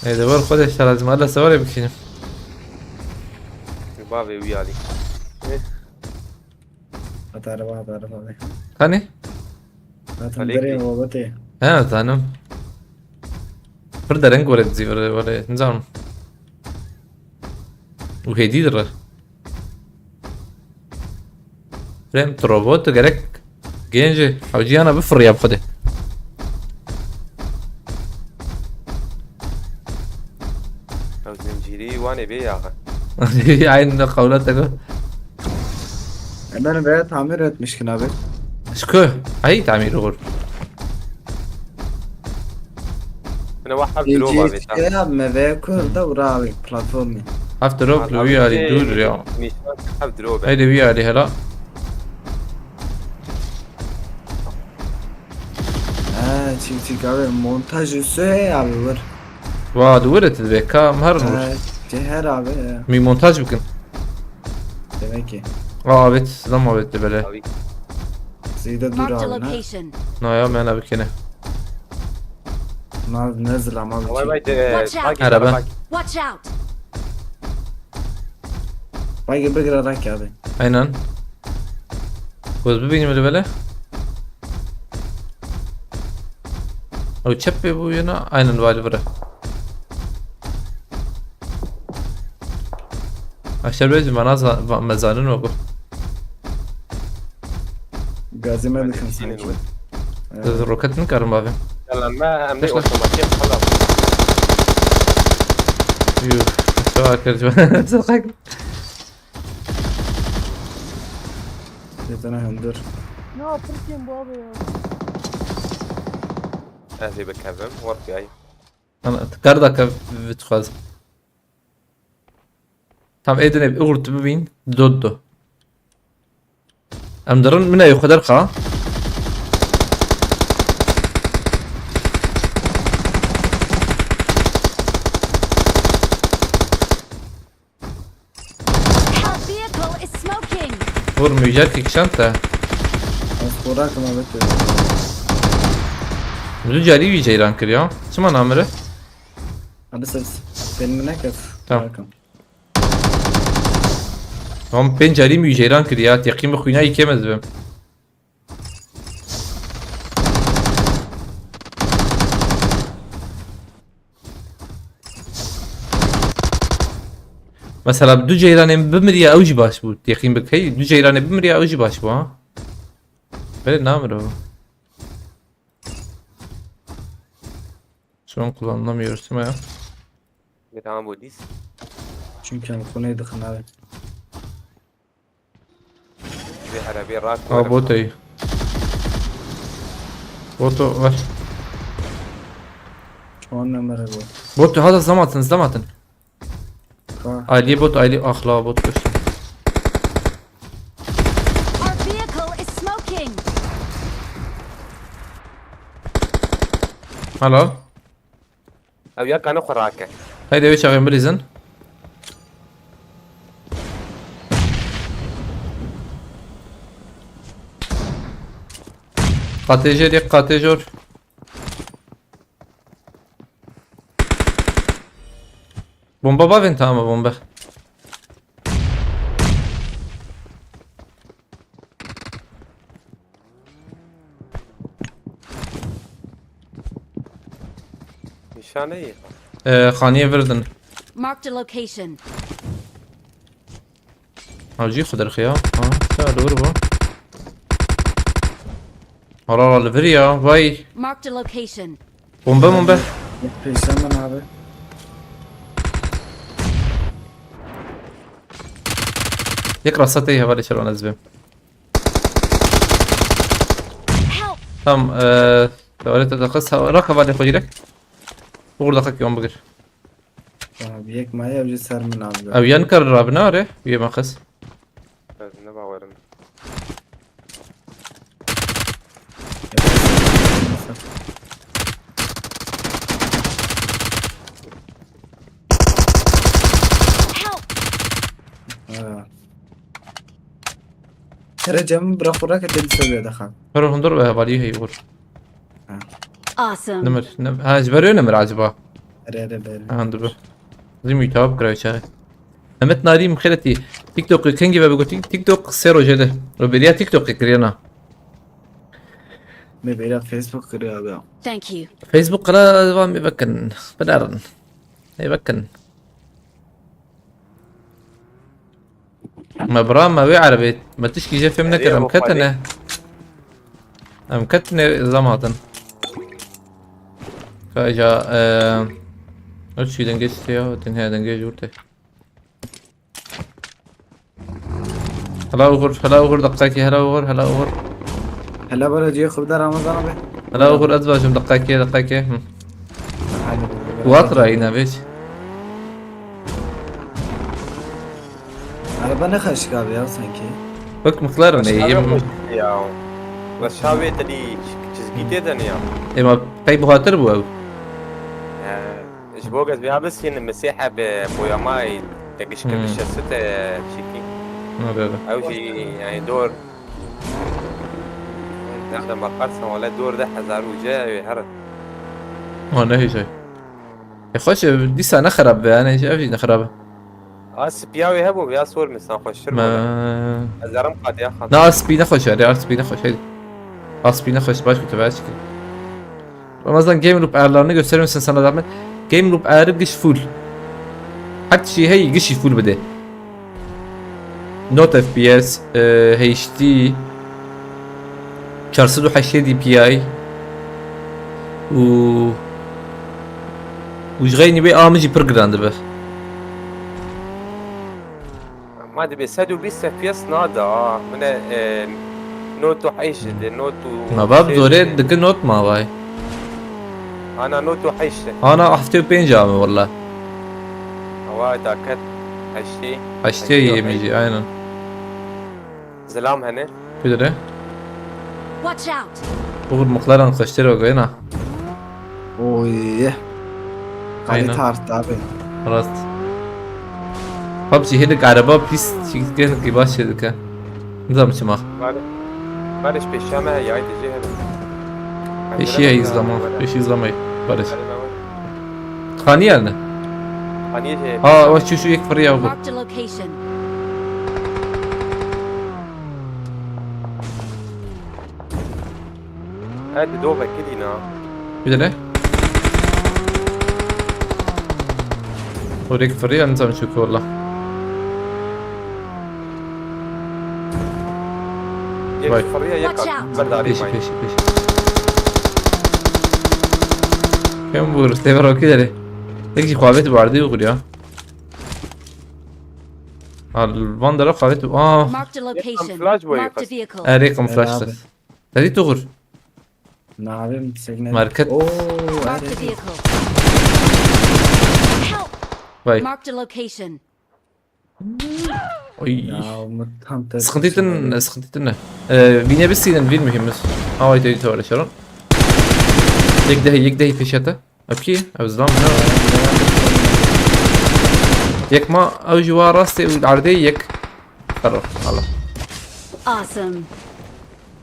Ey de ber xwedê şer lazim. Allah sevarê bikişînim. Bavê wî alî. Hat araba, hat araba. Hani? Hat Aleyki. hundirê robotê. He, zanim. Pir dereng were dizî were, were, nizanim. Û hêdî dire. Rem tu robot tu gerek genci hewciyana bifirriya bi xwedê. Ew zincîrî wan ê bê yaxe. Aynı qewla te got. Hemen veya tamir etmişkin abi. Şku, hey tamir uğur. Bine wah hev diro bavê ta. Şey yapma veya kur da vur abi platformu. Hafta rok li wî alî dûr ya. Nîşan hev diro be. Heydi wî alî hela. Ha, çik çik abi montaj üstü hey abi vur. Wa di were tu dibe ka em herin wir. Ha, Ceher abi ya. Mî montaj bikin. Demek ki. Aa evet, silam evet de bele. Abi. Zeyde dur Marked a abi ha. Location. Na ya mena bikene. Naz ne zilama Vay bir vay şey. de. Watch out. Bak, Araba. bak. Watch out! Bagi bigire rek abi. Aynen. Göz bibînim li bele. Ew çep pê bû yena? Aynen, vali vire. Aşer bêjim, bana za-, va-, me zanin wekû. Gazî me dikin sanki. Evet. Ez roket nikarim bavê. Yalan me, em ne Başla. Otomatik xelas. Yuh, çawa kir. Sokak. Yetene hundir. Ya, Türkiye'm bu abi ya. Ez ê bikevim, wek yay. Ana, kar da kev bitxwaz. Tam ê dinê û tu bibîn, dot do. Em dirin, min ê xwe derxa. Our vehicle is smoking. Vur, mücadele kişan te. Ez xorakim abi. Du carî wî ceyran kiriya. Çima namire? Abi siz benim ne kes? Tamam. Xorakim. Tamam, pênc carî min wî ceyran kiriya. Teqîm bi xwîna yî kêm ez bim. Mesela du ceyranên bimiriya ew jî baş bû. Teqîm bik hey, du ceyranê bimiriya ew jî baş bû ha. Belê namir o. Şu an kullanılamıyoruz değil mi ya? Bir tane bu diz. Çünkü em xunê dixin abi. Vê erebê rak Aa, were. Bot ey. Boto ver. Çawan nemere bot. Boto hada zamatin, zamatin. Ka. Aileye bot, aile, ah la bot koştu. Our vehicle is smoking. Helal. Ew ya kanê xwe rake. Heydi, wê çaxên bilîzin. Qatê jêr, yek qatê jor. Bomba bavên, tamam, bomba. Nîşaneyê. Ee, xaniyê virdin. Marked a location. Ha, jî xwe derxiya. Ha, ta li wir bû. Hala li vir ya, vay. Marked a location. Bombe, bombe. Pêşen min abi. Yek rasta tey hevalê şervan ez bim. Help! Tam, e, tuvalete daxist, ha, rak hevalê xwe girek. Uğur daxik yon bigir. Abi yek maye ev jî ser min abi. Ev yan kar rabine are, üye makas. Ez ne bawerim. Help! Ha. Tere cem bırak bırak edin seviye daha. Her hundur ve hevalî hey vur. Ha. Awesome. Nimir, nim-, ha, ji ber wê nimir acaba? Ere ere ere. Ha, dur. Zî muhtewab kiraye çaxê. Mehmet Narî, min xêretî. TikTok kengî ve bigotî? TikTok sê rojê de. Ro beriya TikTok kiriye na. Me beriya Facebook kiriye abi. Thank you. Facebook qala van me vekin. Binerin. Me vekin. Me bira me wê erebê. Me tişkî jê fêm nekir. Em ketine. Em ketine zamatin. Ka ja, eee, ew çi dengê çi ya? Tenha dengê jûr te. Hela uğur, hela uğur, dakikê, hela uğur, hela uğur. Hela bana diye xubda Ramazan abi. Hela uğur, ez bajim, dakikê, dakikê. Hı. Hadi. Wat rayî ne vêç. Araba ne kaşık abi ya sanki? Bak McLaren ê yê. Ya. Ve şavê te dî çizgî tê de ne ya? Ê, ma pey buhatir bû ew. He. Ji bo ez vêya bisînim, Mesîhe bi boyamayî te giş kir Hmm. dişe site çîkî. Nade de. Ew jî, yani, dor. Nerede bakarsan, wele dor de hezar û ce ew her. Ha, ne hêjay. E, xweş, e, dîsa ne xerab be, yani, ev jî ne xerab e. A spiya wê hebû ya sor misan xweştir bû. Me- Ez erim qadiya xan. Na, a spî nexweş e, a spî nexweş e. A spî nexweş, baş ku tu ver çikir. Ramazan game loop ayarlarını gösterir misin sana zahmet? Game loop ayarı giş full. Her şey hey giş full bide. Not F P S, e, H D, çar sed û heştê D P I û û ji xeynî wê a min jî pir giran dibe. Ma dibê sed û bîst F P S nada. Min e, e, not û heşt de, not û Ma bab şêst zorê de. Dike not ma vay. Ana not û heşt de. Ana heftê û pênc a min walla. Awa daket heştê. Heştê yê min jî, aynen. Zilam hene. Kudere? Watch out! Uğur muxlaran xweştir o goyna. Oy. Aynen. Kalite arttı abi. Rast. PUBG hinek araba pis çikin ki baş çedike. Nizam çima. Barış, Barış peşame heyay dije hene. Peşi ya izlama. Peşi izlama. Barış. Hani yani? Hani şey. Aa, o şu şu yek fırıya bu. Marked a location. Hadi do bekle dina. Bir de ne? Oraya fırıya nizam çünkü valla. Vay. Yek fırıya yek Watch out. berdarî Peşi may. peşi peşi. Kim bu? Rüstem Rocky deri. Tek ki kuvvet vardı yok ya. Al, Van dara kuvvet. Aa. Marked a location. Flash boy Marked a yukarı. vehicle. Erê kamuflajtır. Dedi tuğur. Ne yapayım? Senin Market. Oo, Marked a evet. vehicle. Help! Vay. Marked a location. Oy. Ya, Umut tam tersi. Sıkıntı ettin, sıkıntı ettin ne? Ee, bine bir senin bir mühimiz. Havay teyit var şaron. Yek daha, yek daha peşete. Okey, ev zam ne? Yek ma, ev juwa rastê û ardê yek. Xero, hala. Awesome.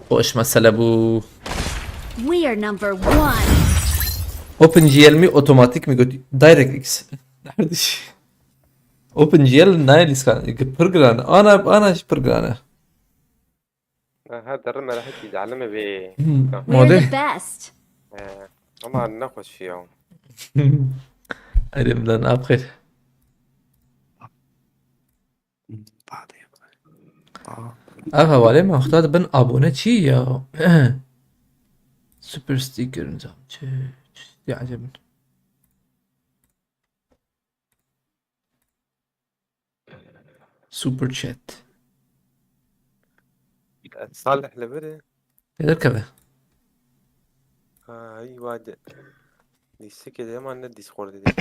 Hoş mesele bu. We are number one. OpenGL mi, otomatik mi götü? DirectX. Kardeş. OpenGL nayê lîskan. Pir giran. Ana, ana jî pir giran e. Her derre merahekî zalime vê. Hmm, We are Mode. The best. Ee, Ama ne xweşî ya. Elimden apxir. Aa, Ev hevalê me xweda dibin abone çi ya? Super sticker nizam çi, çi ya ecebin. Super chat. Salih li vir e. Nedir keve? Ha, iyi vade. Dîsikê de hemen ne Discord dedi.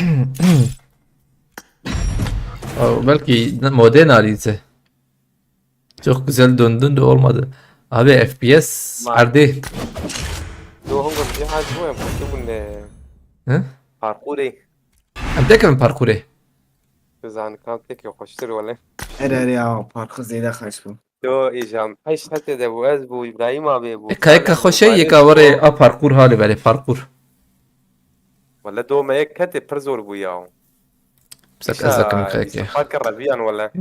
O, belki ne- Mode nalîze. Çok güzel döndün de olmadı. Abi F P S Var. Ardi. Do hungum cihaz bu em xweşî bûn e. Hı? Parkurê. Em tekin parkurê. Bizan kam tek xweştir wele. Her her ya parkur zêde xweş bû. Do îjam. Heş hete de bu ez bu İbrahim abi bu. E, kayka xweşe yeka were a parkur hali bere parkur. Wele do me yek kete pir zor bû ya. Bisak ez dakim kayke. Park reviyan wele.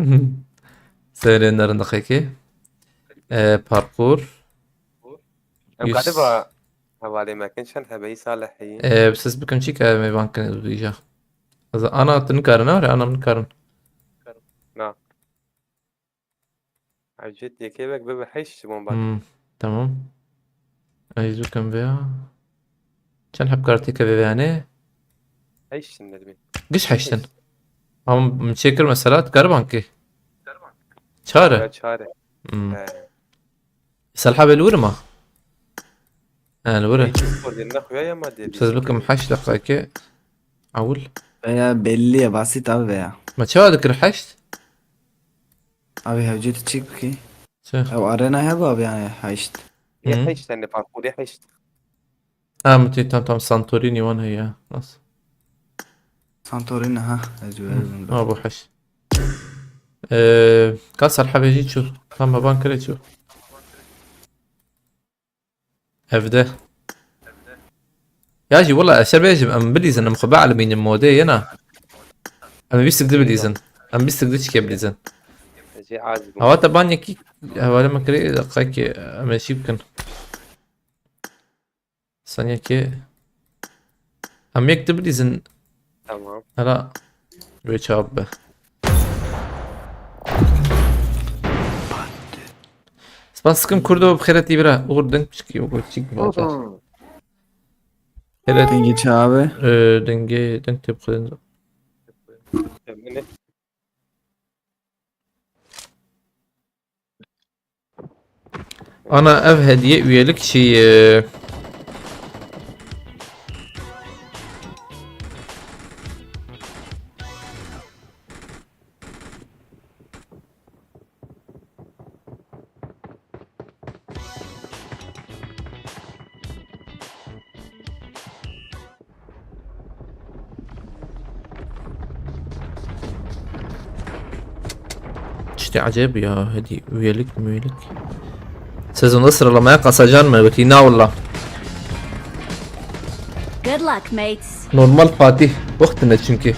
Seyrên derin daxeke. E, parkur. Em Yüz- galiba hevalê me kin çend hebeyî Salihî. E, siz bikim çi ke me bankin duyacak. Az ana tın karın var, ana mı karın. Na. Evcet yekê wek bibe heşt ji wan bak. Hmm, tamam. Ez bikim veya. Çend heb karteke ve yani? Heşt şimdi dibî. Giş heştin. Ama çekir mesela kar banki. Çare. Ya çare. Hmm. He. Salha bel vurma. Yani vurma. Discord'da ne xuya ya ma dedi. Siz bikim heşt dakika ki. Awul. Veya belli ya, basit abi veya. Ma çawa dikir heşt? Abi hevcet çek ki. Çi? Ev arena hep abi yani heşt. Ya Hı. heşt tane parkur ya heşt. Ha, mutê tam tam Santorini wan heye. Nasıl? Santorini ha. Ez Hı. verdim. Ha, bu heşt. Ee, ka Salha bejî çû. Tam me ban kire çû. Evde. Ya jî wala ez şer bêjim, em bilîzin, em xwe bielmînin modê yena. Em wî sibdi bilîzin. Em bîst diçike bilîzin. Ez ê aciz bûm. Hawa te ban yekî hevalê me kirê, deqekê em ê şî bikin. Saniyekê. Em yek dibilîzin. Tamam. Hela wê çap be. Spas dikim Kurdo, bi xêretî bira. Uğur deng piçkî, Uğur çîk bi. Xêret. Dengê çavi. Ee, dengê, deng tê bi xêret. Ana, ev hediye üyelik şeyi. Tiştê ecêb ya, hediye, üyelik, müyelik. Sezonda sıralamaya kasacan mı? Wekî na walla. Good luck, mates. Normal Fatih. Wextine çünkü.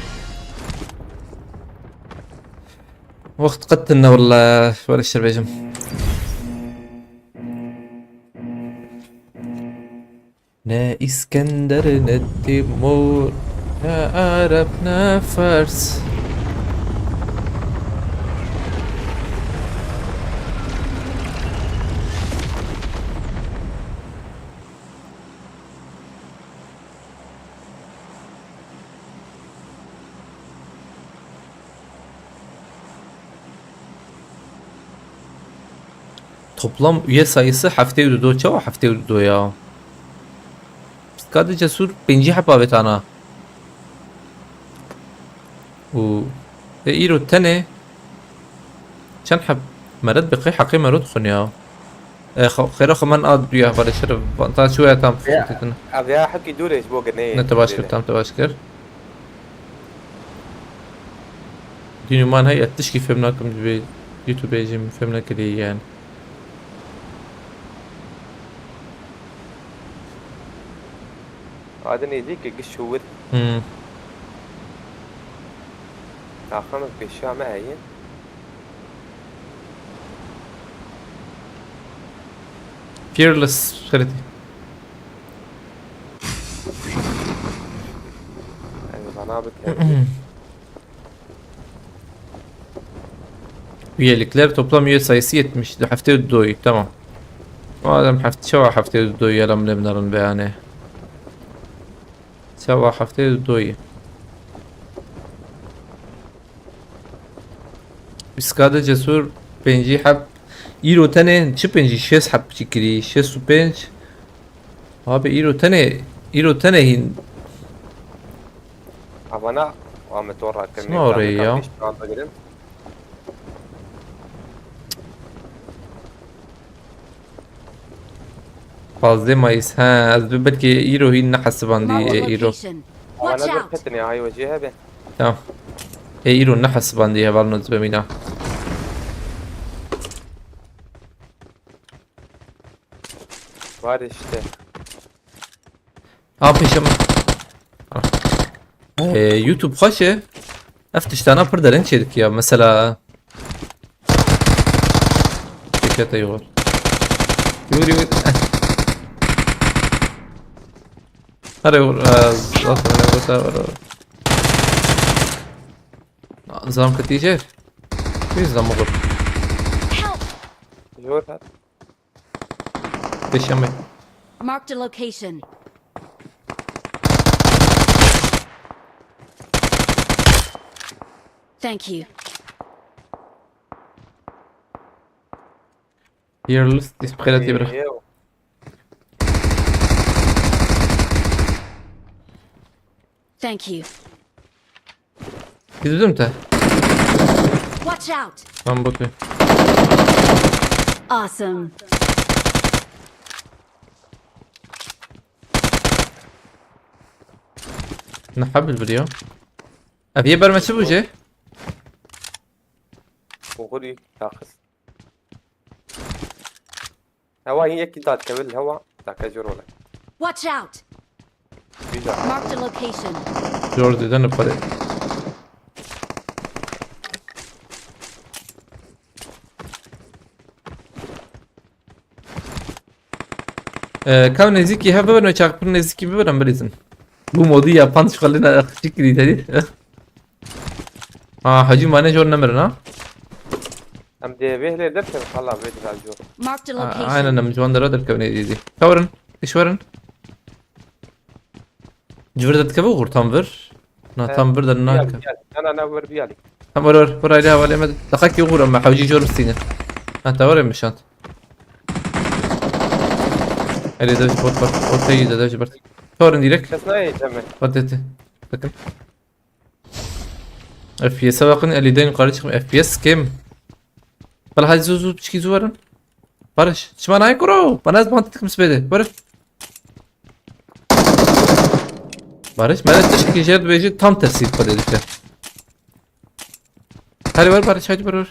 Wext qet tine walla, were şer bêjim. Ne İskender, ne Timur, ne Arap, ne Fars. Toplam üye sayısı heftê û du, çawa heftê û du ya? Piskadê Cesur pêncî heb avêtana. Û e, îro tenê çend heb meret bi qey heqê mero dixwin ya? E, xo-, xêra xwe men a duya hevalê şerif, ta çû ya tam Ya, fixtîtin. Ev ya hekî dûr e ji bo girneyê. Ne te baş kir, tam te baş kir. Dînû man heye, tişkî fêm nakim, divê YouTube jî min fêm nekirî yani. Adi nêzîk e, giş û wir. Hmm. Taxamek pêşiya me heye. Fearless, xeritî. Yani bana bir tercih. Üyelikler, toplam üye sayısı yetmiş. Heftê û du, tamam. Madem heft-, çawa heftê û du ya, em lê binerin be yani. Çawa heftê û du. Piskadê Cesur pêncî heb. Îro tenê çi pêncî, şêst heb çi kirî? Şêst û pênc. Abi îro tenê, îro tenê hîn. Avana, wa me to rakirin. Sima oraya ya? Pazdeh Mayıs, he, ez bi belkî îro hîn nehesibandî, Marked e, îro. Location. Watch out! Tamam. E, îro nehesibandî hevalno zibemîna. Var işte. Ha, pêşe min. Ha. Ee, YouTube xweş e. Ev tiştana pir derin çêdikî ya. Mesela. Çekete yol. Yürü, yürü. Hadi yol. Ee, zaten ne kadar var. Zam katı yiyecek. Biz zam olur. Help! Yol. Pêşiya me. Marked a location. Thank you. Fearless, dispxêretî bira. Thank you. Gidiyorum te. Watch out! Tam bakayım. Awesome. Ne habil biliyor? Abi ye berme çi bu je? Oxirî taxist. Hewa yekî da dikeve li hewa, dake jor wele. Watch out! Vîza. Marked a location. Jor didin li xwe de. Ee, ka nêzîkî hev bibin ve çaxpir nêzîkî bibin em bilîzin. Bu modî yapan şixulina xişik kirî tedî. Ha, Hacî mane jor nemirin ha. Em dê vê hilê derkevin, xala vê dira jor. Marked a Ha, location. Aynen, em ji wan dera derkevin êdî. Ka werin, iş werin. Ji vir de dikeve û tam vir. Na, tam vir de nake. Biyalî, biyalî. Na, na, na, vir biyalî. Hem vir, vir, vir ayrı havale me. Deqekî uğur em hewcî jor bistînin. Ha, te were mişand. Elê de ji bot bot. Ortayı de de ji bot. Torun direkt. Kes nayê ceme. Bot eti. Bakın. F P S'e bakın, elli den yukarı çıkmıyor. F P S kim? Bal hadi zu zu piçkî zu verin. Barış, çima nayê kuro? Bana ez mantık mı spede? Barış. Barış, mene tişkî jêr dibêjî tam tersî xwe dike. Hadi ver Barış, hadi ver ver.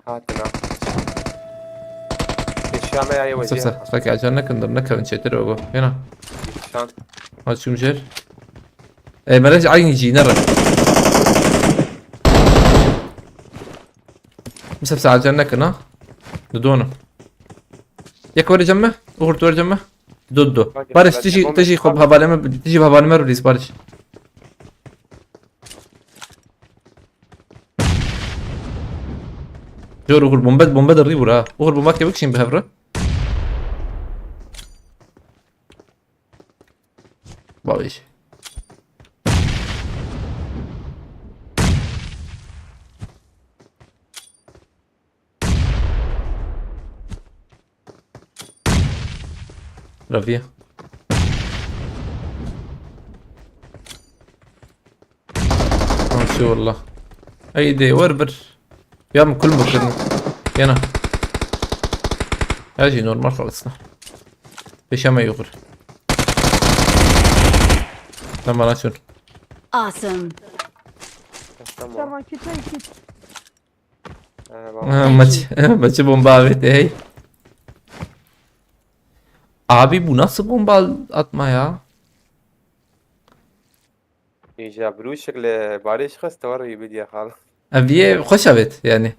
Hatina. Eşya me ya Mustafa, yewecî. Bak, acele nekin, dur, nekevin çetir o bu. Yana. Şan. Ha, çum jêr. E, mene aynı cî, nere? Mustafa, acele nekin ha. Dudonu. Yek vereceğim mi? Uhurt vereceğim mi? Dur, dur. Bak, Barış, bak, tiji, bomba tiji, çıkar. Havaleme, tiji havaleme release, Barış. Jor, Uğur, bombe, bombe de rî vur ha. Uğur, bomba ke bikşin bi hevre. Babiş. Raviye. Tamam, şu valla. Haydi, ver bir. Ya mı kul mı kırın? Yana. Her şey normal kalsın. Peşeme yukarı. Tamam, açın. Awesome. Tamam. Tamam, kit, kit. Ee, bak. Ha, maçı, maçı bomba avêt, hey. Abi, bu nasıl bomba atma ya? Îja birûşik li barê ji xwe stewar wî bidiye xal. Ev yê xweş avêt yani.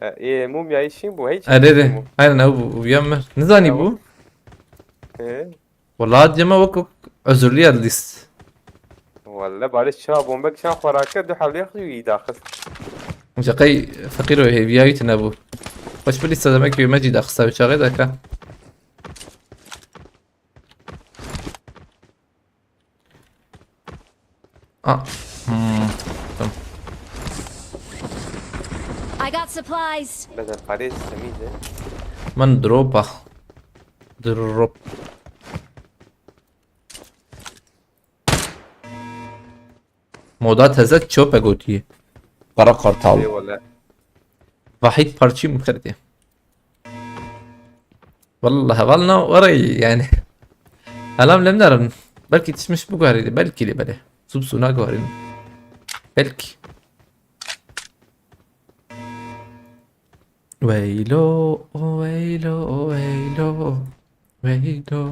E, ê mûmyayî şîn bû, hey çi Erê, erê. Aynen, ew bû, bû ya me. Nizanî bû. He. Wala cema wek, wek özürlü ya list. Wala barê çawa bombek çawa xwe rake du hewlê xwe wî daxist. Jaqey feqîr o hêviya wî tine bû. Xweş bilî sedemekî wê me jî daxista wê çaxê daka. Ah. Hmm. Tamam. I got supplies. Beden parêz temiz e. Min drop a. Drop. Moda teze çöpe gotiye. Kara Kartal. Eyvallah. Vahit parçî min xirtê. Wallah, heval na were yani. Helam lem nerin. Belkî tişmiş biguherî, belkî lê belê. Zû bi zû naguherîn. Belkî. Weylo, weylo, weylo, weylo.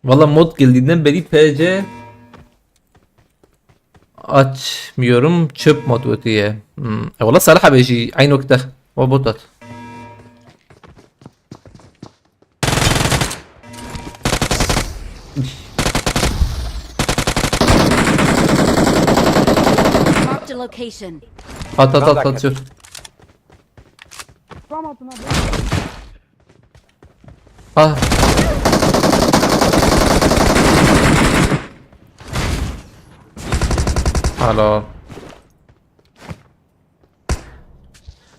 Valla mod geldiğinden beri P C açmıyorum. Çöp mod gotiye. Hmm. E, valla Salih abi jî aynı nokta. O bot at. Marked a location. At, at, at, at, sür. Tam atın abi. Ah. Alo.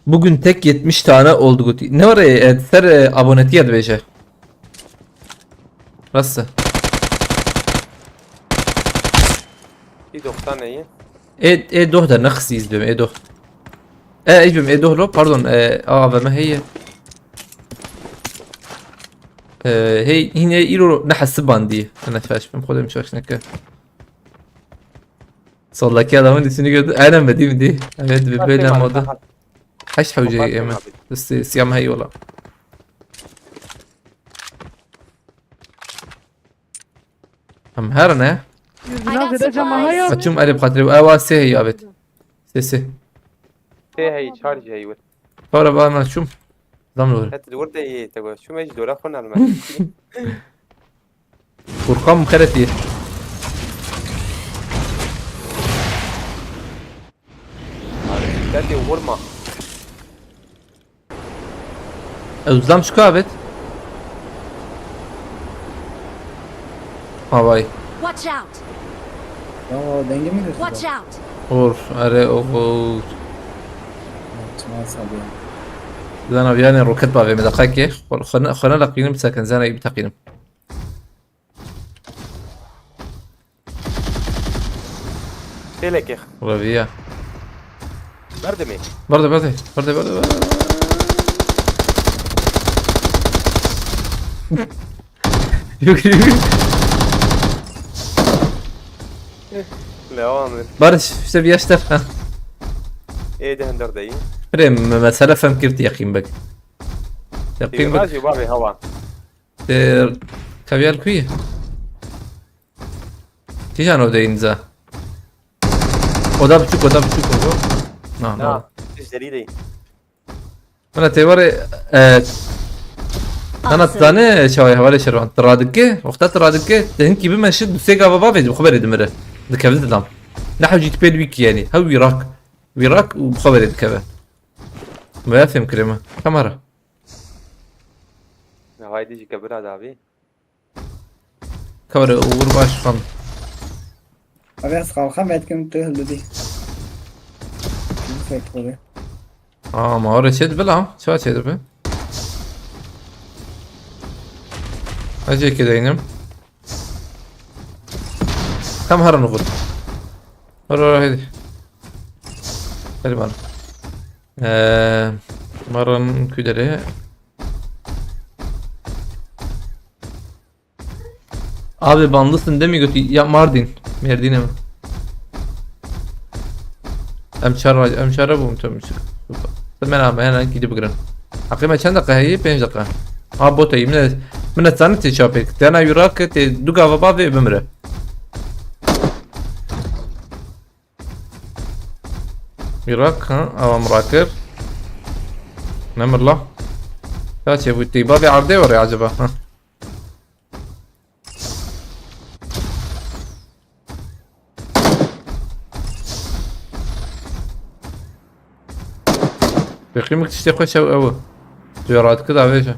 Bugün tek yetmiş tane oldu gotiye. Ne var e, e, ser e, abonetiye dibêje. Rast e. Bir doksan iyi. E, e doh da ne kısı izliyorum e doh. E, izliyorum e doh lo, pardon, e, A V M heye. E, hey, yine iro ne hası bandi. Ana şaş, ben kodum şaş ne ki. Soldaki adamın ismini gördün. Aynen be, değil mi, değil? Evet, bir böyle moda. Heşt hewce yeme. Siyam hey ola. Em her ne? I got supplies. Açum erê bi xatirê. Ewa sê heyî avêt. Sê sê. Tê heyî, çar jî heyî wir. Para ba me çum. Zam li wir. Het di wir de yê te got. Çum ez ji dora xwe nalime. Furkan Muxeretî. Te tê vurma. Ez zam çika avêt? Havay. Watch out! Ya dengê min girtî. Watch out! Or, erê, o, o. Çima sabî? Zana viyanê roket bavê me deqekê. Xwe ne, xwe ne leqînim, sekin zana î biteqînim. Têlekê. Reviya. Berdimê. Berde, berde. Berde, berde, berde. Yok, yok. Devam et. Barış, işte bir yaşlar. Ha. Ê de hender deyî. Rê me-, mesele fem kir yaqîn bik. Yaqîn bik. Rajî bavê hewa. Te kaviyal kuyi? Kîjan odeyê înza? Oda biçûk, oda biçûk, oda. Na, na. Na. Tişt derî deyî. Mana têwarê, e, nana tu zane çawa hevalê şervan. Tu radike, wexta tu radike, te hinkî bimeşi, du sê gava bavê, bi xwe berê dimire. Dikeve dilam. Ne hewcî tu pê li wî kî yanî. Hew wî rak. Wî rak û bi xwe berê dikeve. Veya fêm kirê me. Kamera. Haydi ji kebira davî. Kawre, uğur başkan. Abi az kalkan belki mutlu öldü diye. Şimdi sektori. Aa, ma oraya şey de la. Çağ şey de be. Acı ki deynim. Tam harın uğur. Ora, ora, hadi. Hadi bana. Eee, Maran küdere. Abi bandısın değil mi götü? Ya Mardin. Merdin'e mi? Em çar, em çara bûm tüm çık. Sen ben abi hemen gidip girin. Aklıma çend dakika heye? Pênc dakika. Ha bot heye. Mine, mine tanı te çapek. Tena yurak te du gava bavê bimre. Yurak ha? Awa mirakir. Nemir la. Ya çe bu teyba ve ardê var ya acaba? Ha. Beqîmik tiştê xwe çew ew. Ziyaratki davêje.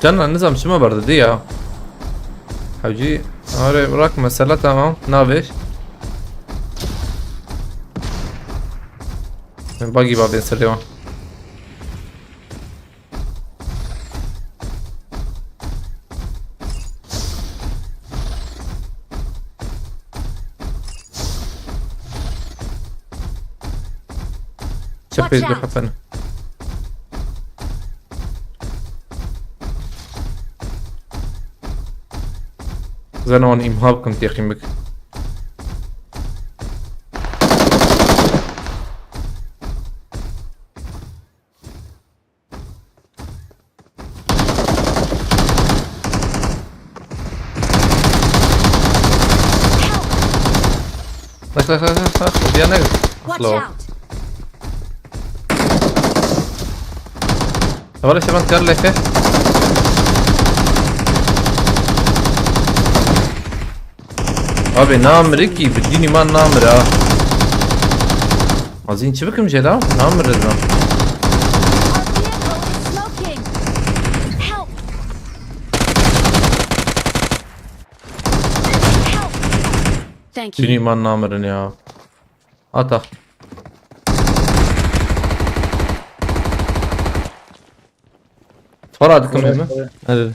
Canla nizam çima berdidî ya? Hewcî, are bırak mesela tamam. Navêj. Bagî bavên serê wan. Çepê du hefen. Zena wan îmha bikim têqîn bik. Bak, bak, bak, bak, bak. Bir yana git. Watch out. Wala şevan kar leke. Abi namire ki, bi dînî man namire ha. Azîn çi bikim jê la? Namire lan. Our vehicle is smoking. Help! Help! Thank you. Dînî man namirin ya. Ata. Para dikim mi? Evet.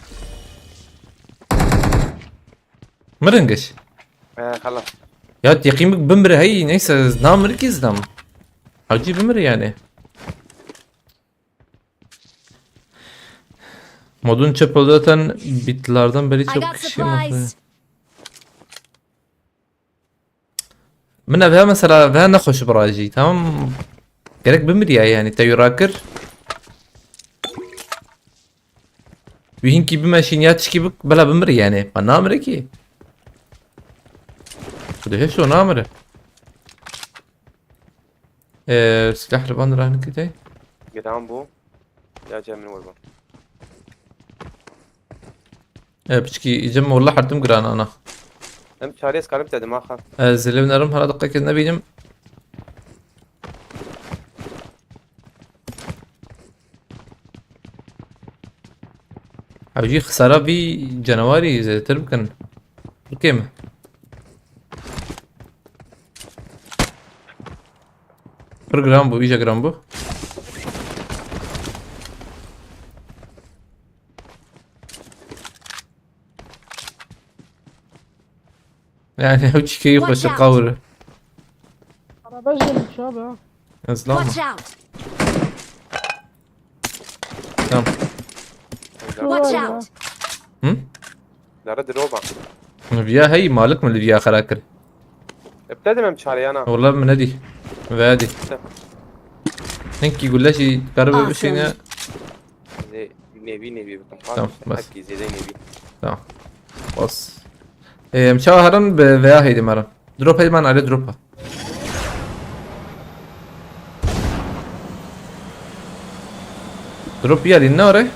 Mirin geç. He, xelas. Ya yaqîn bimire hey, neyse, namir ki zidam. Hacı bimire yani. Modun çöp zaten bitlerden beri I çok got kişi supplies. Min ev mesela ve nexweş birajî, tamam. Gerek bimiriyay yani, te wî rakir. Wî hinkî bimeşîn ya tişkî bik, bela bimiri yani. Ma namire ki. Xwedê heşo namire. Ee, silah li van rahnik te. Giran bû. Ya cem min wurba. Ee, piçkî, cem walla hertim giran ana. Em çarê ez karim te dima xwe. Ez lê nerim, hera deqekê nebînim. Ew jî xisara vî canawarî zêdetir bikin. Bikêm. Pir giran bû, îja giran bû. Yani ew çikeyî xweşe qawir. Araba jî min çabe ha. Ez lan. Watch out! Tamam. Şu Watch var ya. Out! Hı? Dara diroba. Viya hey malik mi li viya xera kir? Ebte demem çare yana. Wala min nedî. Veya dî. Hinkî gule jî karibe bişîne. Zê-, nevî nevî bikim. Tamam, bas. Hepkî zêde nevî. Tamam. Bas. Em çawa herin bi veya heydi merin. Drop heydi man ale drop. Drop yalî ne ore?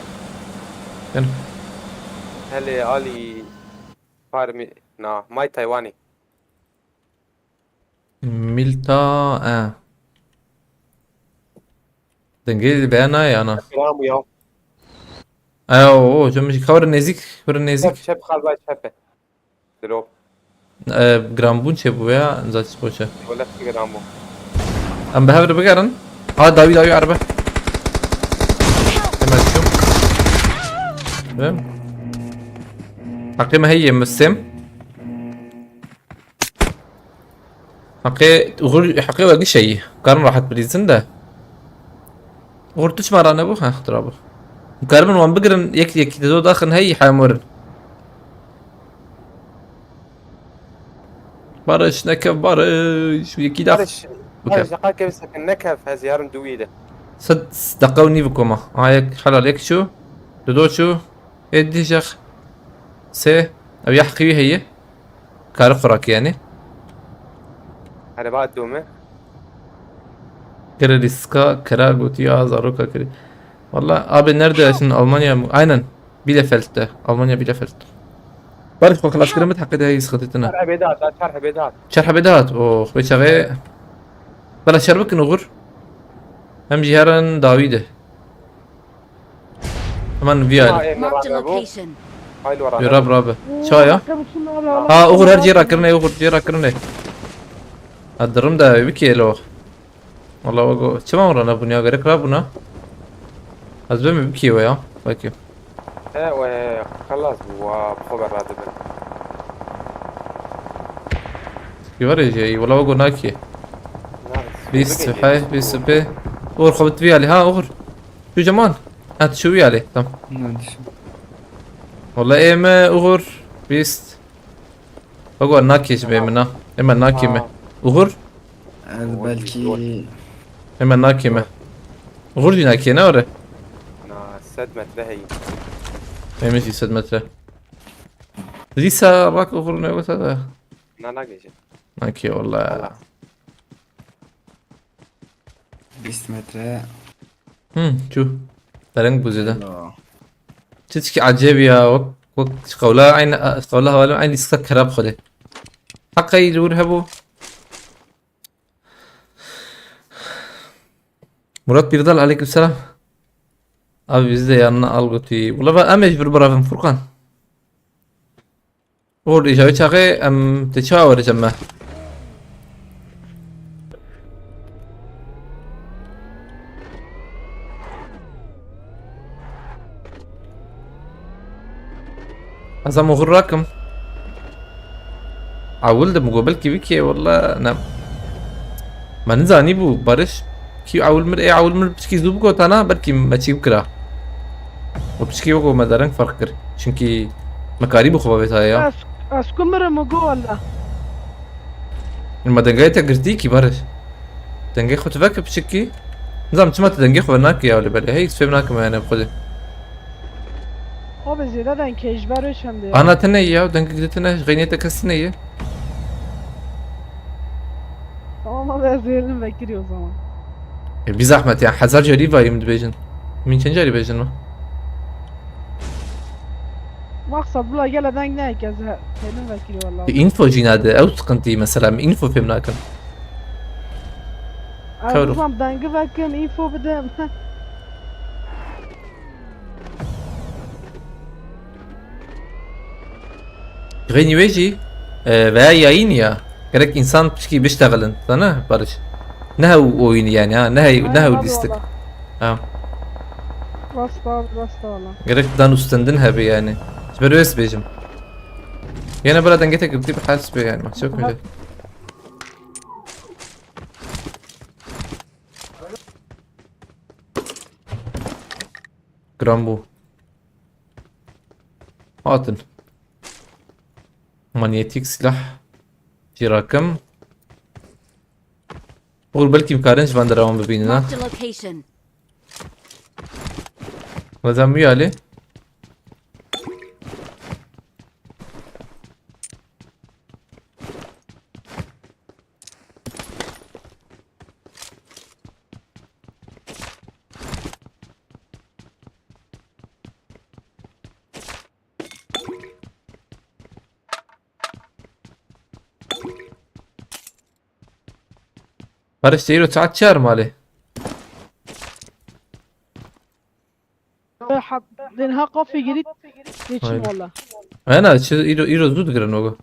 Yan. Hele alî parmi na may Taywanî. Milta e. Dengê veya nayê ana. Selam ya. Ew, o, cem jî kawre nêzîk, kawre nêzîk. Çep, çep, xalba çep e. Drop. E, giranbûn çêbû ya, zaten boş e. Wala giranbû. Em bi hev re bigerin. Ha, dawî, dawî erbe. Hemen şu. Değil mi? Heqê me heye, Muslim. Heqê, uğur, heqê we gişeyî. Karin rahat bilîzin de. Uğur tu çima rane bu? Heh, tura bu. Karibin wan bigirin, yek, yek, de daxin hey, hemorin. Barış, nekev, barış, yekî dax. Barış, Bike. Barış, daqa kev sekin, nekev, ez yarın duwî de. Sed, daqa û nîv koma. Ha, yek, helal, yek çû. Dudo çû. Ê dî jex. Sê. Ev ya heqî wî heye. Kare xurak yani. Ereba dome. Kere riska, kera gotiya, zaroka kere. Valla abi nerede şimdi Almanya mı? Aynen. Bielefeld'de. Almanya Bielefeld. Barış bak, xelas kirin bit, heqê de heye, sıkıntı tine. Çar hebê de hat, çar hebê de hat. Çar hebê de hat. Oh, be çaxê. Bela şer bikin oğur. Hem jî herin dawî de. Hemen vî alî. Marked a location. Hayır, var abi. Yo, rabe. Çaya. Ha, Uğur her cê rakirine, Uğur cê rakirine. Ha, durum da bir kilo. Valla o go. Çima ora ne bunya gerek ra buna. Az ben mi bir kilo ya? Bakayım. He, we xelas bû, wa bi xwe ve radibin. Ki var ya, valla o go naki. Nice. Bîst, bigê, hey, bîst. Uğur xwe bi tu vî alî, ha, Uğur. Şu cemal. Ha, tu şu vî alî, tamam. Nice. Valla ê me, Uğur, bîst. Bak, o nakê ji bê min, ha. Ê me nakê me. Uğur. Ez belkî. Ê me nakê me. Uğur jî nakê, ne ore? Na, sed metre heyî. Ê me jî sed metre. Dîsa bak Uğur ne wisa da. Na, nagêje. Nakê wala. Bîst metre. Hı, çû. Dereng bû zêde. Yo. Çiçkî ecêb ya, wek, wek qewla eyn, qewla hevalên eyn dîska kerab xwedê. Heqey li wir hebû. Murat Birdal, aleyküm selam. Abi biz de yanına al götü. Ula ba em mecbur bırakın Furkan. Uğur, îja wê çaxê em tê çawa were cem me? Ez em Uğur rakim. Ewil de mi got belkî bikê, walla ne. Me nizanî bû, Barış. Kî ewil mir, ê ewil mir piçkî zû bigotana, belkî me çî bikira. Û piçkî wek me dereng ferq kir. Çunkî me karî bi xwe vêt haya. Ez, ez ku mirim û go walla. Ma dengê te girtî kî Barış? Dengê xwe tu veke piçikî. Nizam çima tu dengê xwe vernakî ya wele belê. Hey, fêm nakim yani bi xwedê. Abi zêde dengê ji ber wê çendê ya. Ana te neyê ya, dengê te ne, xeyniyê te kes neyê. Tamam abi, ez êlim vekirî o zaman. E, bir zahmet ya, hezar carî vayî min dibêjin. Min çend carî bêjin mi? Maksat bila gele deng ne, ez êlim vekirî valla. E, info jî nade, ew sıkıntı mesela, info fêm nakim. Ez Karo. Nizam dengî vekim, info bidim. Xeynî wê jî, e, veya yayîn ya. Gerek insan pişkî biştexilin. Sana Barış. Ne hew oyunu yani ha. Ne hey, ne hew abi, dîstik. Valla. Ha. Rast abi, rast valla. Gerek dan ustendin hebe yani. Ji ber wê ez bêjim. Yine bira dengete girdi bir hals be yani. Çok öyle. Giran bû. Hatin. Manyetik silah. Jî rakim. Oğul belkî em karin ji van derewan bibînin ha. Marked a location. Lazem wî alê. Barış, te îro saet çar malê. Hat, den ha kafê girît, geçin Aynen. Valla. Aynen, çi, îro, îro zû digirin ogo.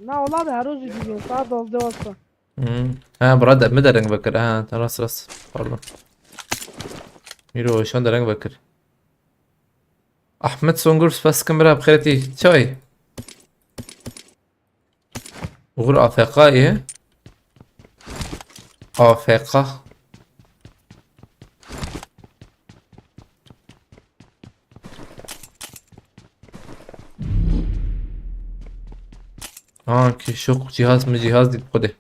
Na, valla be, her roz gidiyor, saat dozdeh olsun. Hmm. Ha, bura de, mi de reng vekir. Ha, rast, rast. Pardon. Îro şan de reng vekir. Ahmet Songur, spas kim bira, bi xêretî. Çay. Uğur A F K ye. A F K. Ha, ki şok cihaz mı cihaz dît xwedê.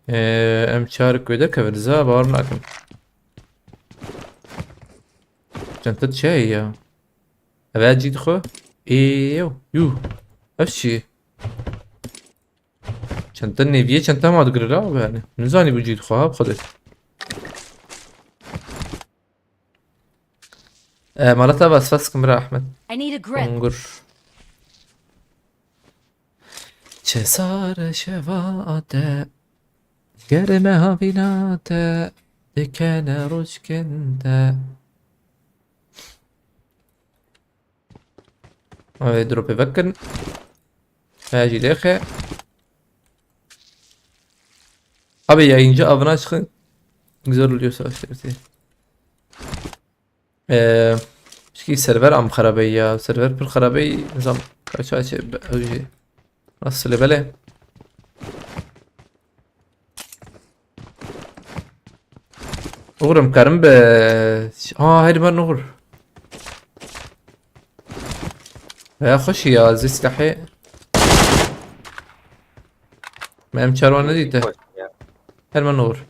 Ee, em çar ku derkevin, za bawer nakim. Çente çi ye ya? Eve cî dixwe. Ê, yew, yuh. Ev çi? Çente nêviyê çente ma digire la abi yani. Nizanî bu cî dixwe ha, bi xwedê. E, mala te bas, bas kim bira Ahmet. I need a grip. Kongur. Çesare şevate, germe havinate, dikene ruşkinde. Ay, drop'e bakın. Hacı Lehe. Abi yayıncı avına çıkın. Güzel oluyor savaşlar diye. Ee, pişkî server am xerabey ya. Server pir xerabey. Nizam kaça çe be-, ew jî. Nasıl bele? Uğurum karim be. Aa, her man uğur. Ya hoş ya, zî silahê. Em çarwan nedîte. Hoş ya. Her man uğur.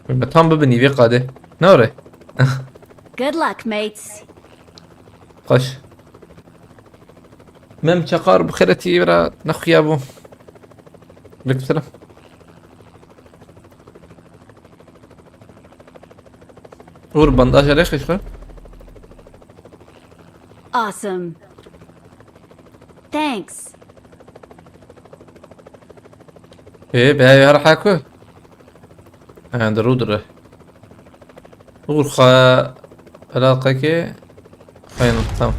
Me tam bibinî vê qadê. Ne ore? Good luck, mates. Xweş. Mem çaqar bi xêretî bira nexuya bû. Aleyküm selam. Uğur, bandaj alê xişka. Awesome. Thanks. Ê, be her haku. Ha, diru diru. Uğur xa alaqaki. Aynen, tamam.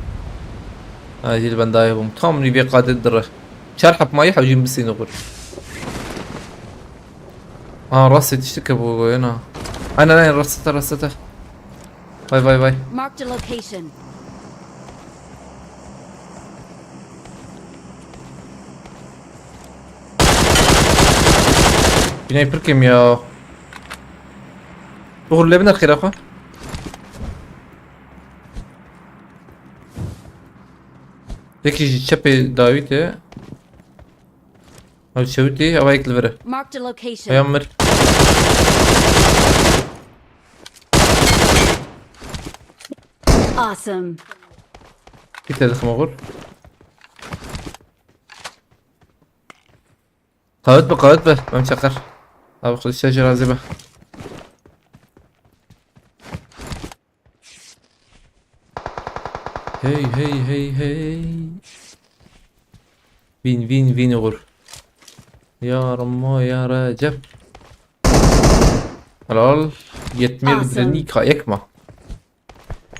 Ha, jil ben daha yapım. Tam bir kadet diru. Çar hap mayı hacim bisin uğur. Ha, rast yetiştik ya bu oyuna. Aynen, aynen, rastete, rastete. Vay, vay, vay. Marked a location. Binayê pir kêm ya. Uğur, lê bine xêra xwe. Yekî ji çepê dawî tê. Ew çewitî, ew yek li vir e. Marked a Heya location. mir. Awesome. Kî te dixim Uğur. Qawet be, qawet be. Mem Çakar. Abi Xwedê şer razî be. Hey, hey, hey, hey. Vîn, vîn, vîn Uğur. Ya Ramo, ya Recep. Helal. Yetmiyor Awesome. bile nika, yek ma.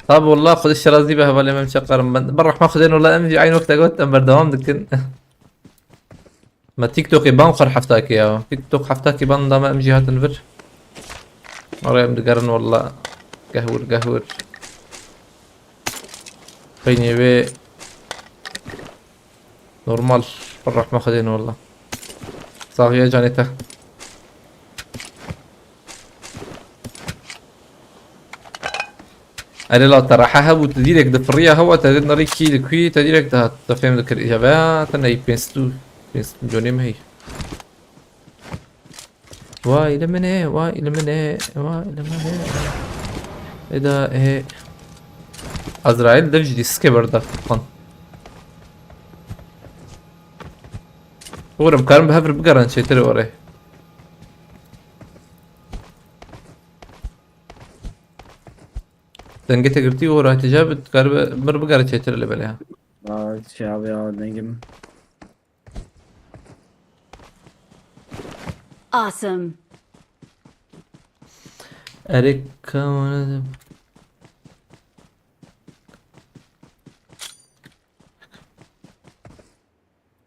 Tabi wallah, Xwedê şer razî be, hevalê Mem Çakar. Ben, bi rehma Xwedê, wallah, em jî aynı wexta got, em berdewam dikin. Me TikTokê ban xwar heftakê ya. TikTok heftakê ban da me, em jî hatin vir. Ara em digerin wallah. Gehwir, gehwir. Peynê wê normal. Bi rehma Xwedê ne wallah. Saxiye canê te. Erê la te rehe hebû, tu dîrek difiriya hewa, te dê nerî kî li kûyî, te dîrek dihat, te fêm dikir. Îja veya te neyî pênc sed û, pênc sed û conê me heyî. Vay li min e, vay li min e, vay li min e. Eda e. Azrail dev jî dî sikê berda Furkan. Uğur, em karin bi hev re bigerin çêtir orê. Dengê te girtî û ratice bi, dikaribe mir bigere çêtir li belê ha. Aa, şey abi ya, dengim. Awesome. Erê kamera.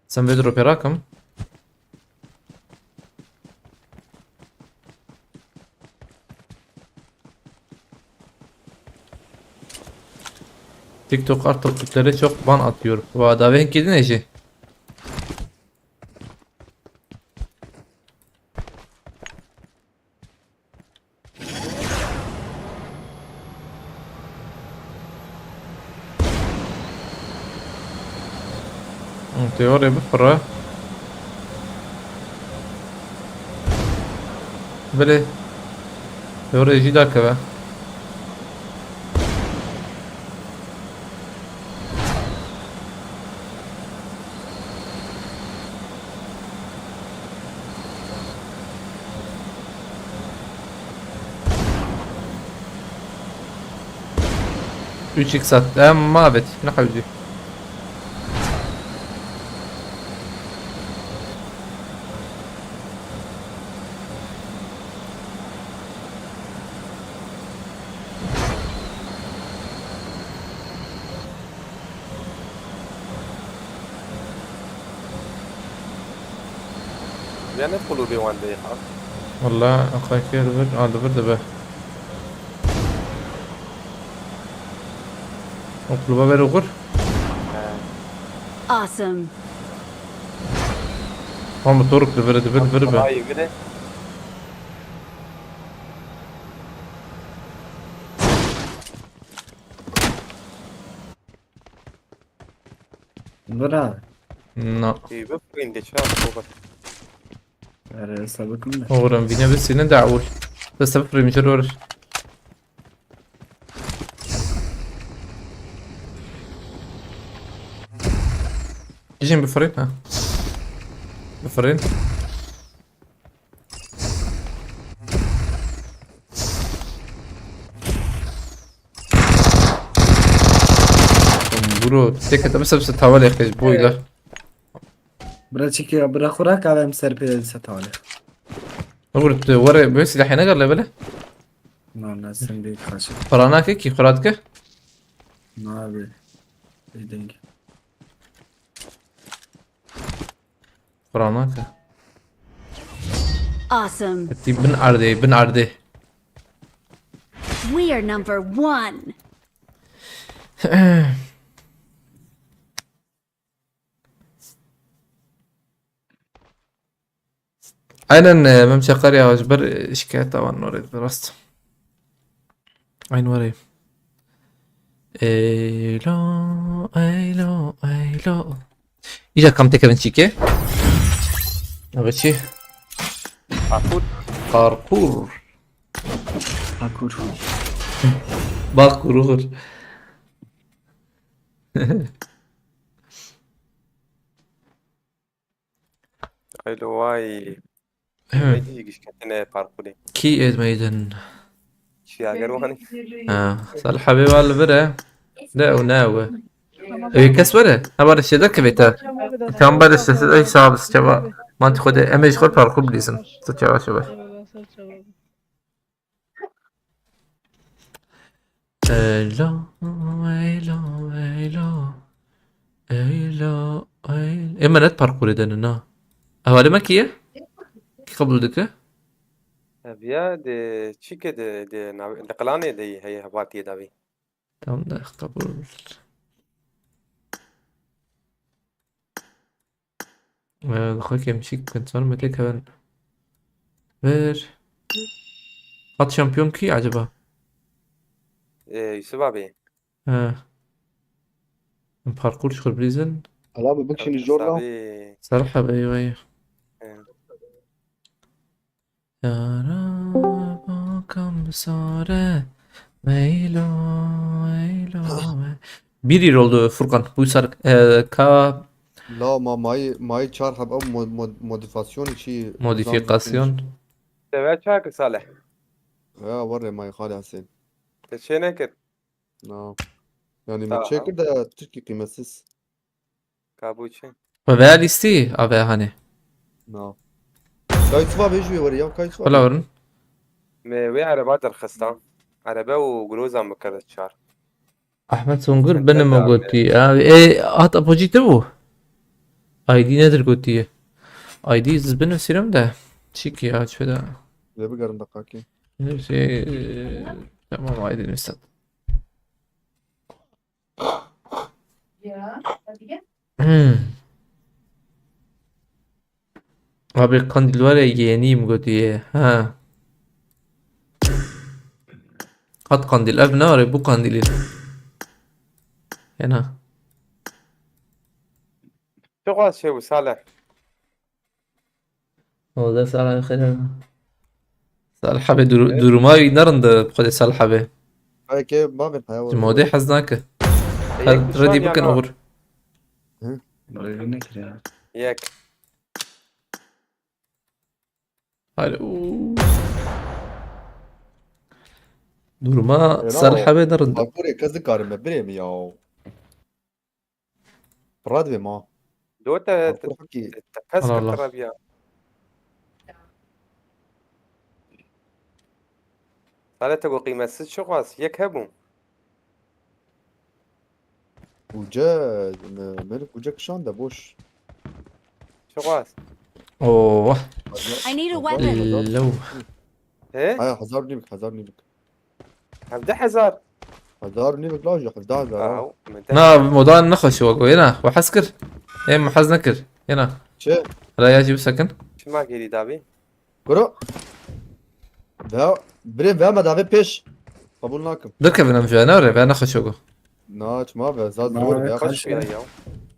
Sen vê dropê rakim. TikTok artık Türklere çok ban atıyor. Va davên kedin eji. Teorê bifire. Bilê. Teorê jî dakeve. Üç x attı. Em mabet. Ne hewcî. Yani kulübü wende ha. Valla akayki li vir, a, li vir dibe. O kulübe ver okur. Awesome. Ha, motoruk li vir, li vir, li vir be. Ay, gire. Bira. Na. Ê, bifirîn de çawa sobat. Erê, sabıkım da. Oğlum, bine bir seni de avul. Deste bir primci olur. Dijin bifirîn, ha. Bifirîn. Bro, tek et, bise bise tavale xej boyla. Bira çekî, bira xura ka em ser pê se tavale. Oğlum, tu were böyle silah ne kadar böyle? Na, na, sen bir kaçın. Paranake ki, xuratke? Na abi. Bir denge. Paranake. Awesome. Ti bin ardê, bin ardê. We are number one. Aynen e, Mem Çakar ya ji ber e, şikayeta wan norê dibe rast. Aynı var ya. Eylo, eylo, eylo. Îca kam têkevin çîkê? Abi çi? Parkur. Parkur. Parkur. Bak kurur. Eylo vay. Medî gişketine parkurê. Kî êd meydin? Şiyager wanî. Ha, Salih abi var li vir e. De ew ne ew e. Ew kes were. Ha, barê şêde kivê te. Tam barê şêde ey sahab sıçava. Manti xwe de em ê ji xwe parkur bilîzin. Sıçava şeva. Eyla, eyla, eyla. Eyla, eyla. Ê me net parkurê de ne na. Hevalê me kî ye? Kî qebûl dike? Ev ya de çîke de de nav- de qilanê de heye hevaltiyê davî. Tamam da qebûl. Ee, Xwekê min çîk bikin, çar me têkevin. Ver. Hat şampiyon kî acaba? Ee, Yusuf abi. He. Em parkur çikur bilîzin. Ala bi bikşînî jor la. Abi. Serha bey vay. Ee, Yara bakam sare. Meylo, meylo. Bir yıl oldu Furkan. Bu sar e, ka La ma mayî mayî çar heb ew mod, mod, modîfasyon çî. Modifikasyon. Te ve çak Salih. Ya warê mayî xalê Hesên. Te çê nekir. Na. Yani Tamam. mi çekir de Türkiye kıymetsiz. Kabuçi. Ve veya listî ave hani. Na. Kayıt var be jüye var ya kayıt var. Wala verin. Me wê ereba derxista. Erebe û grozan bikir çar. Ahmet Sungur Sen beni sen mi de abi. Goti? Abi, e, at apocî te bu. I D nedir Goti? I D iz beni sirim de. Çik ya çöda. Ve bir garın dakika ki. Şey, e, tamam I D nüsat. Ya, hadi gel. Hmm. Abi kandil var ya yeniyim Goti'ye. Ha. Hat kandil. Ev ne var ya bu kandili? Hena. Çok az şey bu Salih. Oldu Salih abi xeyr. Salih abi dur duruma nerinde bu kadar Salih abi? Belki babin haya var. Modê hez nake. Yek nişan Ready ya bikin na. Over. Böyle nedir ya? Yek. Alo. Duruma Alo. Salih abi nerinde? Bak buraya kazık karım be bireyim ya. Brad ve ma. Do te Bak buraya ki. te pes Allah Allah. Kir ya. Salih te got qîmetsiz çok az. Yek hebû. Uca, me- Melih uca kişan da boş. Çok az. Oh. I need a weapon. Low. He? Haya hazar nibik hazar nibik. Hevdeh hezar. Hazar nibik la uca hevdeh hazar. Ha. Aw, min te Na moda ne xweş wek yena. We hez kir. Ê min hez nekir. Yena. Çi? Raya jî bisekin. Çima gêrî dabî? Kuro. Ve birê ve me dave pêş. Kabul nakim. Derkevin em jî ne re ve ne xweş wek. Na çima ve zat Ma zor ve ve. kaç- Ya ya.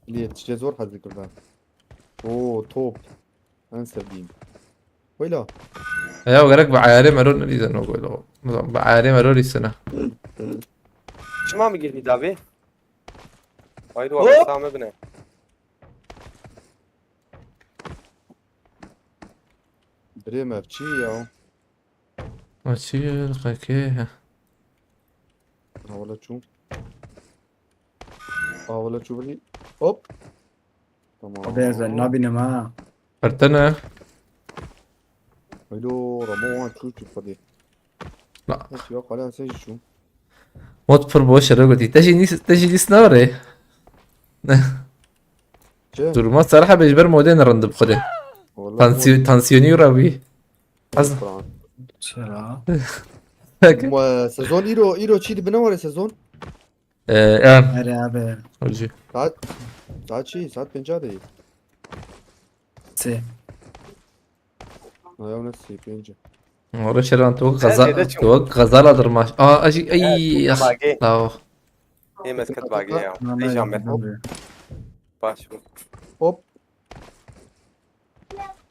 Liyê tiştê zor hezî kirda. Oo top. En sevdiğim. Weyla. Ya gerek bi ayarê mero nerîzin o goylo. Bi ayarê mero rîsine. Çima min gêrî dabî? Haydi Hop! Wala same bine. Birê me çi ya? Açil kake. Hawala çû. Hawala çû birî. Hop. Tamam. Abi ez nabînim ha. Pertene. Hello Ramon çû çû xwedê. Na. Nasıl ya kale sen çû. Mod pir boş ere gotî. Te jî nîs, te jî nîs navre. Çi? Durma Serha be ji ber modê ne rind bi xwedê. Vallahi Tansiyo-, tansiyonî rabî. Ez Çira. Ma sezon îro, îro çî dibine were sezon? Ee, em. Here abi. Hocı. Saat, saat çi? Saat pênca de. Sê. Ayaw ne sê, pênca. Orada şey lan, tu gaza, tu gazala durma. Aa, aji, ay, ah, la o. Ê mesket bagê ya. Ê jamê. Baş bû. Hop.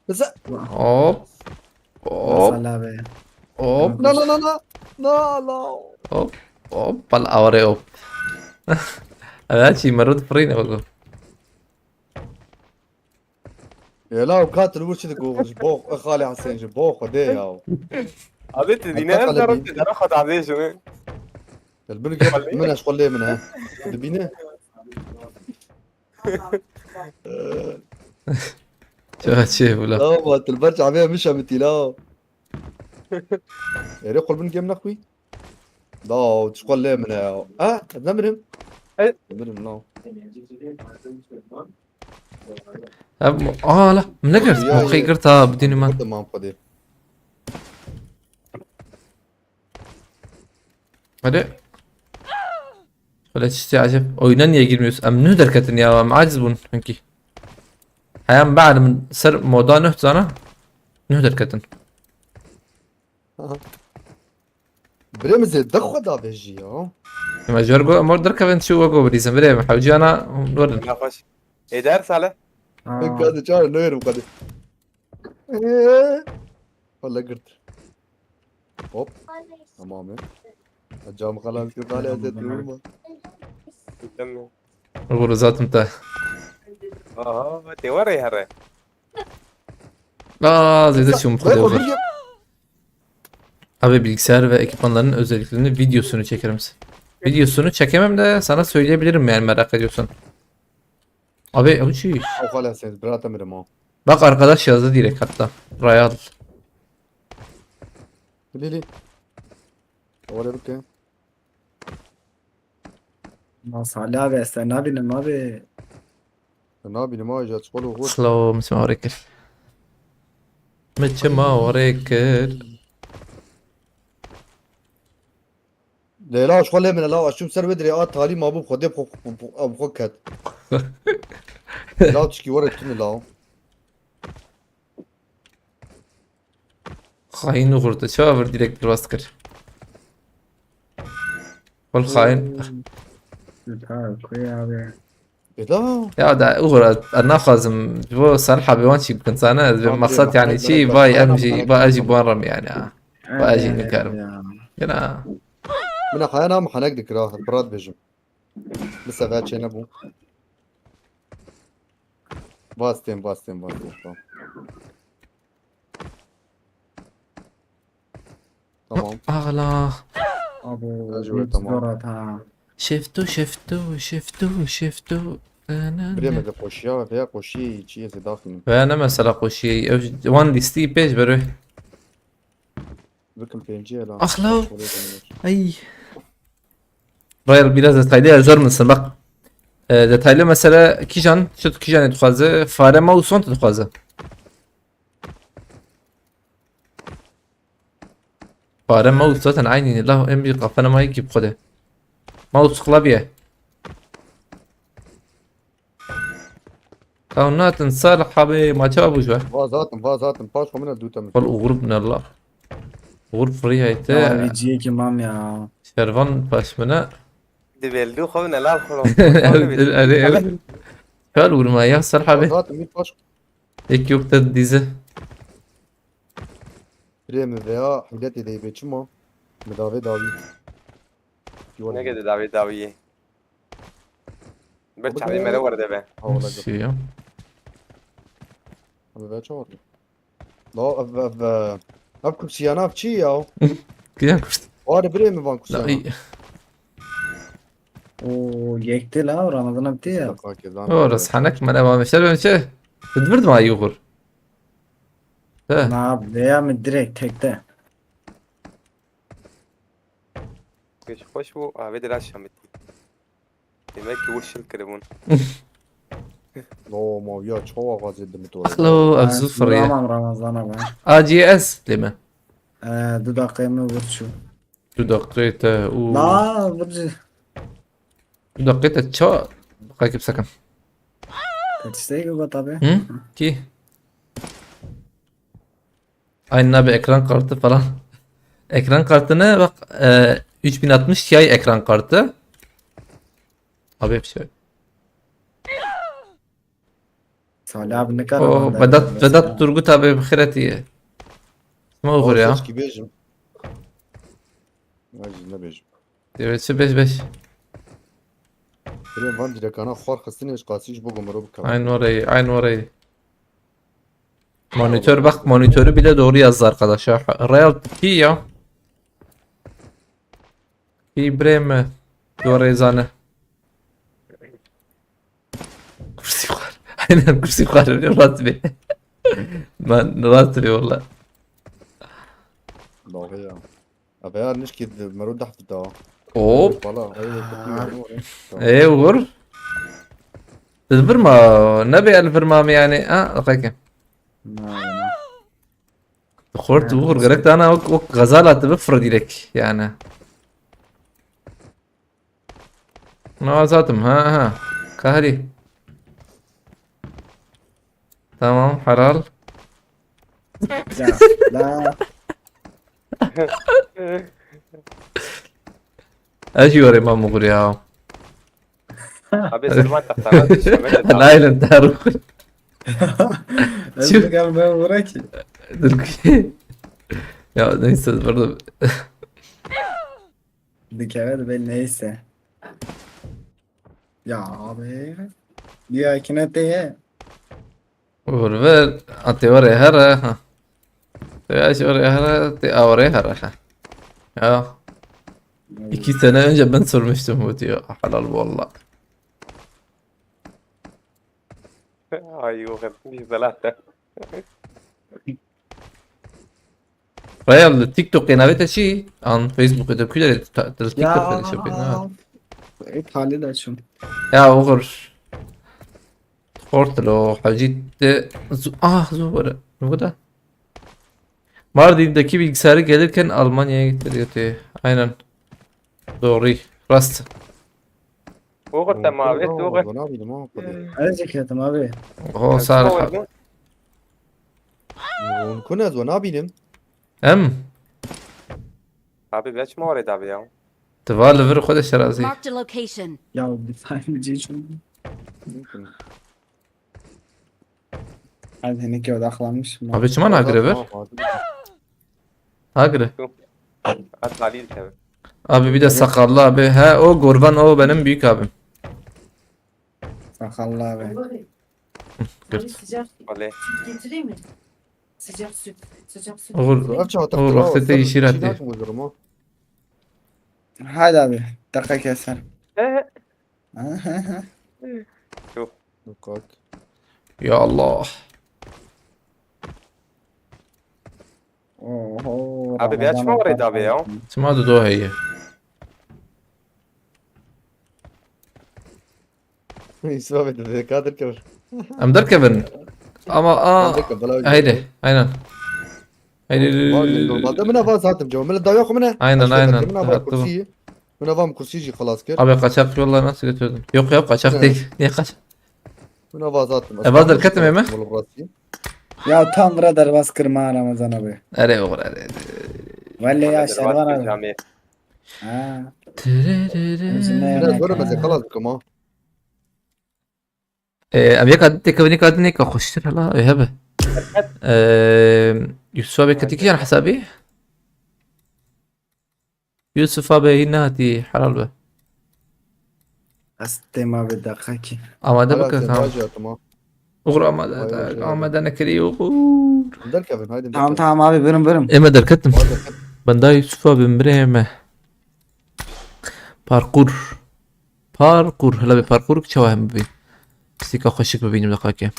Bize. Hop. Hop. Hop. Na, na, na, na. Na, la. Hop. Hop. Pal avare hop. Evet, çi merut fırın oldu. Ê law, katil wî çi digo, ji bo, e, Xalê Hesên, ji bo Xwedê ya. Abi, tu dîne, em dero, tu dero xwe dibêjin. Li bin gel, min ez xwe lê min he. Dibîne? Çawa çê bû la? Law, ma tu li ber çavê min şemitî law. Êrê xwe li bin gem nexwî. Law, tu xwe lê min e ya. Ha, ez nemirim. Ey. Mirim law. Ev, aa, la, min negirt. Ya, moqayı ya. Girt ha, bidînim ha. Tamam, hadi. Hadi. Öyle işte acep. Oyuna niye girmiyorsun? Em nuh derketin ya, em aciz bun çünkü. Heyam ba'd min ser moda nuh zana. Nuh derketin. Aha. Birê min zêde xwe davêjî ya. Ema ji wer got, em wer derkevin çi we got birîzin. Birê min hewciyana werin. Ya xweş. Ê der sale. Ha. Kadî çar nêrim kadî. Ee. Wala girt. Hop. Tamam ya. Cam xelas kir, xalê ez ê durma. Tamam. Uğur zaten te. Aha, te were here. Aa, zêde çûm xwedê xwe. Abi bilgisayar ve ekipmanların özelliklerini videosunu çekerim. Videosunu çekemem de sana söyleyebilirim yani merak ediyorsan. Abi o şey. O kadar sen bırak emirim o. Bak arkadaş yazdı direkt hatta. Royal. Lili. Oraya bakayım. Masala ve sen ne bileyim abi. Nabînim a, ji çiqol û xurt. Slow, min çima warê kir. Min çima warê kir. Leyla, ji xwe lê min e, la, ez çûm ser wê dirê, a talî ma bû, xwedê bi xwe, bi xwe, bi xwe ket. La, çikî were tune, la. Xain Uğur, te çawa vir direkt derbas kir? Wal xain. Hmm. Ha, kuya abi. Eda. Ya da Uğur, ez, ez naxwazim ji bo Salih abi wan çî bikin, zane, ez bi Abi, maqsad yani Mehmet, çî, Mehmet, vay, Mehmet, em jî, Mehmet, vay, ez jî Mehmet. Bi wan re me yani, ha. Vay, ez jî Aynen nikarim. Ya. Yine. Min xaya nam henek dikira, bi rast bêjim. Bi sefer çê nebû. Bastên, bastên, bastên, tamam. Tamam. Ağla. Abo, Acı ve hiç tamam. Zor at ha. Şefto, şefto, şefto, şefto. Birê me de koşiya, veya koşiyê çiyê zê daxînin. Veya ne mesela koşiyê, ev wan lîstî pêş bero. Bikim pêncî lan. Axla. Ay. Royal biraz detaylı yazar mısın? Bak. E, detaylı mesela kijan, şu kijan dixwaze, fare mouse son dixwaze. Fare mouse zaten aynı la, en büyük kafana mayı gibi kode. Mouse klavye. Ew natin ser hebê maça bû ji we. Va zaten, va zaten. Paş xwe min e dû temiz. Wal Uğur bin Allah. Uğur free hayte. Ya, vê ciyekî mam ya. Şervan paş min e. Di beldu xwe min e, lal xwe. Erê, erê. Kal vurma ya, ser hebê. Va zaten, min paş. Ek yok da dizi. Birê min veya hiletê de bê çima? Min davê dawî. Neke de davê dawiyê. Ber çavê mere werde be. Ha, wala. Şey ya. Abi ver çor. La ev, ev, ev. Ev kursiyana ev çi ya? Kiyan kuşt. Var birê min van kursiyana. La iyi. Oo, yekte la, Ramazan abi ya. Mustafa Kedan. O, Reshanek, mene va meşer ben şey. Didvirdim ay yugur. He. Na, veya mi direkt tekte. Geç hoş bu, abi de şamit. Demek ki wişil kiribûn. No, ma ya çawa gazê dimit were. Axlo, ev zû firiye. Tamam, Ramazan abi. A G S değil mi? Ee, du dakikaya mı vur şu. Tu deqê te û... La, burcu. Tu deqê te ça? Qakip sekim. Kaçtayı bu tabi? Hı? Ki? Aynı abi ekran kartı falan. Ekran kartını bak, e, üç bin altmış Ti ekran kartı. Abi bir şey. Salih abi ne kadar... Oh, Vedat, Vedat Turgut abi bi xêretî ye. Ma oxir ya. Seçkî bêjim. Ay, jî nebêjim. Evet, şu beş beş. Birê van dîrekana xwar xistinê ji qasî ji bo gomero bikeve. Aynı orayı, aynı orayı. Monitör bak, monitörü bile doğru yazdı arkadaşlar. Real T ya. T Breme. Doğru yazanı. Kursî xwar. Aynen, kursî xwar. Rast bê. Ben rast bê valla. Doğru ya. Abi ya, nişkî mero deh da. Hop. Valla, ay, kötü yorum var ya. Tamam. Ê, Uğur. Dilbir ma, ne be el bir ma mi yani? Ha, okey. Na, na. Xort Uğur, gerek dana o, o gazala te bifir direkt yani. Ne zatim, ha, ha. Kahri. Tamam, halal. Ya, la. Eji yore ma mugur ya. Abi, Selman tahtana düşmemeli. Nailin tarık. Ez de gelmeye uğra ki. Dur ki. Ya neyse, burada. Dikkat et be, neyse. Ya abi. Diyor ki ne diye? Vur ver. Atê oraya her ha. Te aş oraya her, te oraya her ha. Ya. İki sene önce ben sormuştum bu diyor. Halal valla. Ay, yok, hep bir zalate. Real, TikTok navê te çi? An Facebook de kuyder ta- ta- TikTok de şopê, ne? Ê, talê de çûm. Ya oğur. Xortlo, hacî de zu- ah, zor. Ne bu da? Mardin'deki bilgisayarı gelirken Almanya'ya getir götürdü. Aynen. Doğru. Rast. Oğur, te ma avêt, Oğur. Zona bînim, ha, xwedê. Ez jî ketim abi. Ho, sar. Hûn ku ne, zona bînim. Em. Abi, veç ma orê dabi ya. Ti va li vir xwe de şerazî. Marked a location. Ya bir tane C şunu. Hadi ne ki odaklamış mı? Abi çima nagire vir? Nagire. At Halil tabi. Abi bir de sakallı abi. He, o Gorvan, o benim büyük abim. Sakallı abi. Girt. Oley. Getireyim mi? Sıcak süt. Sıcak süt. Oğur, Oğur, wextê te yî şîr hatî. Haydi abi. Dakika keser. Yok. Yok, kalk. Ya Allah. Oho. Abi, veç ma orê dabi ya. Çima du do heye? Yusuf abi, de ka derkevin. Em derkevin. Ama a... Em derkevin, bela. Haydi, aynen. Haydi. Normalde min ava zatim cevap. Min dawiya xwe min e. Aynen, aynen. Min ava kursî. Min ava kursî jî xelas kir. Abi, kaçak yolları nasıl götürdün? Yok ya, kaçak değil. Niye kaçak? Min ava zatim. Eva derketim eme. Ya tam bira derbas kirma Ramazan abi. Are oğur, are. Vallahi ya Şervan abi. Ha. Biraz böyle mesela xelas bikim ha. Ee, em yeka têkevin, yeka din yeka xweştir hela, ê hebe. Ee, Yusuf abi ketî kijan hesabî? Yusuf abi hîn nehatî, helal be. Ez têma vê deqekî. Amade bike, tamam. Uğur amade, amade nekirî, Uğur. Derkevin, haydi. Tamam, tamam abi, birim, birim. Eme derketim. Ben daha Yusuf abi mireme. Parkur. Parkur. Hele bir parkur çawa hem bir. Sika xweşik bibînim deqakê.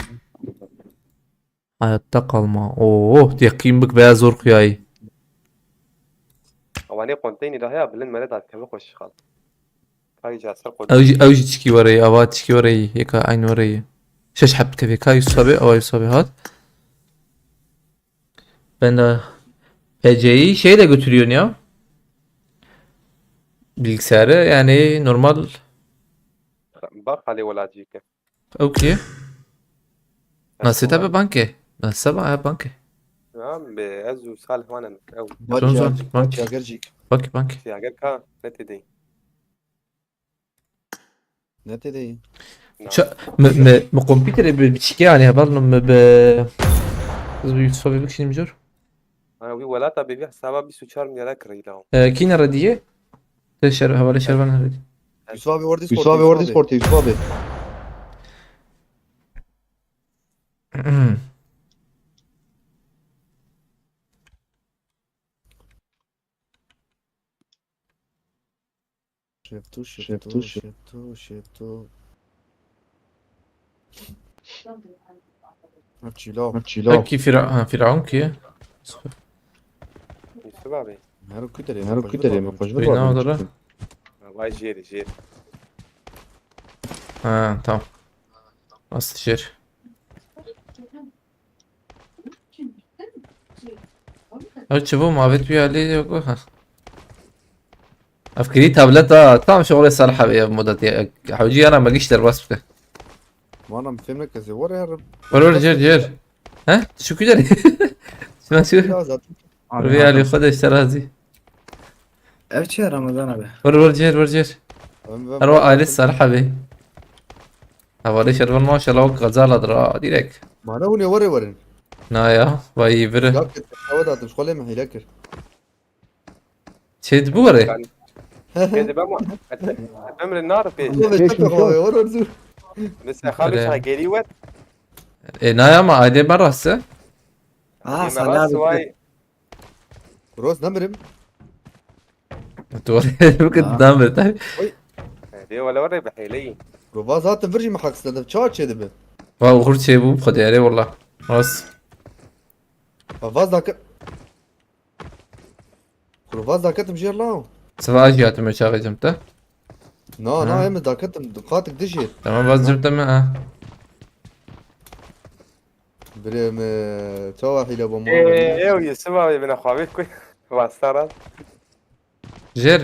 Hayatta kalma. Oo, teqîm bik veya zor xuyayî. Awanê konteynî de heye, bilind mele da keve xweşik al. Kayî ca ser... Ew jî, ew jî çikî were, ava çikî were, yeka aynı were. Şeş heb kevê ka Yusuf abi, ava Yusuf abi hat. Ben de P C'yi şey de götürüyorsun ya. Bilgisayarı yani normal. Bak hale welacî ke. Ew kî? Nasê te bi bankê? Nasê ba ya bankê? Ya bi ez û Salih wan em. Ew. Zon zon. Bank. Bankê, bankê. Siyager ka ne tê dey. Ne tê dey. Ça, mi, mi, mi kompîterê bi, bi çîkê anî heval mi bi, ez bi Yusuf'a bir bakayım jor. Ana wî welata bi vî hesaba bîst û çar milyara kirî la. E, kî ne rediye? Te şer, hevalê şervan ne rediye. Yusuf abi orada Yusuf abi orada Discord'da, Yusuf abi. Şeftu, şeftu, şeftu, şeftu, şeftu. Ha, çîla. Ha, çîla. Peki Fira-, ha, Firavun ki? Yusuf abi. Her ku derê, her ku derê, me xweş Wîna vebî. Dara. Vay jêr, jêr. Ha, tamam. Nasıl jêr? Ev çi bû? Mavê tu ya lê yok. Ha. Ev kirî tablet ha. Tam şoxlê Salih abi ev moda diye. Hewcî yana me giş derbas bike. Bana fêm neke zê were herim. Were were, cêr cêr. He? Şu ku derê. Şuna şu. Ya zaten. Abi, Rüya Ali, Xwedê ji te razî. Ev çi ye Ramazan abi? Were were, cêr were cêr. Em ve Her wa ailê Salih abi. Hevalê şervan maşallah wek xezala dira direkt. Mane hûn ê were werin. Na ya, vay vire. Ya ke te şewe datim, ji xwe lê me hîle kir. Çê dibi were? Kê dibe ma? Bimre nar pê. Ama be çek o, were were zû. Mesela xabe Öyle. Sana geri wet. E, na ya ma ailê ben rastı. Aa, Salih abi. Roz nemirim. Tu bikit namir tabi. Oy. Dê wele were bi hêleyî. Ro vaz hatin vir jî me hak istedim. Çawa çê dibe? Va uxur çê bû xwedê erê wala. Rast. Va vaz dake. Kuro vaz daketim jêr law. Siva jî hatime çaxê cem te. Na, na, Ha. em daketim qatik dijî. Tamam vaz cem te me ha. Birê me, çawa hîle bo Ee, ew Yusuf abi bine xwavê ku vasta ran. Jêr.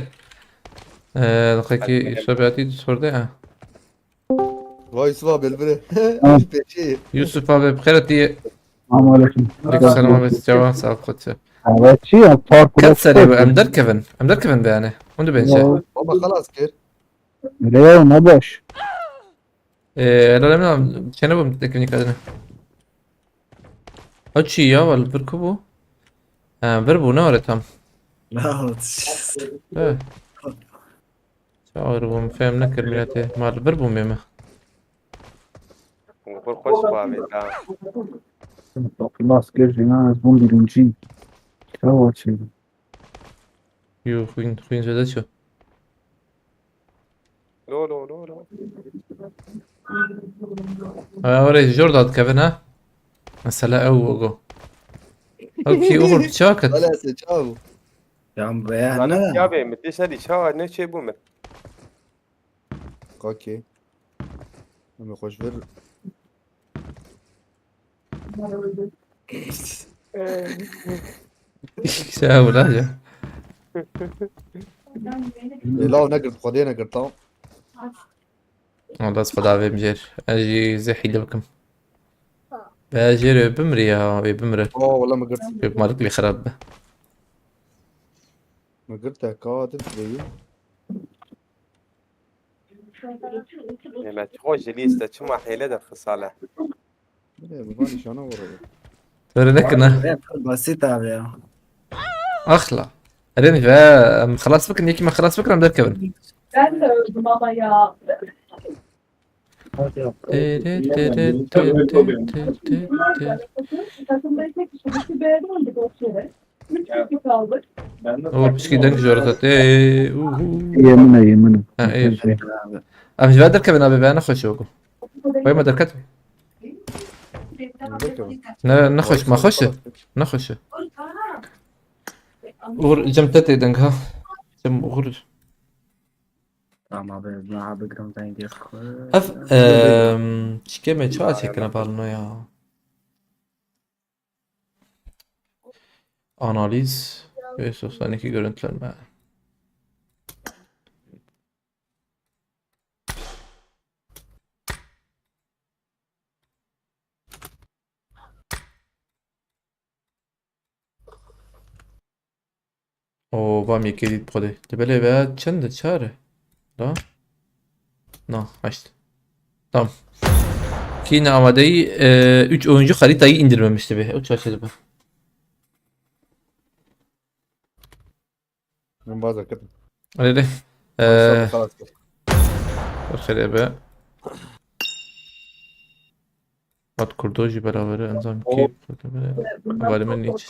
Ee, diqekî Yusuf abi hatî sorde ha. Vay Yusuf abi, elbire. Ha. Peki. Yusuf abi, bi xêr hatî. Selamun aleyküm. Aleyküm selam abi, çawa, sağ ol, koçum. Evet, çi ya, park Ket serê bu, em derkevin. Em derkevin be yani. Onu bence. Yo. Baba, xelas kir. Leo, ne baş? Ee, helal hemen çene bu teknik adını. O çi ya, val bir ku bu. Ha, bir bu ne öyle tam? Ne oldu? Evet. Çağır bûm, fêm nekir miletê. Ma li vir bûm ê me. Xwe xweş bavê ta. Nas kir jî, na, ez bûm birincî. Çawa çi? Yo, xwîn, xwîn zêde çi? Lo, lo, lo, lo. Ha, orayê jor da dikevin ha? Mesela ew ogo. Ew kî ogo çawa ket? Wala se çawa bû? Ya be, Lan ne? Ya be, mi tê serî çawa ne çê bû min? Okey. Em ê xweş vir. Şey wila ya. Ê, law negirt, Xwedê negirt, tamam. Wala ez xwe davêm jêr. Ez jî zê hîle bikim. Be jêr wê bimri ya, wê bimri. Oh, wala me girt. Wê malik lê xerab be. Me girt te, ka din tu bêyî. Ê, me çi xwe ji lîste, çima hêle derxisale? Bilê, bi van nîşana vurur. Töre nekine. Abi, rap basit abi ya. Axla. Erê, ve, em xelas bikin, yekî me xelas bikin, em derkevin. Ben de öldüm ama ya. Tê, tê, tê, tê, tê, tê, tê, tê. Takımda tek kişi, bir şey beğendim, bir boş yere. Üç kişi kaldık. O piçkî deng ji we re te. Ê, uhu. Yê min e, yê min e. Ha, ê. Em ji we derkevin abi, be nexweş e wekû. Vay me derket. Ne, nexweş, me xweş e. Nexweş e. Uğur, cem te tê deng ha. Cem Uğur. Tamam abi, ez niha bigirim dengê xwe. Ev, ehm, çikê me çawa çêkirine balino ya? Analiz ve sosyal iki görüntülenme. O, vam yekê dît bi Xwedê. Di belê ve çend e? Çar e? Da? Na, heşt. Tamam. Kî ne amadeyî, e, üç oyuncu haritayı indirmemiş dibe. O çarşıda be. Min baza kir. Öyle de. Xelas, e, xelas kir. Xêr be. Hat kurdo jî beraber enzam ki. Valime niç.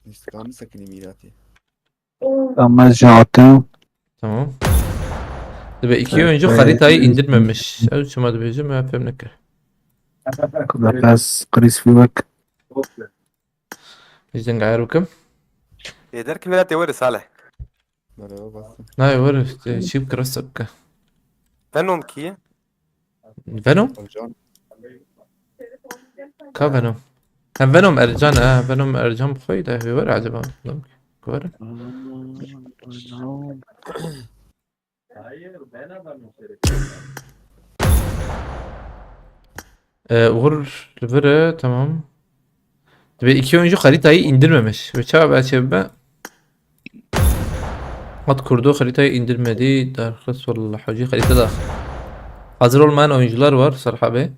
Niştikan sekinî mîratî. Ama zaten. Tamam. Dibe iki oyuncu haritayı indirmemiş. Ew çima dibêjim ya fem nekir. Kudakas Chris Vivek. Ji dengayar bikim. Ê derkevê tê were Salih. Merhaba, bastım. Nayê were, e, çî bike, rasta bike. Venom kî ye? Venom? Ercan. Ka Venom? Ha, Venom Ercan, ha, Venom Ercan bi xwe de hê were acaba? Venom ki were? Ee, Uğur li vir e, tamam. Dibe iki oyuncu haritayı indirmemiş. Ve çawa be çê bibe? At kurdu haritayı indirmedi. Darxı solla hoca harita da. Hazır olmayan oyuncular var Sarp abi.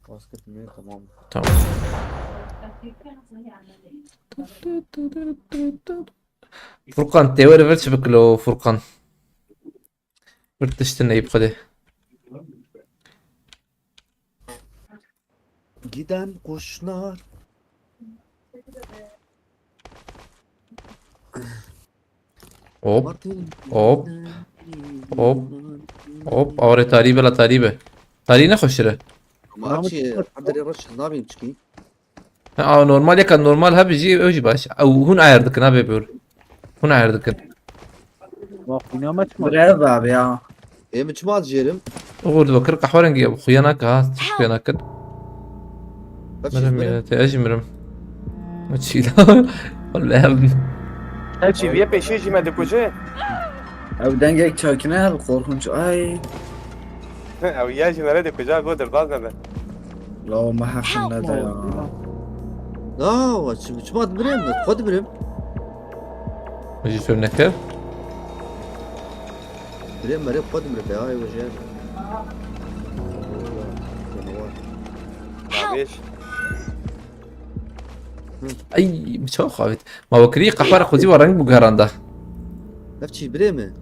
Basket mi? Tamam. Tamam. Furkan, tê were vir çi bikilo Furkan? Bir tiştin eyip xwedê. Giden kuşlar. Hop, Martin. Hop. Hop. Hop. Awre tarî be la tarî be. Tarî ne xweşire. Ama Ama açı, hadi reş nabim çıkayım. Ha, normal yeka normal ha jî ew jî baş. Ew hûn ayar dikin abi bur. Hûn ayar dikin. Bak, inanma çıkma. Biraz abi ya. E, mi çima dijerim? Uğur dibe kir qehwe rengî ye, xuya nake ha, xuya nake. Hepsi Mirim mirim. Mirim, ez jî mirim. Çî la. Wallahî. Hepsi viye peşê jî me dikuje. Ev dengek çakine ev korkunç. Ay. Ew ya jî nere dikuje, go derbaz nebe. La me heqin nede ya. La, wa çi, çima dimirim? Xwe dimirim. Jî fêm nekir. Birê merê xwe dimire be, ay, wejê. Canavar. Nabêj. Ay, bi çawa xwe avêt? Ma we kirî qehwara xwezî wa reng bû geranda. Ev çi, birê mi?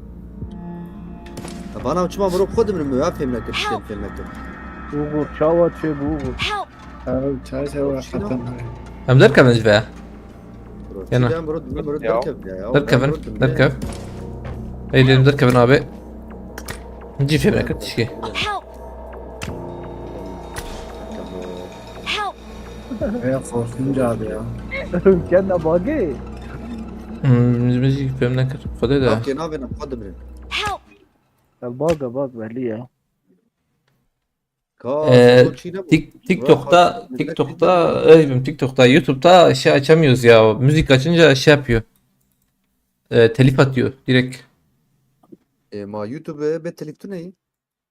Ya bana çima mirov xwe dimire mi? Ya fêm nekir, tiştên fêm nekir. Uğur, çawa çê bû Uğur? Ev çay çay wa Çi xetem lan? Em derkevin ji vê. Bro, Yana. Çiğdem bro, dinle bro, Ya. Derkev ya, ya. Derkevin, Bro, dinle. Derkev. Ey dedim derkevin abi. Cî fêm nekir tişkî. Help! Help! Ya korkunç abi ya. Ken bagê. Hmm, biz müzik fêm nekir. Xwedê de. Bak, yena benim, hadi bre. Help! Ya baga bak belli ya. Ka, Ee, Solo çî ne bu? Tik-, TikTok'ta, Murat Fatih TikTok'ta, ne? Öyle bileyim, TikTok'ta, YouTube'da şey açamıyoruz ya. Müzik açınca şey yapıyor. Ee, telif atıyor direkt. E, ma YouTube be telif tu ne?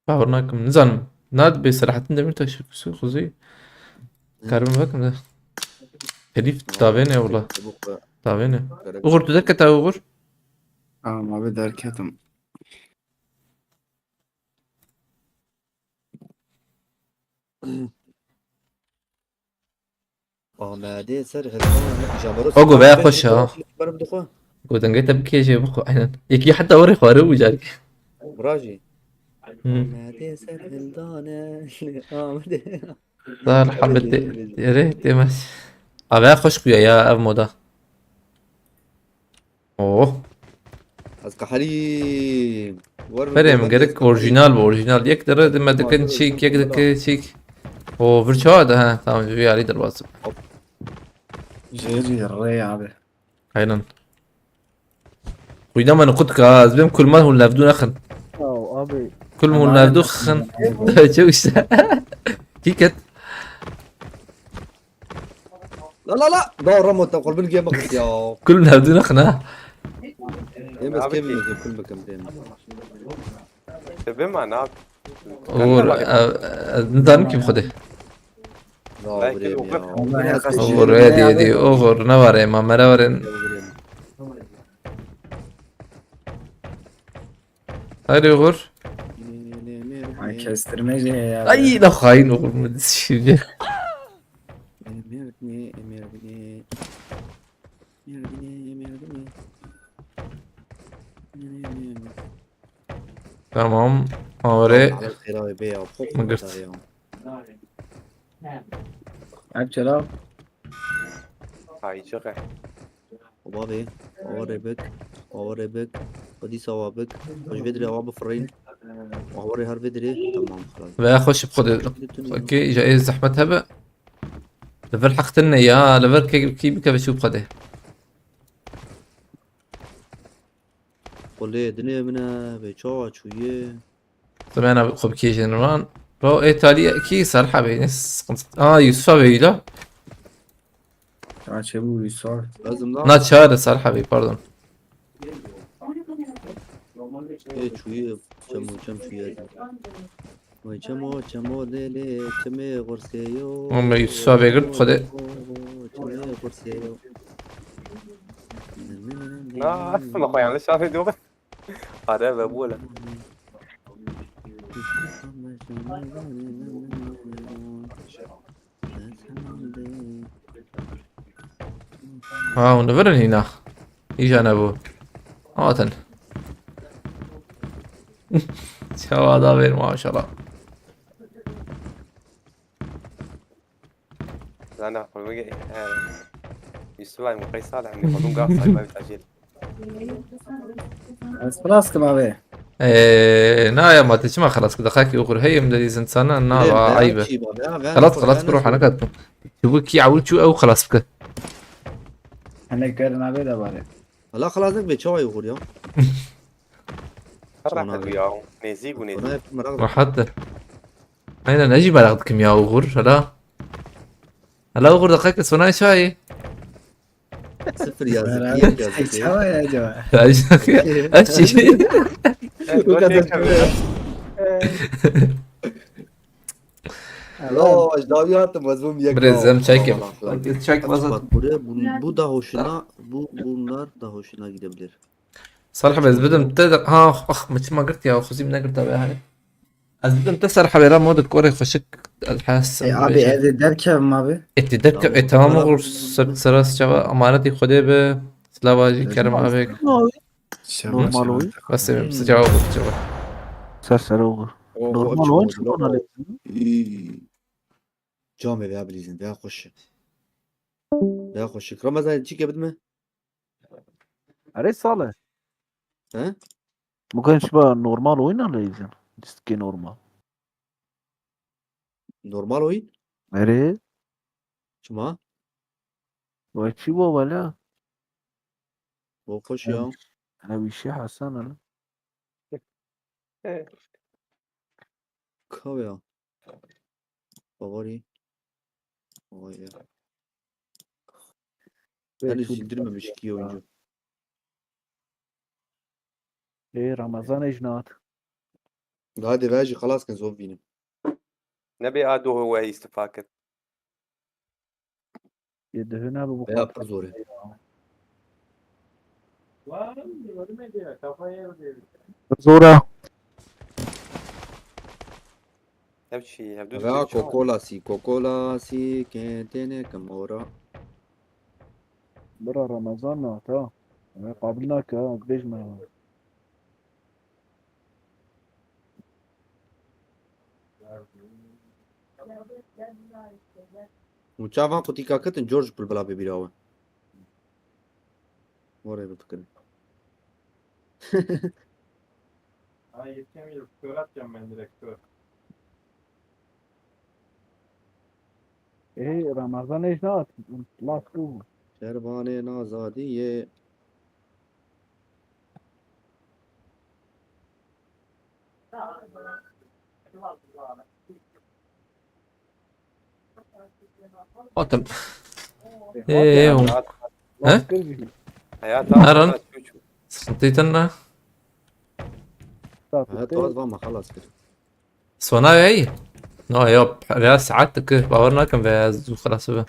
Bawer nakim. Nizanim. Nat be Selahattin Demirtaş şarkısı, Kuzey. Hı. Karim bakın da. Telif davê ne ola? Bu kadar. Davê ne? Gerek Uğur, yok. Tu derketa Uğur. Tamam abi, derketim. Amedê ser hildanê, ji Amerosê Ogo, veya xweş ha. Benim dixwe. Go dengê te bikê jê bixwe, aynen. Yekî heta werê xware bû carkê. Mirajî. Hı. Amedê ser hildanê, Amedê. Dar Evet, habetê, evet, evet. Yere demez. Abi xweş xuya ya ev moda. Oh. Ez qeherîm. Wer Berê min gerek orijinal bu, orijinal. Yek dere dime dikin çîk, yek dike çîk. O, vir çawa da, ha, tamam, bir yarı derbas. Jêrî rê abi. Aynen. Xwîna me niqut ka, ez bêm kulman hûn levdû nexin. Ya abi. Kulm hûn levdû xin. Çew işte. Tiket. La, la, la. Da Ramo te qurbin gê bixit ya. Kulm levdû nexin ha. Em ez Abi kêm ki. Kul bikim, kêm. Te bê ma ne abi? Uğur, e, e, nizanim kim xwedê. Ya Belki birêm Uğur. Ya. Vallahi Birêm yaklaşık kaçtı. Uğur, hadi, hadi, Uğur, ne var ema, mera var en. Ya birêm. Hadi Uğur. Ay, kestirmece ya. Ay, la hain Uğur mu şimdi? Emir ne, emir ne. Emir ne, emir ne. Emir ne, emir ne. Tamam. Avre. Xêra bê ya. Pok Mıgırt. Mıgırt ya. Hep çela. Hay çiqe. Bavê, awa rê bik, awa rê bik. Xwedî sawa bik. Xwe ji vê dirê awa bifirîn. Awa rê her vê dirê. Tamam xlas. Veya xweş bi xwedê. Okey, ja ê zehmet hebe. Li vir heq tine ya, li vir kê kî bikeve çû bi xwedê. Xulê dinê min e, vê çawa çûye. Semena xwe bikêjin wan. Ro ê talî kî Serha bê, ne sıkıntı. Aa, Yusuf'a bê la. Çaçe bu Yusuf. Lazim da. Na çağır Serha bê, pardon. Ê çûye, çemo çem çûye. Vay çemo, çemo lê lê, çemê xursê yo. Oğlum, ben Yusuf'a bê girt, xwedê. Çemê xursê yo. Na, ma xwe yanlış anladım. Are ve bu la. Ha, hûn li vir in hîna. Îja nebû. Hatin. Çawa da ver maşallah. Zana xwe wege. Yusuf ay Muqay Salih min xwe dûn gaf sayma bir tacil. Ez xelas kim abi. Eee, na ya ma te çima xelas kir? Deqakî oxir heyim de dîzin sana, na va aybe. Xelas, xelas kir, rohana katım. Çubuk ki awul çu ew xelas bike. Hene kar nabe de bare. Hala xelas nek be çawa yuxur ya. Rahat bu ya. Nezik bu nezik. Ona hep merak. Rahat de. Aynen, ne jî merak dikim ya oxir, hala. Hala oxir deqakî sona çayê. Sıfır yazdı. Beraber Bir yazdı. Çawa ya acaba? Ev şey. Bu kadar. Ya, ez dawiya hatim, ez bûm yek Birêz, daha. em çay kim? Tamam, tamam. Çay kim? Bak, buraya, bu, bu daha hoşuna, bu, bunlar daha hoşuna gidebilir. Salih be, ez bidim te de, ha, ah, mi çima girt ya, xuzî min negirt abi, hani. Ez bidim te ser hevêra modik korê xweşik, ez has. E, abi, ez ê derkevim abi. Eti derkev, e, tamam, oxir ser, sera çava amanetî Xwedê be, silava jî kerim abi. Normal oyun. Bes ê, sıcağı olur, sıcağı. Ser sera olur. O, Normal o, oyun çok çok normal. Î. Camê veya bilîzin, veya xweşik. Veya xweşik. Ramazan çi ke bidme? Erê Salih. He? Mugên şiba normal oyun aleyizin. Listke normal. Normal oyun? Erê. Çima? Ve çi bu vela? O xweş ya. Hevîşe Hasan ala. Kav ya. Bavarî. Vay ya. Henüz indirmemiş iki oyuncu. Ê Ramazan ê jin hat. Hadi ve jî xelas kin zor bînim. Nebê a doho we îstifa kir. Yê dihina bi bu Veya pir zor e. Zora. Ev çi? Ev du Veya Coca-Cola si, Coca-Cola si, ke têne ke mora. Bira Ramazan na ta. Ev qabil nake ha, bêjme. Hûn çavan qutîka ketin, cor ji bilbila bê bîra we. Were bifikirin. Ha, yetişemiyorum. Kör atacağım ben direkt, kör. Ê Ramazan ê jin hat. Last two. Şervanê nazadiyê. Hatim. Ee, Hayat, he? hayat, hayat, Naran. hayat, çocuk. Sıkıntı ne? Ha, tu va me xelas kir. Sona ey. Na ya, veya saet dike. Bawer nakim veya zû xelas bibe.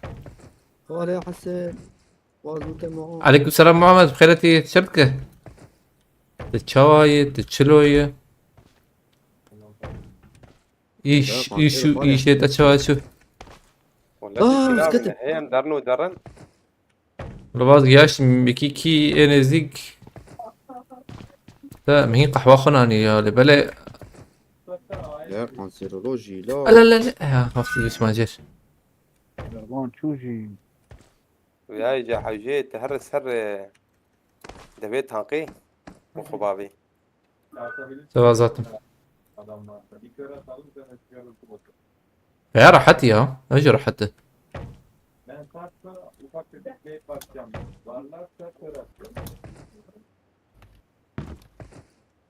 Wale Hesen. Wazû te Muhammed. Aleyküm selam Muhammed. Bi xêretî çi dike? Tu çawa yî? Tu çilo yî? Îş, Ya, îş û kanser var ya. Îşê te çawa çû? Wala Aa, te silah misketim. bile. Hem derin û derin. Li vaz giyaşt mekî kî ê nêzîk. Te mihî qehwa xwe nanî ya lê belê. Ya kanserolojî la. Ala la la. Ya hafti geç macir. Derman çû jî. Ya ca hewcê te her ser, e, devê tanqî. Muxu bavî. Seva zaten. Veya rahat ya. Ev jî rahat e.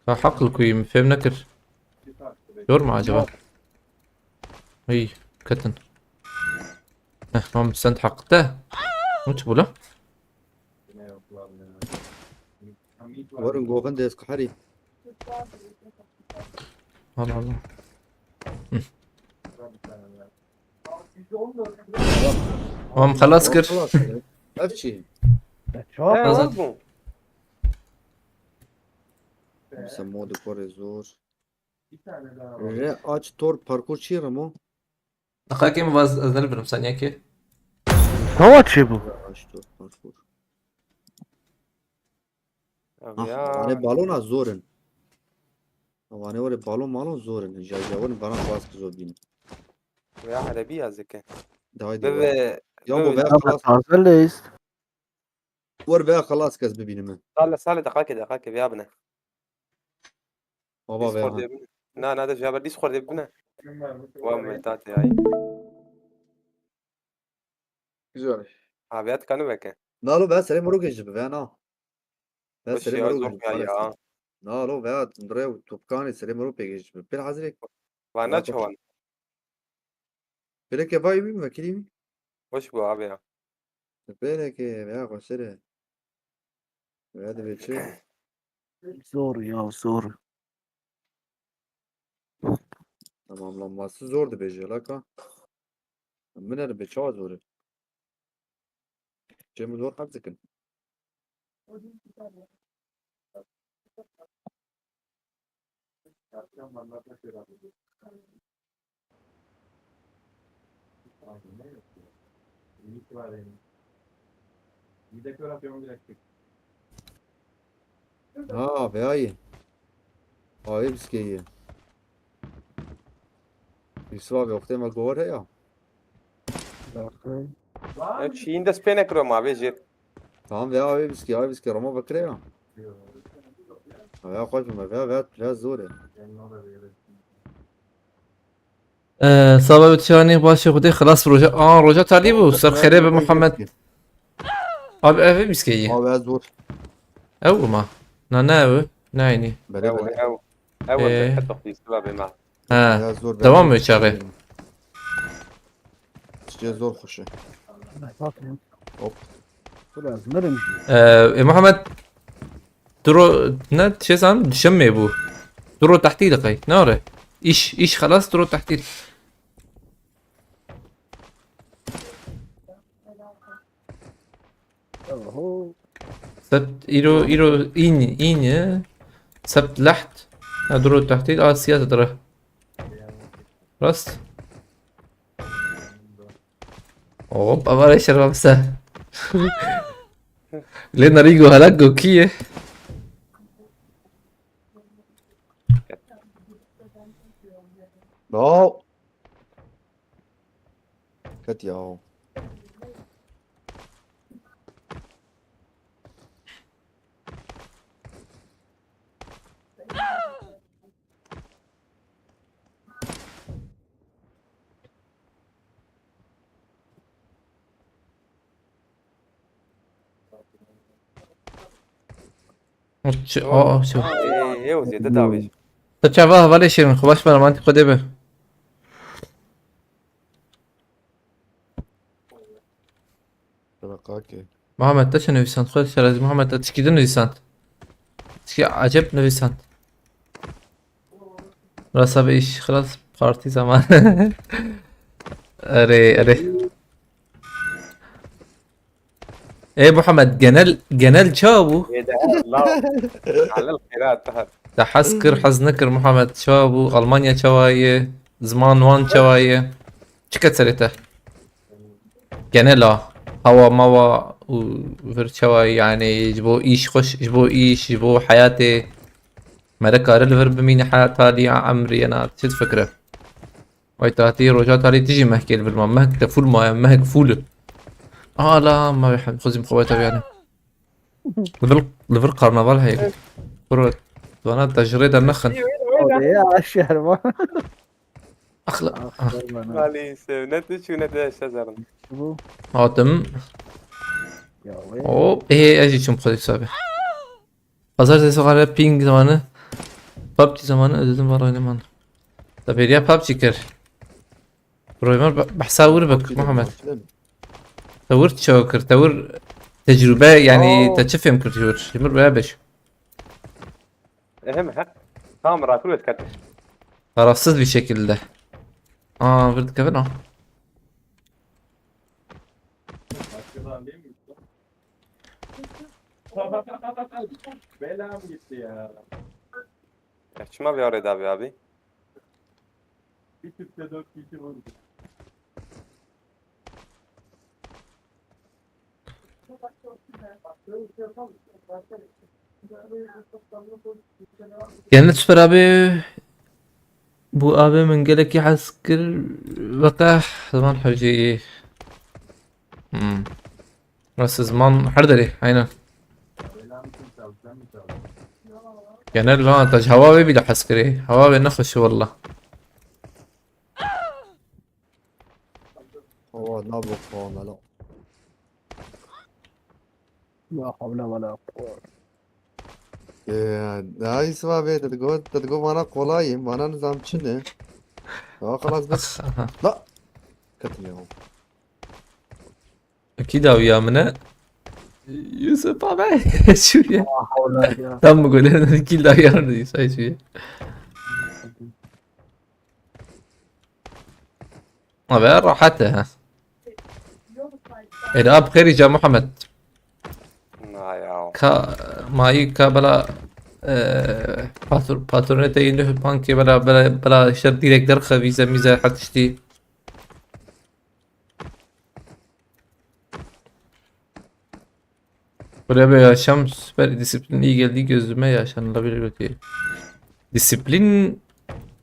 Ka heq li ku yî min fêm nekir. Zor mu acaba? Hey, ketin. Heh, mam send heq te. Uç bula. Werin govin dest kuherî. Allah Allah. Hı. Mam xelas kir. Xelas kir. Ev çi? Çawa He, Azad. Bû. Mesela modi kore zor. Re aç tor parkur çi Remo? Daqiqekê min vaz ez nelibirim saniyekê. Çawa çêbû? Re aç tor parkur. Abi Ah, ya. Ane balona zor in. Wane were balon malon zor in. Ja ja were baran xwas ki zor bînin. Ya Erebî yazike. Daway de Bebe, were. Ya bebe. Bu veya Ama xelas. Taze list. Were veya xelas kes bibînim. Sale sale daqiqekê daqiqekê veya bine. Baba veya. Discord bine. Na na de jaber Discord bine. Wa me tate ay. Güzel. Abi at kanı beke. Nalo veya serê moro gejib veya na. Ve Baş serê ya, mero zor gidip ya ya. Na lo veya rew topkanê serê mero pêgeş bi. Pêl hazirek. Vana Ya, çawan. Pêleke vay wî mi vekirî wî? Hoş bu abi ya. Pêleke veya xweşere. Veya dibe çi? Zor ya, zor. Tamamlanması zor dibêje laka. Min er be çawa zor e? Cem zor hez dikin. Ha, veyayê. Ayê biskeyê. Yusuf abi, wextê me gower heye. Ev çiyîn dest pê nekiro ma vê jêr. Tamam veya ayê biskê, ayê biskê roma vekire ya. Veya xweş bû me, veya, veya, veya zor e. Ee, sabah ötüyani başı Xwedê xilas roja. Aa, roja talî bû. Ser xêrê be Muhammed. Abi ev biskeyî. Abi ez zor. Ew ma. Na ne ew? Ne aynî. Bere Ew, bere. ew. Ew Ee. Te toxtî siba be ma. Ha. Ya zor Devam bere. Mı çağı? Çiçe zor xweş e. Hop. Biraz nırım. Ee, e, Muhammed Duro ne şey zan düşenmeye bu. Duro tahtil kay. Ne ore? İş, iş halas duro tahtil. Oho. Sept îro îro în în. Sept leht. Ha duro tahtil a siyas dira. Rast. Hop, avare şervamse. Lê nerî go helak go kî ye? No. Ket ya. Ç-, aa, şey. Ê, ê, o zêde davêj. Te çava hevalê şirin, xwe baş be, romantik xwe dê be. Muhammed, te çi nivîsand? Xwe şerezî Muhammed, te tişkî din nivîsand. Tişkî ecêb nivîsand. Rasa be îş, xilas. Parti zamanı. Erê, erê. Ê Muhammed, genel, genel çawa bû? Ê de, la. Alel xêrat, ha. Te hez kir, hez nekir Muhammed, çawa bû? Almanya çawa ye? Ziman wan çawa ye? Çi ket serê te? Genel a, hewa mewa û vir çawa ye, yanî ji bo îş xweş, ji bo îş, ji bo heyatê, mere kare li vir bimîne heyat alî ya emrê yena, çi difikire? Vay tatî roja talî tijî mehkê li vir ma. Mehk te fûl maye, mehk fûl. Ala, ma xwezîm xwe weta biyane. Li vir, li vir karnaval heye. Kuro, vana te ji rê de nexin. Oraya aşer var. Axla. Aferin bana. Maalesef. Ne tu çû ne de şezerin. Bu. Hatim. Ya, we. Hop. Ê, ez jî çûm xwedî sabe. Pazartesi xare ping zamanı. PUBG zamanı özledim vallahi oynaman. Da beriya PUBG kir. Broymer behsa wir bik Muhammed. Te wir çawa kir? Te wir tecrube, yani Oo. Te çi fêm kir ji wir? Ji mir be beş. Ehem, he. Tamam, rahat ol, dikkat et. Tarafsız bir şekilde. Aa, bir dikkat et. Belam gitti ya. Ya, çima bir arada abi, abi? Bir tüpte dört kişi vurdu. Gelin süper abi. Bu abi min gelekî hez kir. Weke zaman hewceyî. Hmm. Nasıl zaman her deri, aynen. Genel lan, ta hewa ve bile hez kir. Hewa ve ne hoş valla. Oha, ne bu falan lan. La havle ve la kuvvet. Ya, daha iyisi var be, dedi go, dedi go bana kolay, bana nizam çi ne? Ya, halas bes. La. Katın ya. Kî dawiya min e? Yusuf abi, şu ya. La havle ya. Tam bu golü kî dawiya min e, Yusuf şu ya. Abi rahat e ha. Ela bi xêrî ca Muhammed. Na ya. Ka, mayî ka bela, e, patr-, patronê te yî nûh bankê bela, bela, bela şer direkt derxe vîze mîze her tiştî. Buraya be yaşam süper disiplin iyi geldi gözüme yaşanılabilir kötü. Disiplin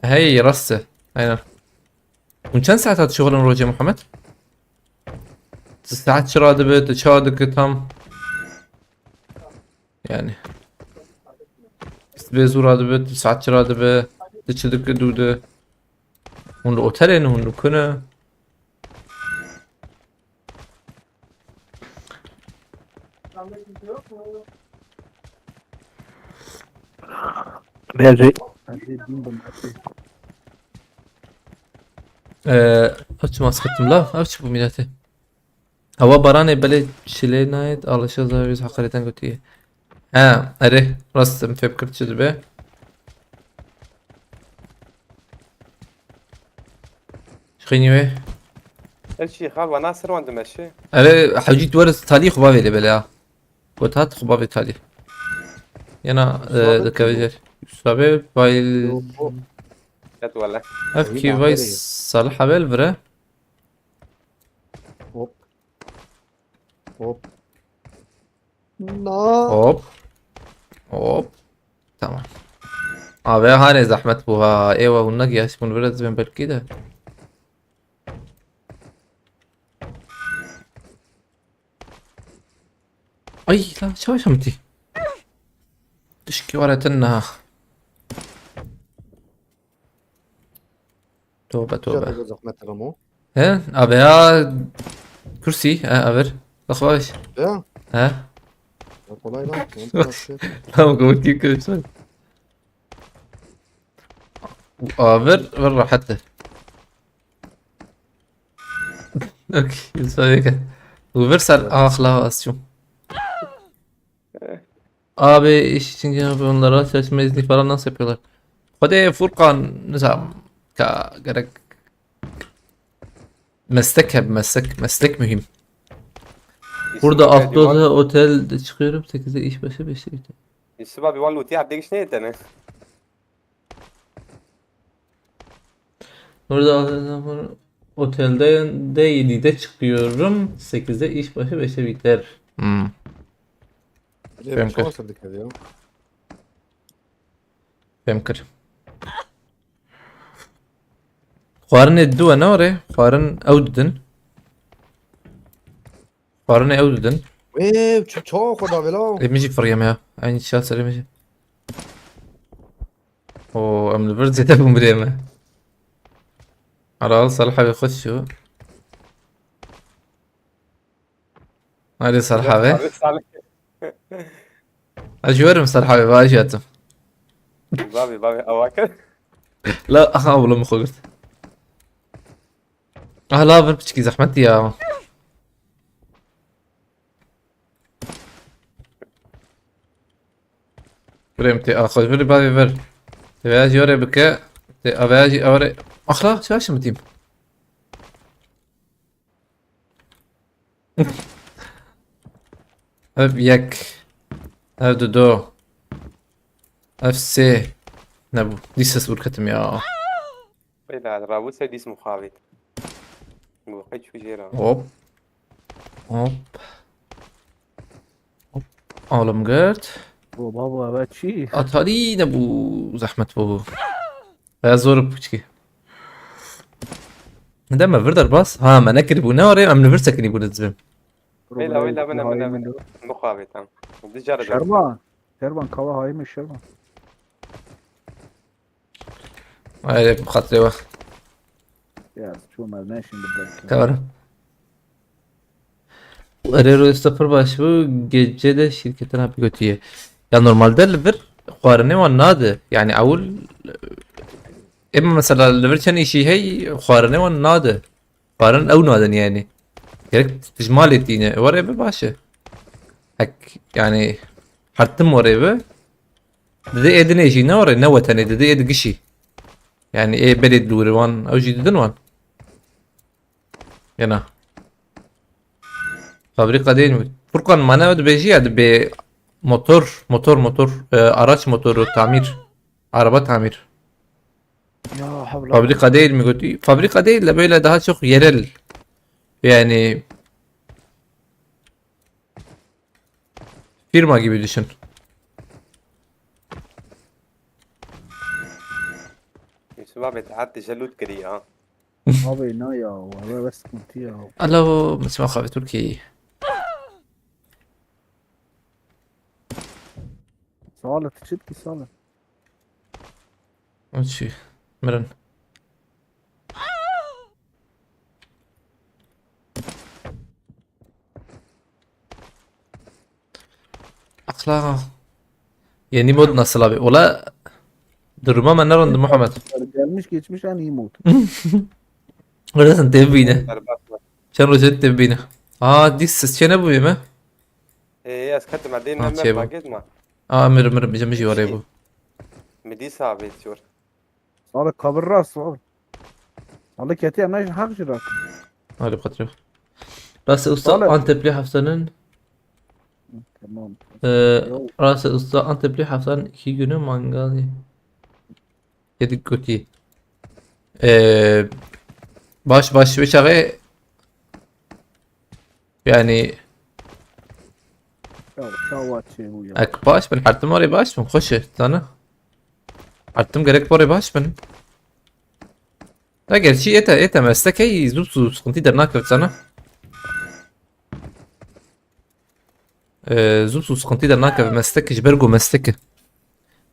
hey rastı. Aynen. Hûn çend saet hat şixulin rojê Muhammed? Tu saet çira dibe, tu çawa dike tam? Yani. Sibê zû radibe, tu saet çira dibe, tu çi dike dû de. Hûn li otelê ne, hûn li ku ne? Bêjî. Ee, ev çima sıkıntım la? Ev çi bu milleti? Hewa baranê belê çilê nayêt, alışa zarîz heqareten gotiye. He, erê, rast em fêm kir çi dibe. Şixînî wê. Ev çi xal, va nasir wan dime şi. Erê, hewcî tu were talî xwe bavê lê belê ha. Got hat xwe bavê talî. Yena, e, dikeve jêr. Sabe, bayil. Yo, bu. Ket wele. Ev kî vay Salih Abel vire. Hop. Hop. Na. Hop. Hop. Tamam. Abi hanê zehmet bû ha. Êwa hûn negiyaşt bûn, biraz ben belki de. Ay la çawa şamtî. Tişkî were tune niha. Tobe, tobe. Zehmet Ramo. He? Abi ya. Kursi. He, aver. Bak, bak. Ya. He? Ya kolay lan. Tamam, komik gibi konuşsana. Aver ve rahat. Okey, insan yok. Bu bir sar-, ah, la asıyorum. Abi iş için yapıyorlar, çalışma izni falan nasıl yapıyorlar? Hadi Furkan, mesela Ka gerek meslek heb meslek. Meslek mühim. Burada Altı Oda Otel'de çıkıyorum. Sekizde iş başı, beşte biter. Yusuf abi, wan lûtiya dêgiş neyê te ne? Burada Altı Oda Otelde de yedide çıkıyorum. Sekizde iş başı, beşte biter. Hmm. Fem kir. Fem kir. Xwarinê didu ne orê? Xwarin ew didin. Xwarinê ew didin. Wê, çi çawa xwe da vêla? Ê, min jî firiyem ya. Eynî şa serê min jî. Oo, em li vir zêde bûn birê me. Ara al Salih abi xweş çû. Hadi Salih abi. Abi, Salih. Ez jî werim Salih abi, va jî hatim. Babi, babi, awa kir. La, aha, oğlum xwe girt. Ah, la vir piçkî zehmet ya. Birê min tê axwe vir bavê vir. Tê veya jî orê bike. Tê aveya jî orê. Axla, çaşim bitîm. Ev yek. Ev dido. Ev sê. Nebû. Dîsa ez ûr ketim ya. Beyler, Ravuse dîs muxavît. Bu qey çû jê re. Hop. Hop. Hop. Alım girt. Baba, bu eve çi? Atalî nebû, zehmet bû. Veya zor piçkî. Deme vir derbas. Ha, me nekirî bû. Ne orê em li vir sekinî bû dizbim. Weyla, weyla, bine, bine, bine. Muxavît, ha. Dicara. Şervan. Şervan, kava hayî mi Şervan? Hayır, bu xatirê we. Ya, çû me ne şimdi belki. Tamam. Erê roj pir baş bû, gece de şirketin hapî gotiye. Ya normalde li vir xwarinê wan nade. Yani ewil, ê mesela li vir çend îşî hey xwarinê wan nade. Xwarin ew nadin yani. Gerek tu ji malê tîne. Were bi baş e. Hek yani hertim were bi. Didi ê dinê jî ne were ne wetenê didi ê digişî. Yani ê berê dûri wan ew jî didin wan. Yena. Fabrika değil mi? Furkan, mane dibêjî ya dibê motor, motor, motor, e, araç motoru tamir. Araba tamir. Ya havla. Fabrika değil mi götü? Fabrika değil de böyle daha çok yerel. Yani firma gibi düşün. Yusuf abi, te hat tecellut kiriye ha. Abi ne ya, wala bes sıkıntı ya. Alo, Müslüman kahve Türkiye. Sağ ol, teşekkür, sağ ol. Çi? Mirin. Akla. Yeni mod nasıl abi? Ola duruma mı ne randın Muhammed? Gelmiş geçmiş en iyi mod. Oradasın tevbine. Berbat mod. Sen rozet tevbine. Aa, dis ses çene bu yeme. Ee, ez ketim edeyim. Ha, Emre çevir. Paket mi? Aa, Emre, Emre, bizim jî var ya bu. Mi dîsa abi diyor. Abi kabir rast abi. Abi keti emre hak jira. Hadi Patrik. Rasa Usta Abi. Antepli haftanın Tamam. Ee, Yok. Rasa Usta Antepli haftanın iki günü mangal yedik kötü. Ee, baş baş bir çare yani. Ya şavat şey bu ya. Ek baş bin, hertim oraya baş bin, hoş et sana. Hertim gerek oraya baş bin. Da gerçi ete, ete meslek hey, zû zû sıkıntı der nakevt sana. Ee, zû zû sıkıntı der nakevt meslek, ji ber ku meslek.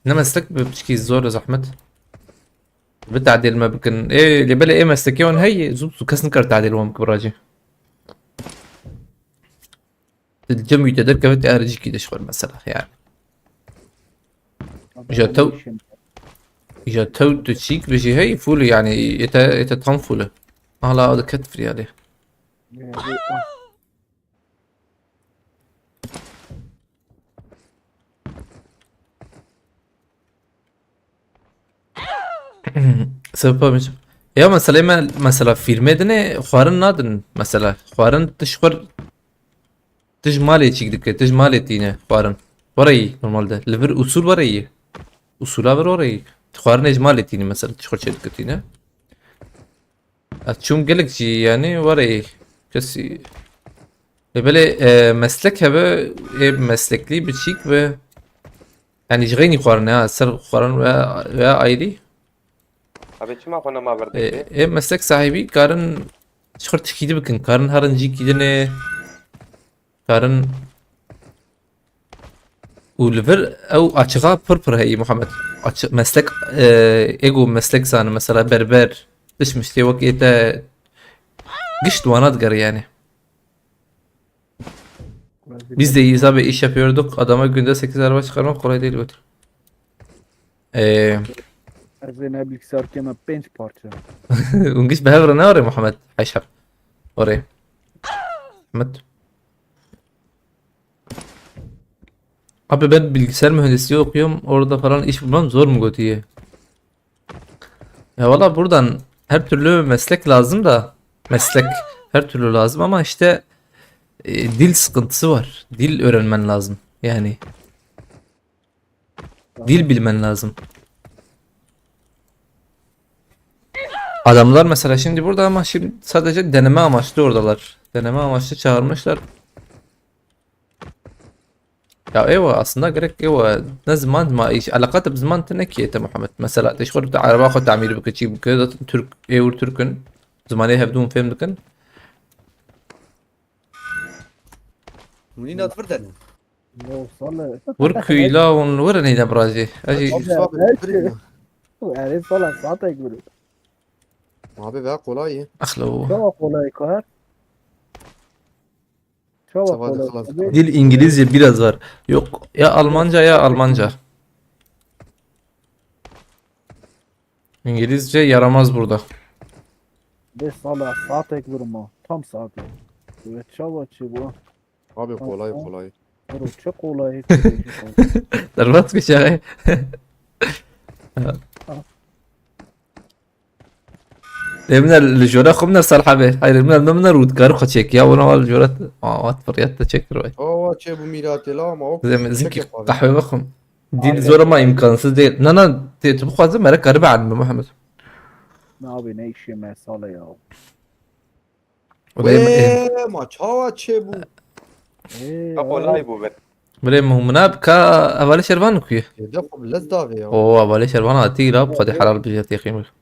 Ne meslek bi piçkî zor zahmet. Bi tadil me bikin. Ê, lê belê ê meslekê wan hey, zû zû kes nikar tadil wan bikin biracî. Di cem wî te derkeve te R G kî de ji xwe mesela yani. Ja tew, ja tew tu çîk bijî hey full yani, ete, ete tam full. Hala o da ket friyade. Sebep mi? Ya mesela me, mesela fîrmê dinê xwarin nadin mesela. Xwarin tu ji xwe, tu ji malê çîk dike, tu ji malê tîne xwarin. Were yî normalde. Li vir usul were yî. Usula vir were yî. Tu xwarinê ji malê tîne mesela, tu ji xwe çêdike tîne. Ez çûm gelek jî, yanî were yî. Kesî. Lê belê, e, meslek hebe, ê mesleklî biçîk be. Yanî ji xeynî xwarin ha, ser xwarin veya, veya ayrî. Abi çima xwe nema vir E, dikê? Ê meslek sahibî karin ji xwe tikî di bikin, karin herin cîkî dinê, karin û li vir ew açixa pir pir heyî Muhammed. Açi-, meslek, e, ego meslek zane, mesela berber, tişt miştê wek ê te gişt wana diger yani. Biz de iyi abi iş yapıyorduk. Adama günde sekiz araba çıkarmak kolay değil, götür. Ee, Ez ê ne bilgisayar kême pênc parça. Hûn giş bi hev re ne orê Muhammed? Ayşe. Orê. Muhammed. Abi ben bilgisayar mühendisliği okuyorum. Orada falan iş bulmam zor mu götüye? Ya valla buradan her türlü meslek lazım da. Meslek her türlü lazım ama işte, e, dil sıkıntısı var. Dil öğrenmen lazım. Yani dil bilmen lazım. Adamlar mesela şimdi burada ama şimdi sadece deneme amaçlı oradalar. Deneme amaçlı çağırmışlar. Ya ewa, aslında gerek ewa. Ne ziman ma iş, alakate bi ziman tine ki ete Muhammed. Mesela te ji xwe te araba xwe tamîr bike, çî bike, zaten Türk, êwir Türk in. Zimanê hevdûn fêm dikin. Hûn îna di vir de ne? No, sale. Wir küyla un wir neyde brazî. Aji. Abi, Yusuf abi, ne? Erê sala saatek bir. Abi ve kolay. Ahlo. Daha kolay kar. Çava Çava kolay. Xalas. Dil İngilizce biraz var. Yok ya Almanca ya Almanca. İngilizce yaramaz burada. Bê sala saatek bir ma. Tam saat. Evet, çava çi bu? Abi kolay kolay. Bro, çi kolay. Derbas bir şey. Ê min li jora xwe min Salih abi. Hayır, min min rûdkar xwe çek ya. Ona wal jora. Aa, wat fıryat da çekir vay. Awa çê bu mîratê la ama o. Zem zinki kahve bakım. Dil zor ama imkansız değil. Na na, te tu xwazim mere karibe almi Muhammed. Ne abi, ne işi mesele ya. Wê ma çawa çê bû? Ê, Ka kolay bû ber. Birê min, min a bi ka hevalê Şervan ku ye? Êde xwe bi lez davê ya. Oo, hevalê Şervan hatî la, bi Xwedê helal bijî, hatî qîmir.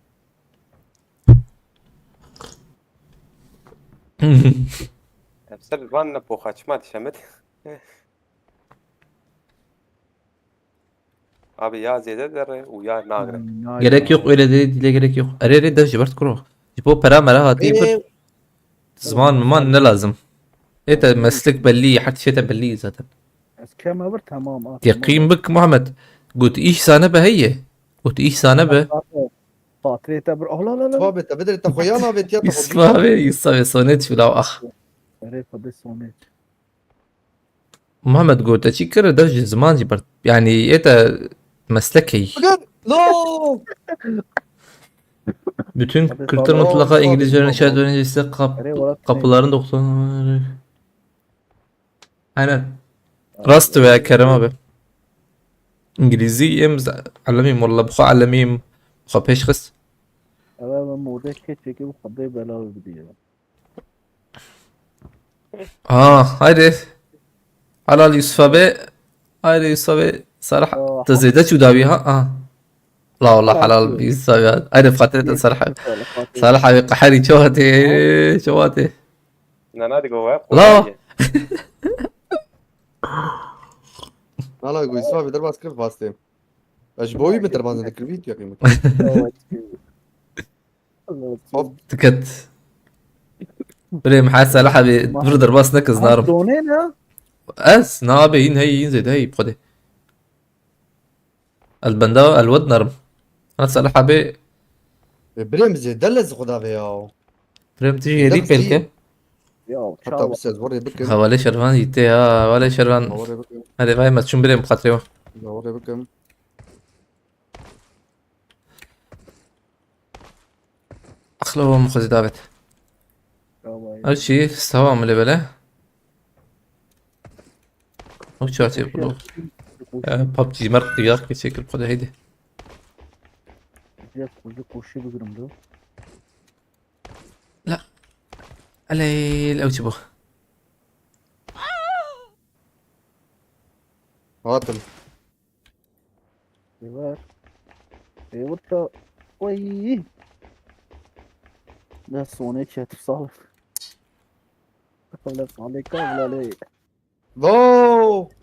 Em ser van ne poxa çima dişemet. Abi ya zêde dere û ya nagre. Hmm, ya Gerek ya. Yok, öyle değil, dile gerek yok. Erê, erê, dev ji ber kuro. Ji bo pera mera hatî pir. Ee, Ziman miman ne lazım. Ê te meslek bellî, her tişê te bellî zaten. Ez keme bir tamam, ha, Yeqîn tamam. Bik Muhammed. Got îş sane be heye. Got îş sane be. Fatirê te bir, oh, la, la, la. Tuwa be te bidire te xwe ya navê tiya te xwe Yusuf abi, Yusuf abi, sonet şula, ah. Erê, xwe de sonet. Muhammed got, te çi kir? Dev ji ziman jî ber. Yani, ê te meslek heyî. Bakın, no! Bütün Tabii, kültür tabii. Mutlaka İngilizce öğrenci, şahit öğrenci ise kap-, Nereye orası kapıların doktor. Aynen. Rast ve Kerem abi. İngilizî em z-, elemîm, walla, bi xwe elemîm, xwe pêş xist. Ev, ev model keçekî bi Xwedê bela bidî ya. Aa, haydi. Helal Yusuf abi. Haydi Yusuf abi. Sarah. Oh. Tu zêde çû dawî ha? Aha. La wala helal Yusuf abi. Haydi Fatih de Sarah abi. Sarah abi qehirî çawatê. Çawatê. Na, na, digo we. La. Nala go Yusuf abi derbas kir bastê. Ez ji bo wî min derbas nekir, vî tu yaqî min. Hop, diket. Birê min hesa li hebê vir derbas nekir, ez narim. Donê ne? Ez, na be, yîn hey, yîn zêde hey, bi Xwedê. El benda, el wed narim. Hesa li hebê. E, birê min zêde lez xwe da vê ya. Birê min tu jî êdî pêl ke. Ya, Heta çawa? Bi ses vurê bikim. Hevalê Şervan yî tê ya, hevalê Şervan. Vurê bikim. Hadi vay me, çûn birê min bi xatirê we. Vurê bikim. Qilo min xwezî David. Ew çi? Stava min lê bele. Ew çi hatî qilo? E, PUBG merq diyak ki çekir xwe de heydi. Biraz koşu koşu bigirim do. La. Eleyl ew çi bu? Hatim. Êwer. Êwer ta. Oy. Ne sonê çet sal. Qebla salê ka vlalê. Wow!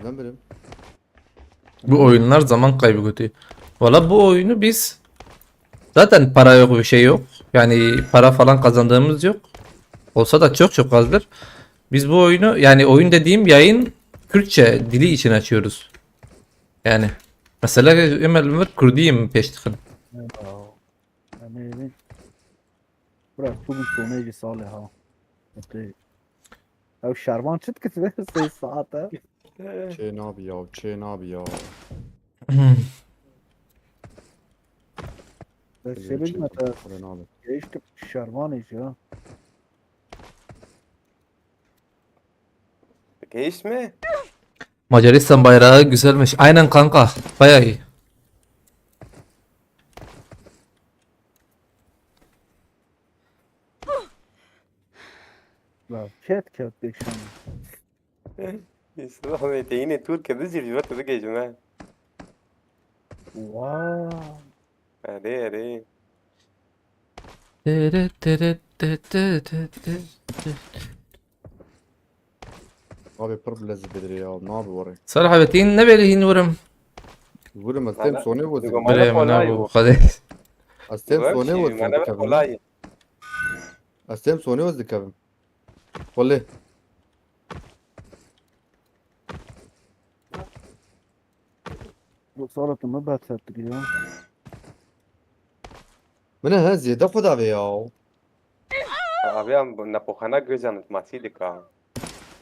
Ben birim. Bu oyunlar zaman kaybı kötü. Valla bu oyunu biz zaten para yok, bir şey yok. Yani para falan kazandığımız yok. Olsa da çok çok azdır. Biz bu oyunu, yani oyun dediğim yayın, Kürtçe dili için açıyoruz. Yani mesela Emel Ömür Kurdiyim peştikin. Yanî, bira tu bi sonê jî salê ha. Ew şervan çi dikit be sê saet e? Çê nabi ya, çê nabi ya. Çê nabi. Geyiştim şervanê jî ha. Geyişt mi? Macaristan bayrağı güzelmiş. Aynen kanka. Bayağı iyi. Ya, ket ket deşan. Yusuf abi, te yine Türkiye'de zirvete de geçme. Wow. Erê, erê. Tiri, tiri, tı, tı, tı, tı, tı. Abi pir bilez bidirê ya, ne abi vore? Serhabetîn ne belî hîn wurim. Vurim ez têm sonê wezî. Birê min ne bu xwedê. Ez têm sonê wezî dikevim. Ez têm sonê wezî dikevim. Xwelê. Bu salat mı beter ya? Min he zêde xwe davê ya. Abi em nepoxana gözan matî dika.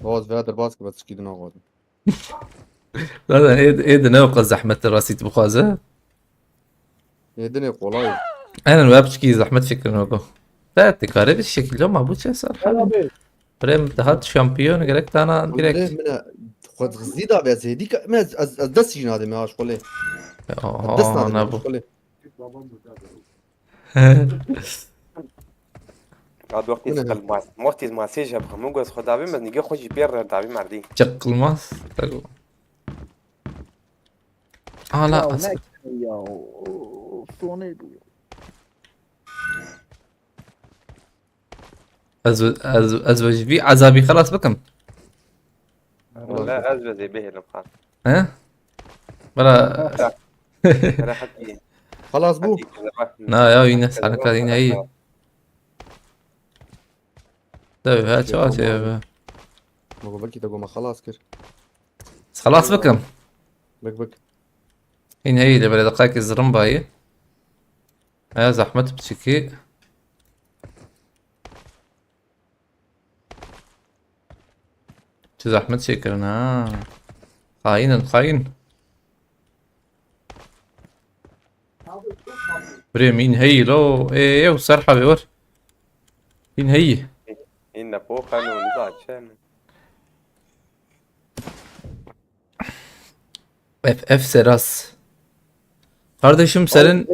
Baz ve derbas ki bas çikî dina xwe. Zaten ê, ê de ne o kadar zahmet rasit bu xaze. Ê dinê kolay. Aynen web çikî zahmet çekirin o. Evet, dikare bir şekilde ama bu çesar. Abi. Prem daha şampiyon gerek dana direkt. Min xwe zî da be zêdî ka min ez, ez, ez dest jî nadim ya şkolê. Aha, dest nadim ya şkolê. Ad wextî qilmaz. Wextî masê jî bi hemû goz xwe davê me nîgê xwe jî pê re davî merdî. Çeqilmaz. Ala. Ya, as- ne ya, o, sonê bu. Ez, ez, ez ji vî ezabî xelas bikim. Wala ez ve zê bihêlim xan. He? Bela. Rehet iyi. Xelas bû. Na ya, yine sana kadar yine iyi. Tabii, ha, çawa şey be. Bak, belki de goma xelas kir. Xelas bikim. Bak, bak. Yine iyi de böyle dakika zırım bayı. He, zahmet biçikî. Çi zahmet çêkirin ha. Xayinin, xayin. Birê min heyî lo. Ê, ew ser havê wer. Min heyî. Hîn ne poxan û niza çen. F F Seras. Kardeşim senin,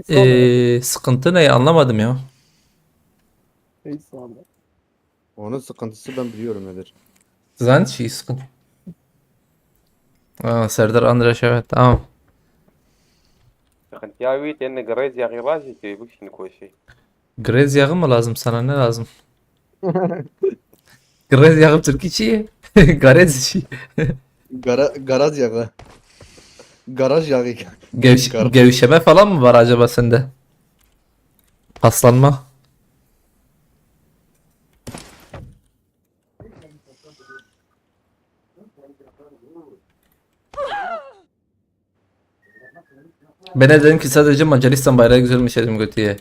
eee, sıkıntı ne? Anlamadım ya. Onun sıkıntısı ben biliyorum nedir. Sen şey sıkıntı. Aa, Serdar Andreş, evet, tamam. Sıkıntı ya, wî tên girêz ya xîrajî tê bikişîn koşê. Girêz yağı mı lazım sana? Ne lazım? Girêz yağı Türkçe çi? Garez çi? Gara-, garaj yağı. Garaj yağı. Gevş-, Gar- gevşeme falan mı var acaba sende? Paslanma. Ben de dedim ki sadece Macaristan bayrağı güzelmiş dedim götüye.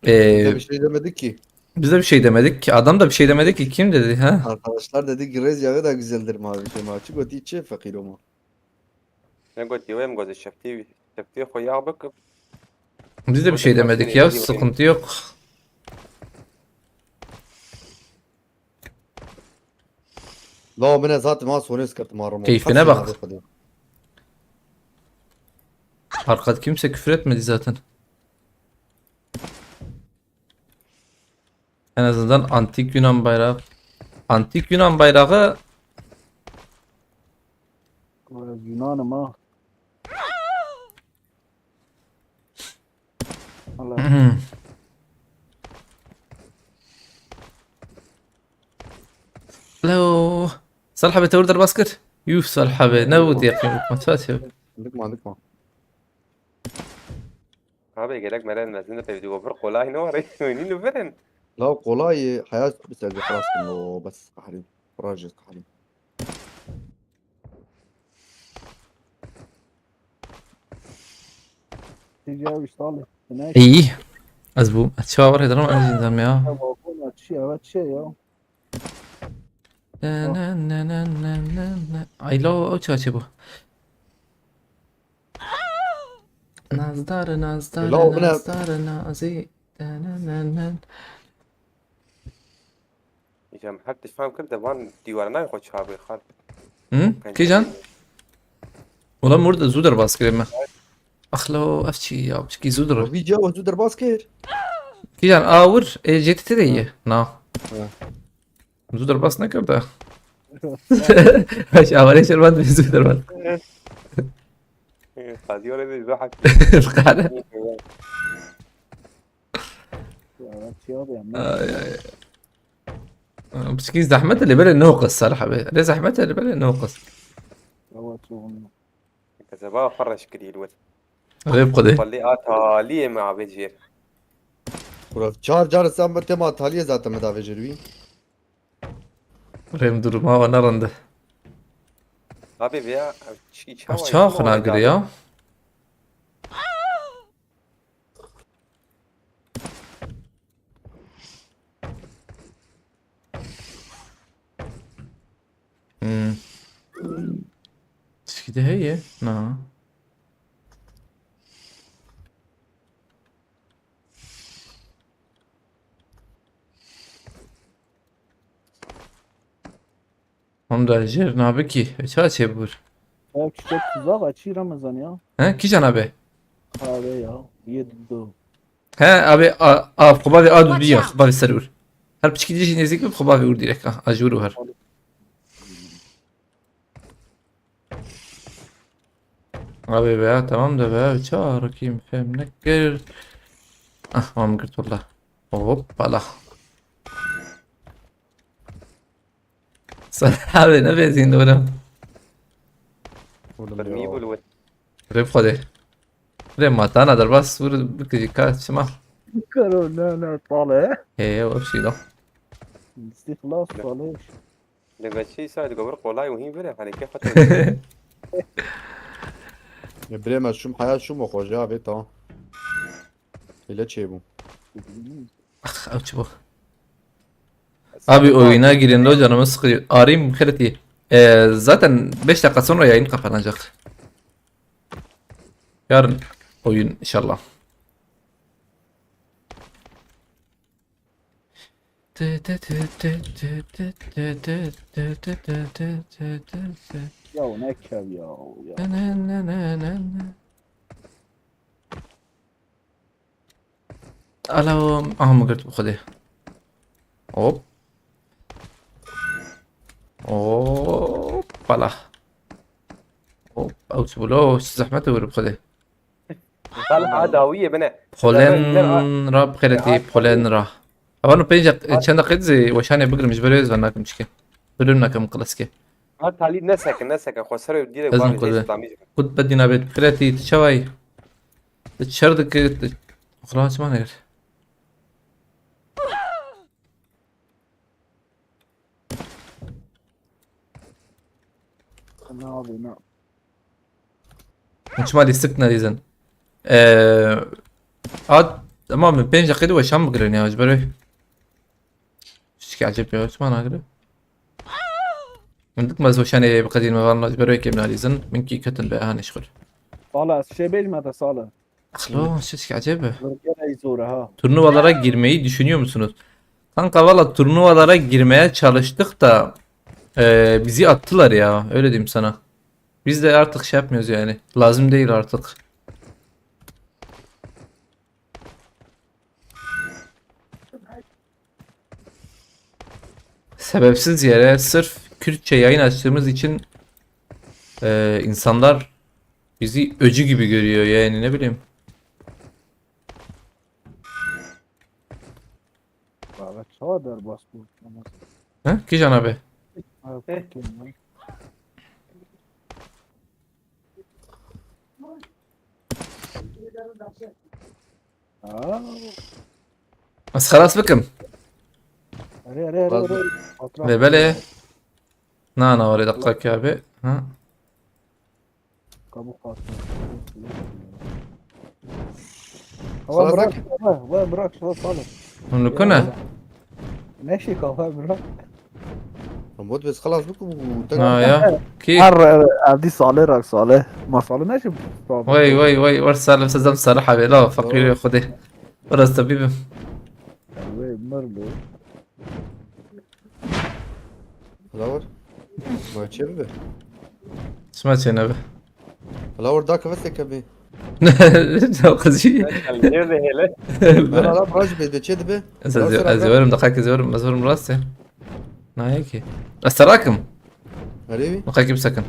Ee, biz de bir şey demedik ki. Biz de bir şey demedik ki. Adam da bir şey demedi ki. Kim dedi ha? Arkadaşlar dedi ki rez yağı da güzeldir mavi şey mavi. Çünkü o diye fakir olma. Ne gotiye, em gotiye şeftî, şeftî xwe yağ bik. Biz de bir şey demedik ya, sıkıntı yok. La min e zaten ma sonê skirt ma ramo. Keyfine bak. Arkada kimse küfür etmedi zaten. En azından antik Yunan bayrağı. Antik Yunan bayrağı. Vay, Yunan'ım ha. Allah. Hello. Salih abi, te wir derbas kir? Yuf, Salih abi, ne bu diye kıymet maç ya. Dikma dikma. Abi gerek meren mezin de pevdi gobur kolay ne var? Oyunun verin. La kolay hayat bir sebebi خلاص كله بس قهري. راجل قهري. Tecavüz Salih. Ne? İyi. Ez bu. Çawa var hedirim en azından ya. Ya balkon açıyor, evet şey ya. Ne ne ne ne ne ne ne. Ay lo, o çaçı bu. Nazdar, nazdar, Lo, bu ne? Nazdar, nazi. Ne ne ne ne. Îca her tişt fam kir de van dîwarana xwe çabe xal. Hı? Kîjan? Ulan burada zû derbas kirê me. Axlo, ev çi ya, çikî zû der. Vî ca tu derbas kir. Kîjan, a wir, e, J T T de ye. Na. Ha. Zû derbas nekir de. Baş, avarê şervan zû derbas. Qadî were de zahak. Qare. Ya, evet şey abi ya. Ay, ay. Piçkî zehmet e, lê belê noqis, Salih abi. Lê zehmet e, lê belê noqis. Evet oğlum. Keseba xwe reş kirî li wir. Rê bi Xwedê. Xwelî a taliyê me avê jêr. Kura çar car sen bir tema taliye zaten me davê jêr wî. Rê min duruma wa nerinde. Abi veya çi çi Ev çawa xwe nagirê ya? Hmm. Çikî de heye? Na. Hûn de jêr nabikî. Ça çêbûr? Ya küçük tuzak açıyor Ramazan ya. He? Kîjan abi? Abi ya. Yedi. He abi, a, a, xubavê a dû ya, xubavê ser ûr. Her piçkî dijî nêzîk bib, xubavê ûr direk. Ah, a ji ûr û her. Abi be, tamam da be, çarekî min fêm nekir. Ah, wan girt wala. Hoppala. Sen abi ne bezin oğlum? Birmî bû li wir. Rê bi Xwedê. Rê matana derbas wir bikijî ka çima? Karo ne ne tale. He, o şey da. İstihlas tale. Li veçî sa digobir qolay û hîn vire, hani ke xwe Ya birê me şûm haya şûm o xwe ja vê tamam. Hile çêbû. Ah, ew çi bu? Abi oyuna girin lo, canımız sıkıyor. Arayayım, xêretî. Ee, zaten beş dakika sonra yayın kapanacak. Yarın oyun inşallah. Ya ne kev ya. Ya. Alo, aha, min girt bi Xwedê. Hop. Hoppala. Hop, ew çi bû lo, çi zehmet e wir bi Xwedê. Salih a dawiyê bine. Polen ra bi xêretî, polen ra. Evan pênc çend deqe dizê weşanê bigrim ji ber wê ez van nakim çike. Bölüm nakim klaske. Ha talî nesekin nesekin xwe ser dîre Ez wan min xwe jê de. Îslamî ji. Kut bedîna bêt bi xêretî, tu çawayî? Tu çer dikî, tu xula çima negir? Ne abi ne? Çima lîstik nedîzin? Eee, at, ama min pênc deqê de weşan bigirin ya, ji ber wê. Tiştekî ecêb ya, çima nagire? Hindik me zoşanê biqedîn me van beroyekê min alîzin. Min kî ketin be hanê şixul. Sala, ez şey bêjme de sala. Xlo, şişk acebe. Burgerê zor e ha. Turnuvalara girmeyi düşünüyor musunuz? Kanka valla turnuvalara girmeye çalıştık da e, bizi attılar ya. Öyle diyeyim sana. Biz de artık şey yapmıyoruz yani. Lazım değil artık. Sebepsiz yere sırf Kürtçe yayın açtığımız için e, insanlar bizi öcü gibi görüyor yani ne bileyim. Baba, çawa derbas bû? Ha? Kîjan abi? Ha, fucking man. Aa. Ez xelas bikim. Erê, erê, erê, erê. Bak. Lê belê. Na, na, oraya dakika ki abi. Ha. Kabuk kalsın. Tamam, bırak, bırak, bırak, bırak, şuna salın. Hûn li ku ne? Ne şey kafa bırak. Robot bes xelas bikim û te Ha ya. Kî? Her, e, evdî Salih rak Salih. Ma Salih ne şey? Wey, wey, wey, wer Salih, sezam Salih abi, la fakir Xwedê. Wer ez tebîbim. Wey, mir lo. Hala wer. Ma çê bibe? Çima çê nebe? Hala wer da kevesê kevê. Ne qizî? Gel, gel, gel, hele. Hala, hala, bira ji bê de çê dibe? Ez, ez, ez werim, daqek ez werim, ez werim rastê. Nayê ki. Ez te rakim. Erê wî? Daqek bisekin.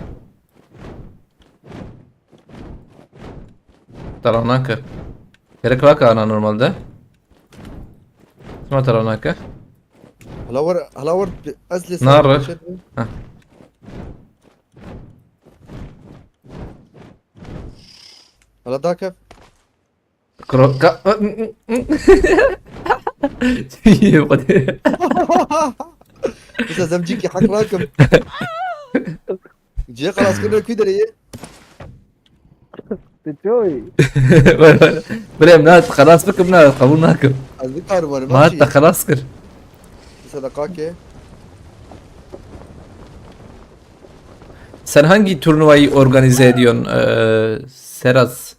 Te rav nake. Gerek rake ana normalde. Çima te rav nake? Hala wer, hala wer, ez lê Nare. Heh. Hala dakev. Kroka. Xwedê. Mesela zemcîkî heq rakim. Cihê xelaskirina kî derê ye? Tu çoy? Bilê em na xelas bikim na qebûl nakim. Ez nikarim werim. Ma te xelas kir. Mesela kake. Sen hangi turnuvayı organize ediyorsun, e, Seraz?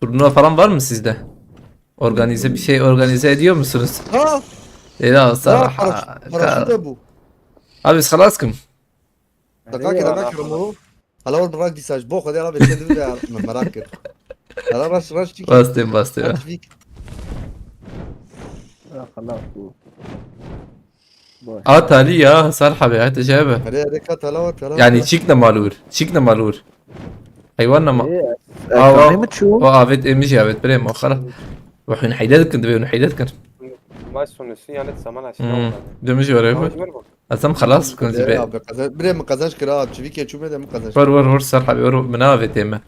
Turnuva falan var mı sizde? Organize bir şey organize ediyor musunuz? Ha! Ela Ha, sana paraş-, paraşüt de bu. Abi biz xelas kim? Dakika, dakika, Romero. Hala ol bırak dîsa ji bo Xwedê hala bê çê dibe me merak kir. Hala raş raş çik. Bastım, bastım. Raş vik. Ya xelas bû. Boş. A talî ya, sar habe, hete şey be. Hadi hadi kat hala ol, hala Yani ol. Çik ne malur, çik ne malur. Hayvan ne ma-, Ee, Aa, ekranê o, mi çû? O avet emiş avet birê ma xara. Wahun heyde dikin dibe, wahun heyde dikin. Maç sonusu yani zaman aşina Hmm. olmadı. Demiş var Tamam, abi. Ömer bak. Azam xelas bikin Hadi zibe. Abi kazan, bire mi kazanç kira abi, çivik ya çume de mi kazanç. Var var var sar habe, var mına avet eme.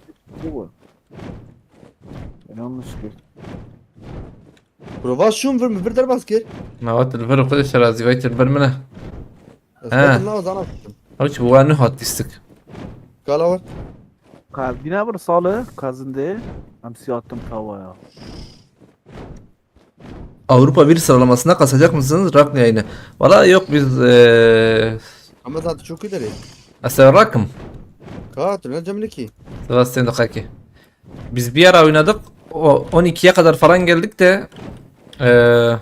Bu. Yanlış kir. Prova şun vir mi vir derbas kir. Navat li vir xwe de şerazî vay til vir min e. Ez Ha. Betim na zana. Ew çi bi wan nihat dîstik. Kala war. Ka bîna bir sale kazinde. Em siyattım tavaya. Avrupa bir sıralamasına kasacak mısınız? Rak yayını. Valla yok biz eee Ama zaten çok ileri. Ese rakım. Ka tu ne cemliki. Sebastian dakika. Biz bir ara oynadık. O on ikiye kadar falan geldik de eee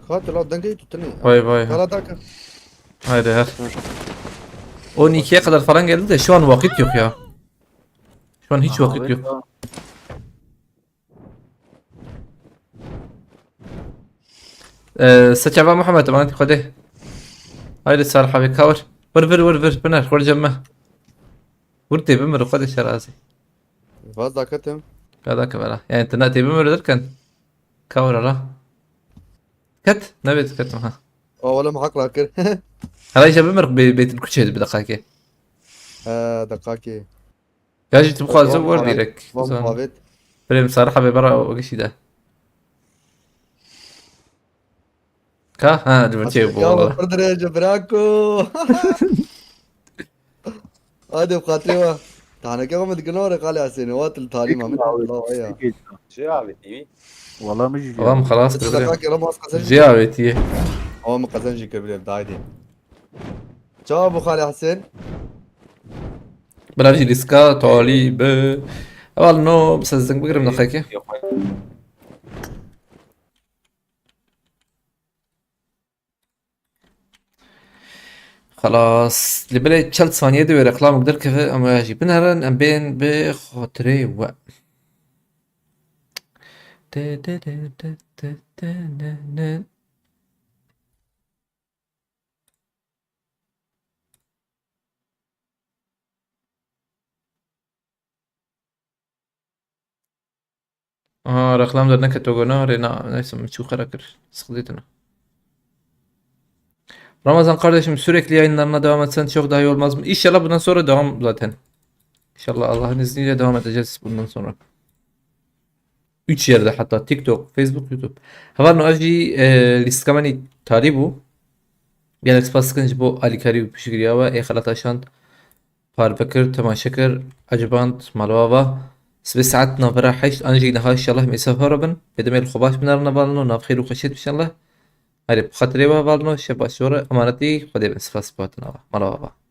Ka tu la dengê tu tenê. Vay vay. Kala dakika. Haydi her. on ikiye kadar falan geldi de şu an vakit yok ya. Şu an hiç vakit yok. Ee, Seçava Muhammed, emanetî Xwedê. Haydi sar havê kawir. Vir vir vir vir biner xwar cemme. Vir tê bimir Xwedê şerazî. Vaz daketim. Ka dake vera. Yani tına tê bimir derken. Kawir ala. Ket, ne bet ketim ha. O oğlum hak rakir. Hala işte bimir be-, betin kuçeydi bir dakika ki. He, dakika ki. Ya jî tu bixwazî Van wer muhabbet, dîrek. Van Zan. Muhabbet. Birê min sarî hebê bera o gişî de. Ka? Ha, li vir çê bû. Pir dirêj e, brako. Hadi, bi xatirê we. Taneke xwe min digirna were qalê Hesênê. Wat li talî ma min. Cê avêtî wî. Wala min jî Tamam, xelas kir. Dakika ki Ramaz kazanç. Cê avêtî. Ama min kazanç jî kir bilê, dayê. Çawa bû Xalê Hesen? Bila jî lîska talî bi. Heval no, bi se zing bigirim daxekê. Xelas. Li bilê çel saniye de wê reklamik derkeve, em waya jî binerin, em bên bi xatirê we. Te, te, te, te, te, te, ne, ne. Aha, reklam derneket to gona, rê na, neyse, min çû xera kir. Sıkıntı etme. Ramazan kardeşim, sürekli yayınlarına devam etsen çok daha iyi olmaz mı? İnşallah bundan sonra devam zaten. İnşallah Allah'ın izniyle devam edeceğiz bundan sonra. Üç yerde hatta: TikTok, Facebook, YouTube. Heval no, ev jî, e, lîstika me nî talî bû. Gelek spas dikin ji bo alîkarî û piştgiriya we. Ê xelata şand, parve kir, temaşe kir, eciband, mala we ava. Sibê saet navbera heşt an jî niha inşallah mêsa hora bin. Bê demê li xwe baş binêrin hevalno, nav xêr û xweşiyet inşallah. Erê, bi xatirê we hevalno, şev baş, ji we re emanetî Xwedê bin. Spas bi hatina we, mala we ava.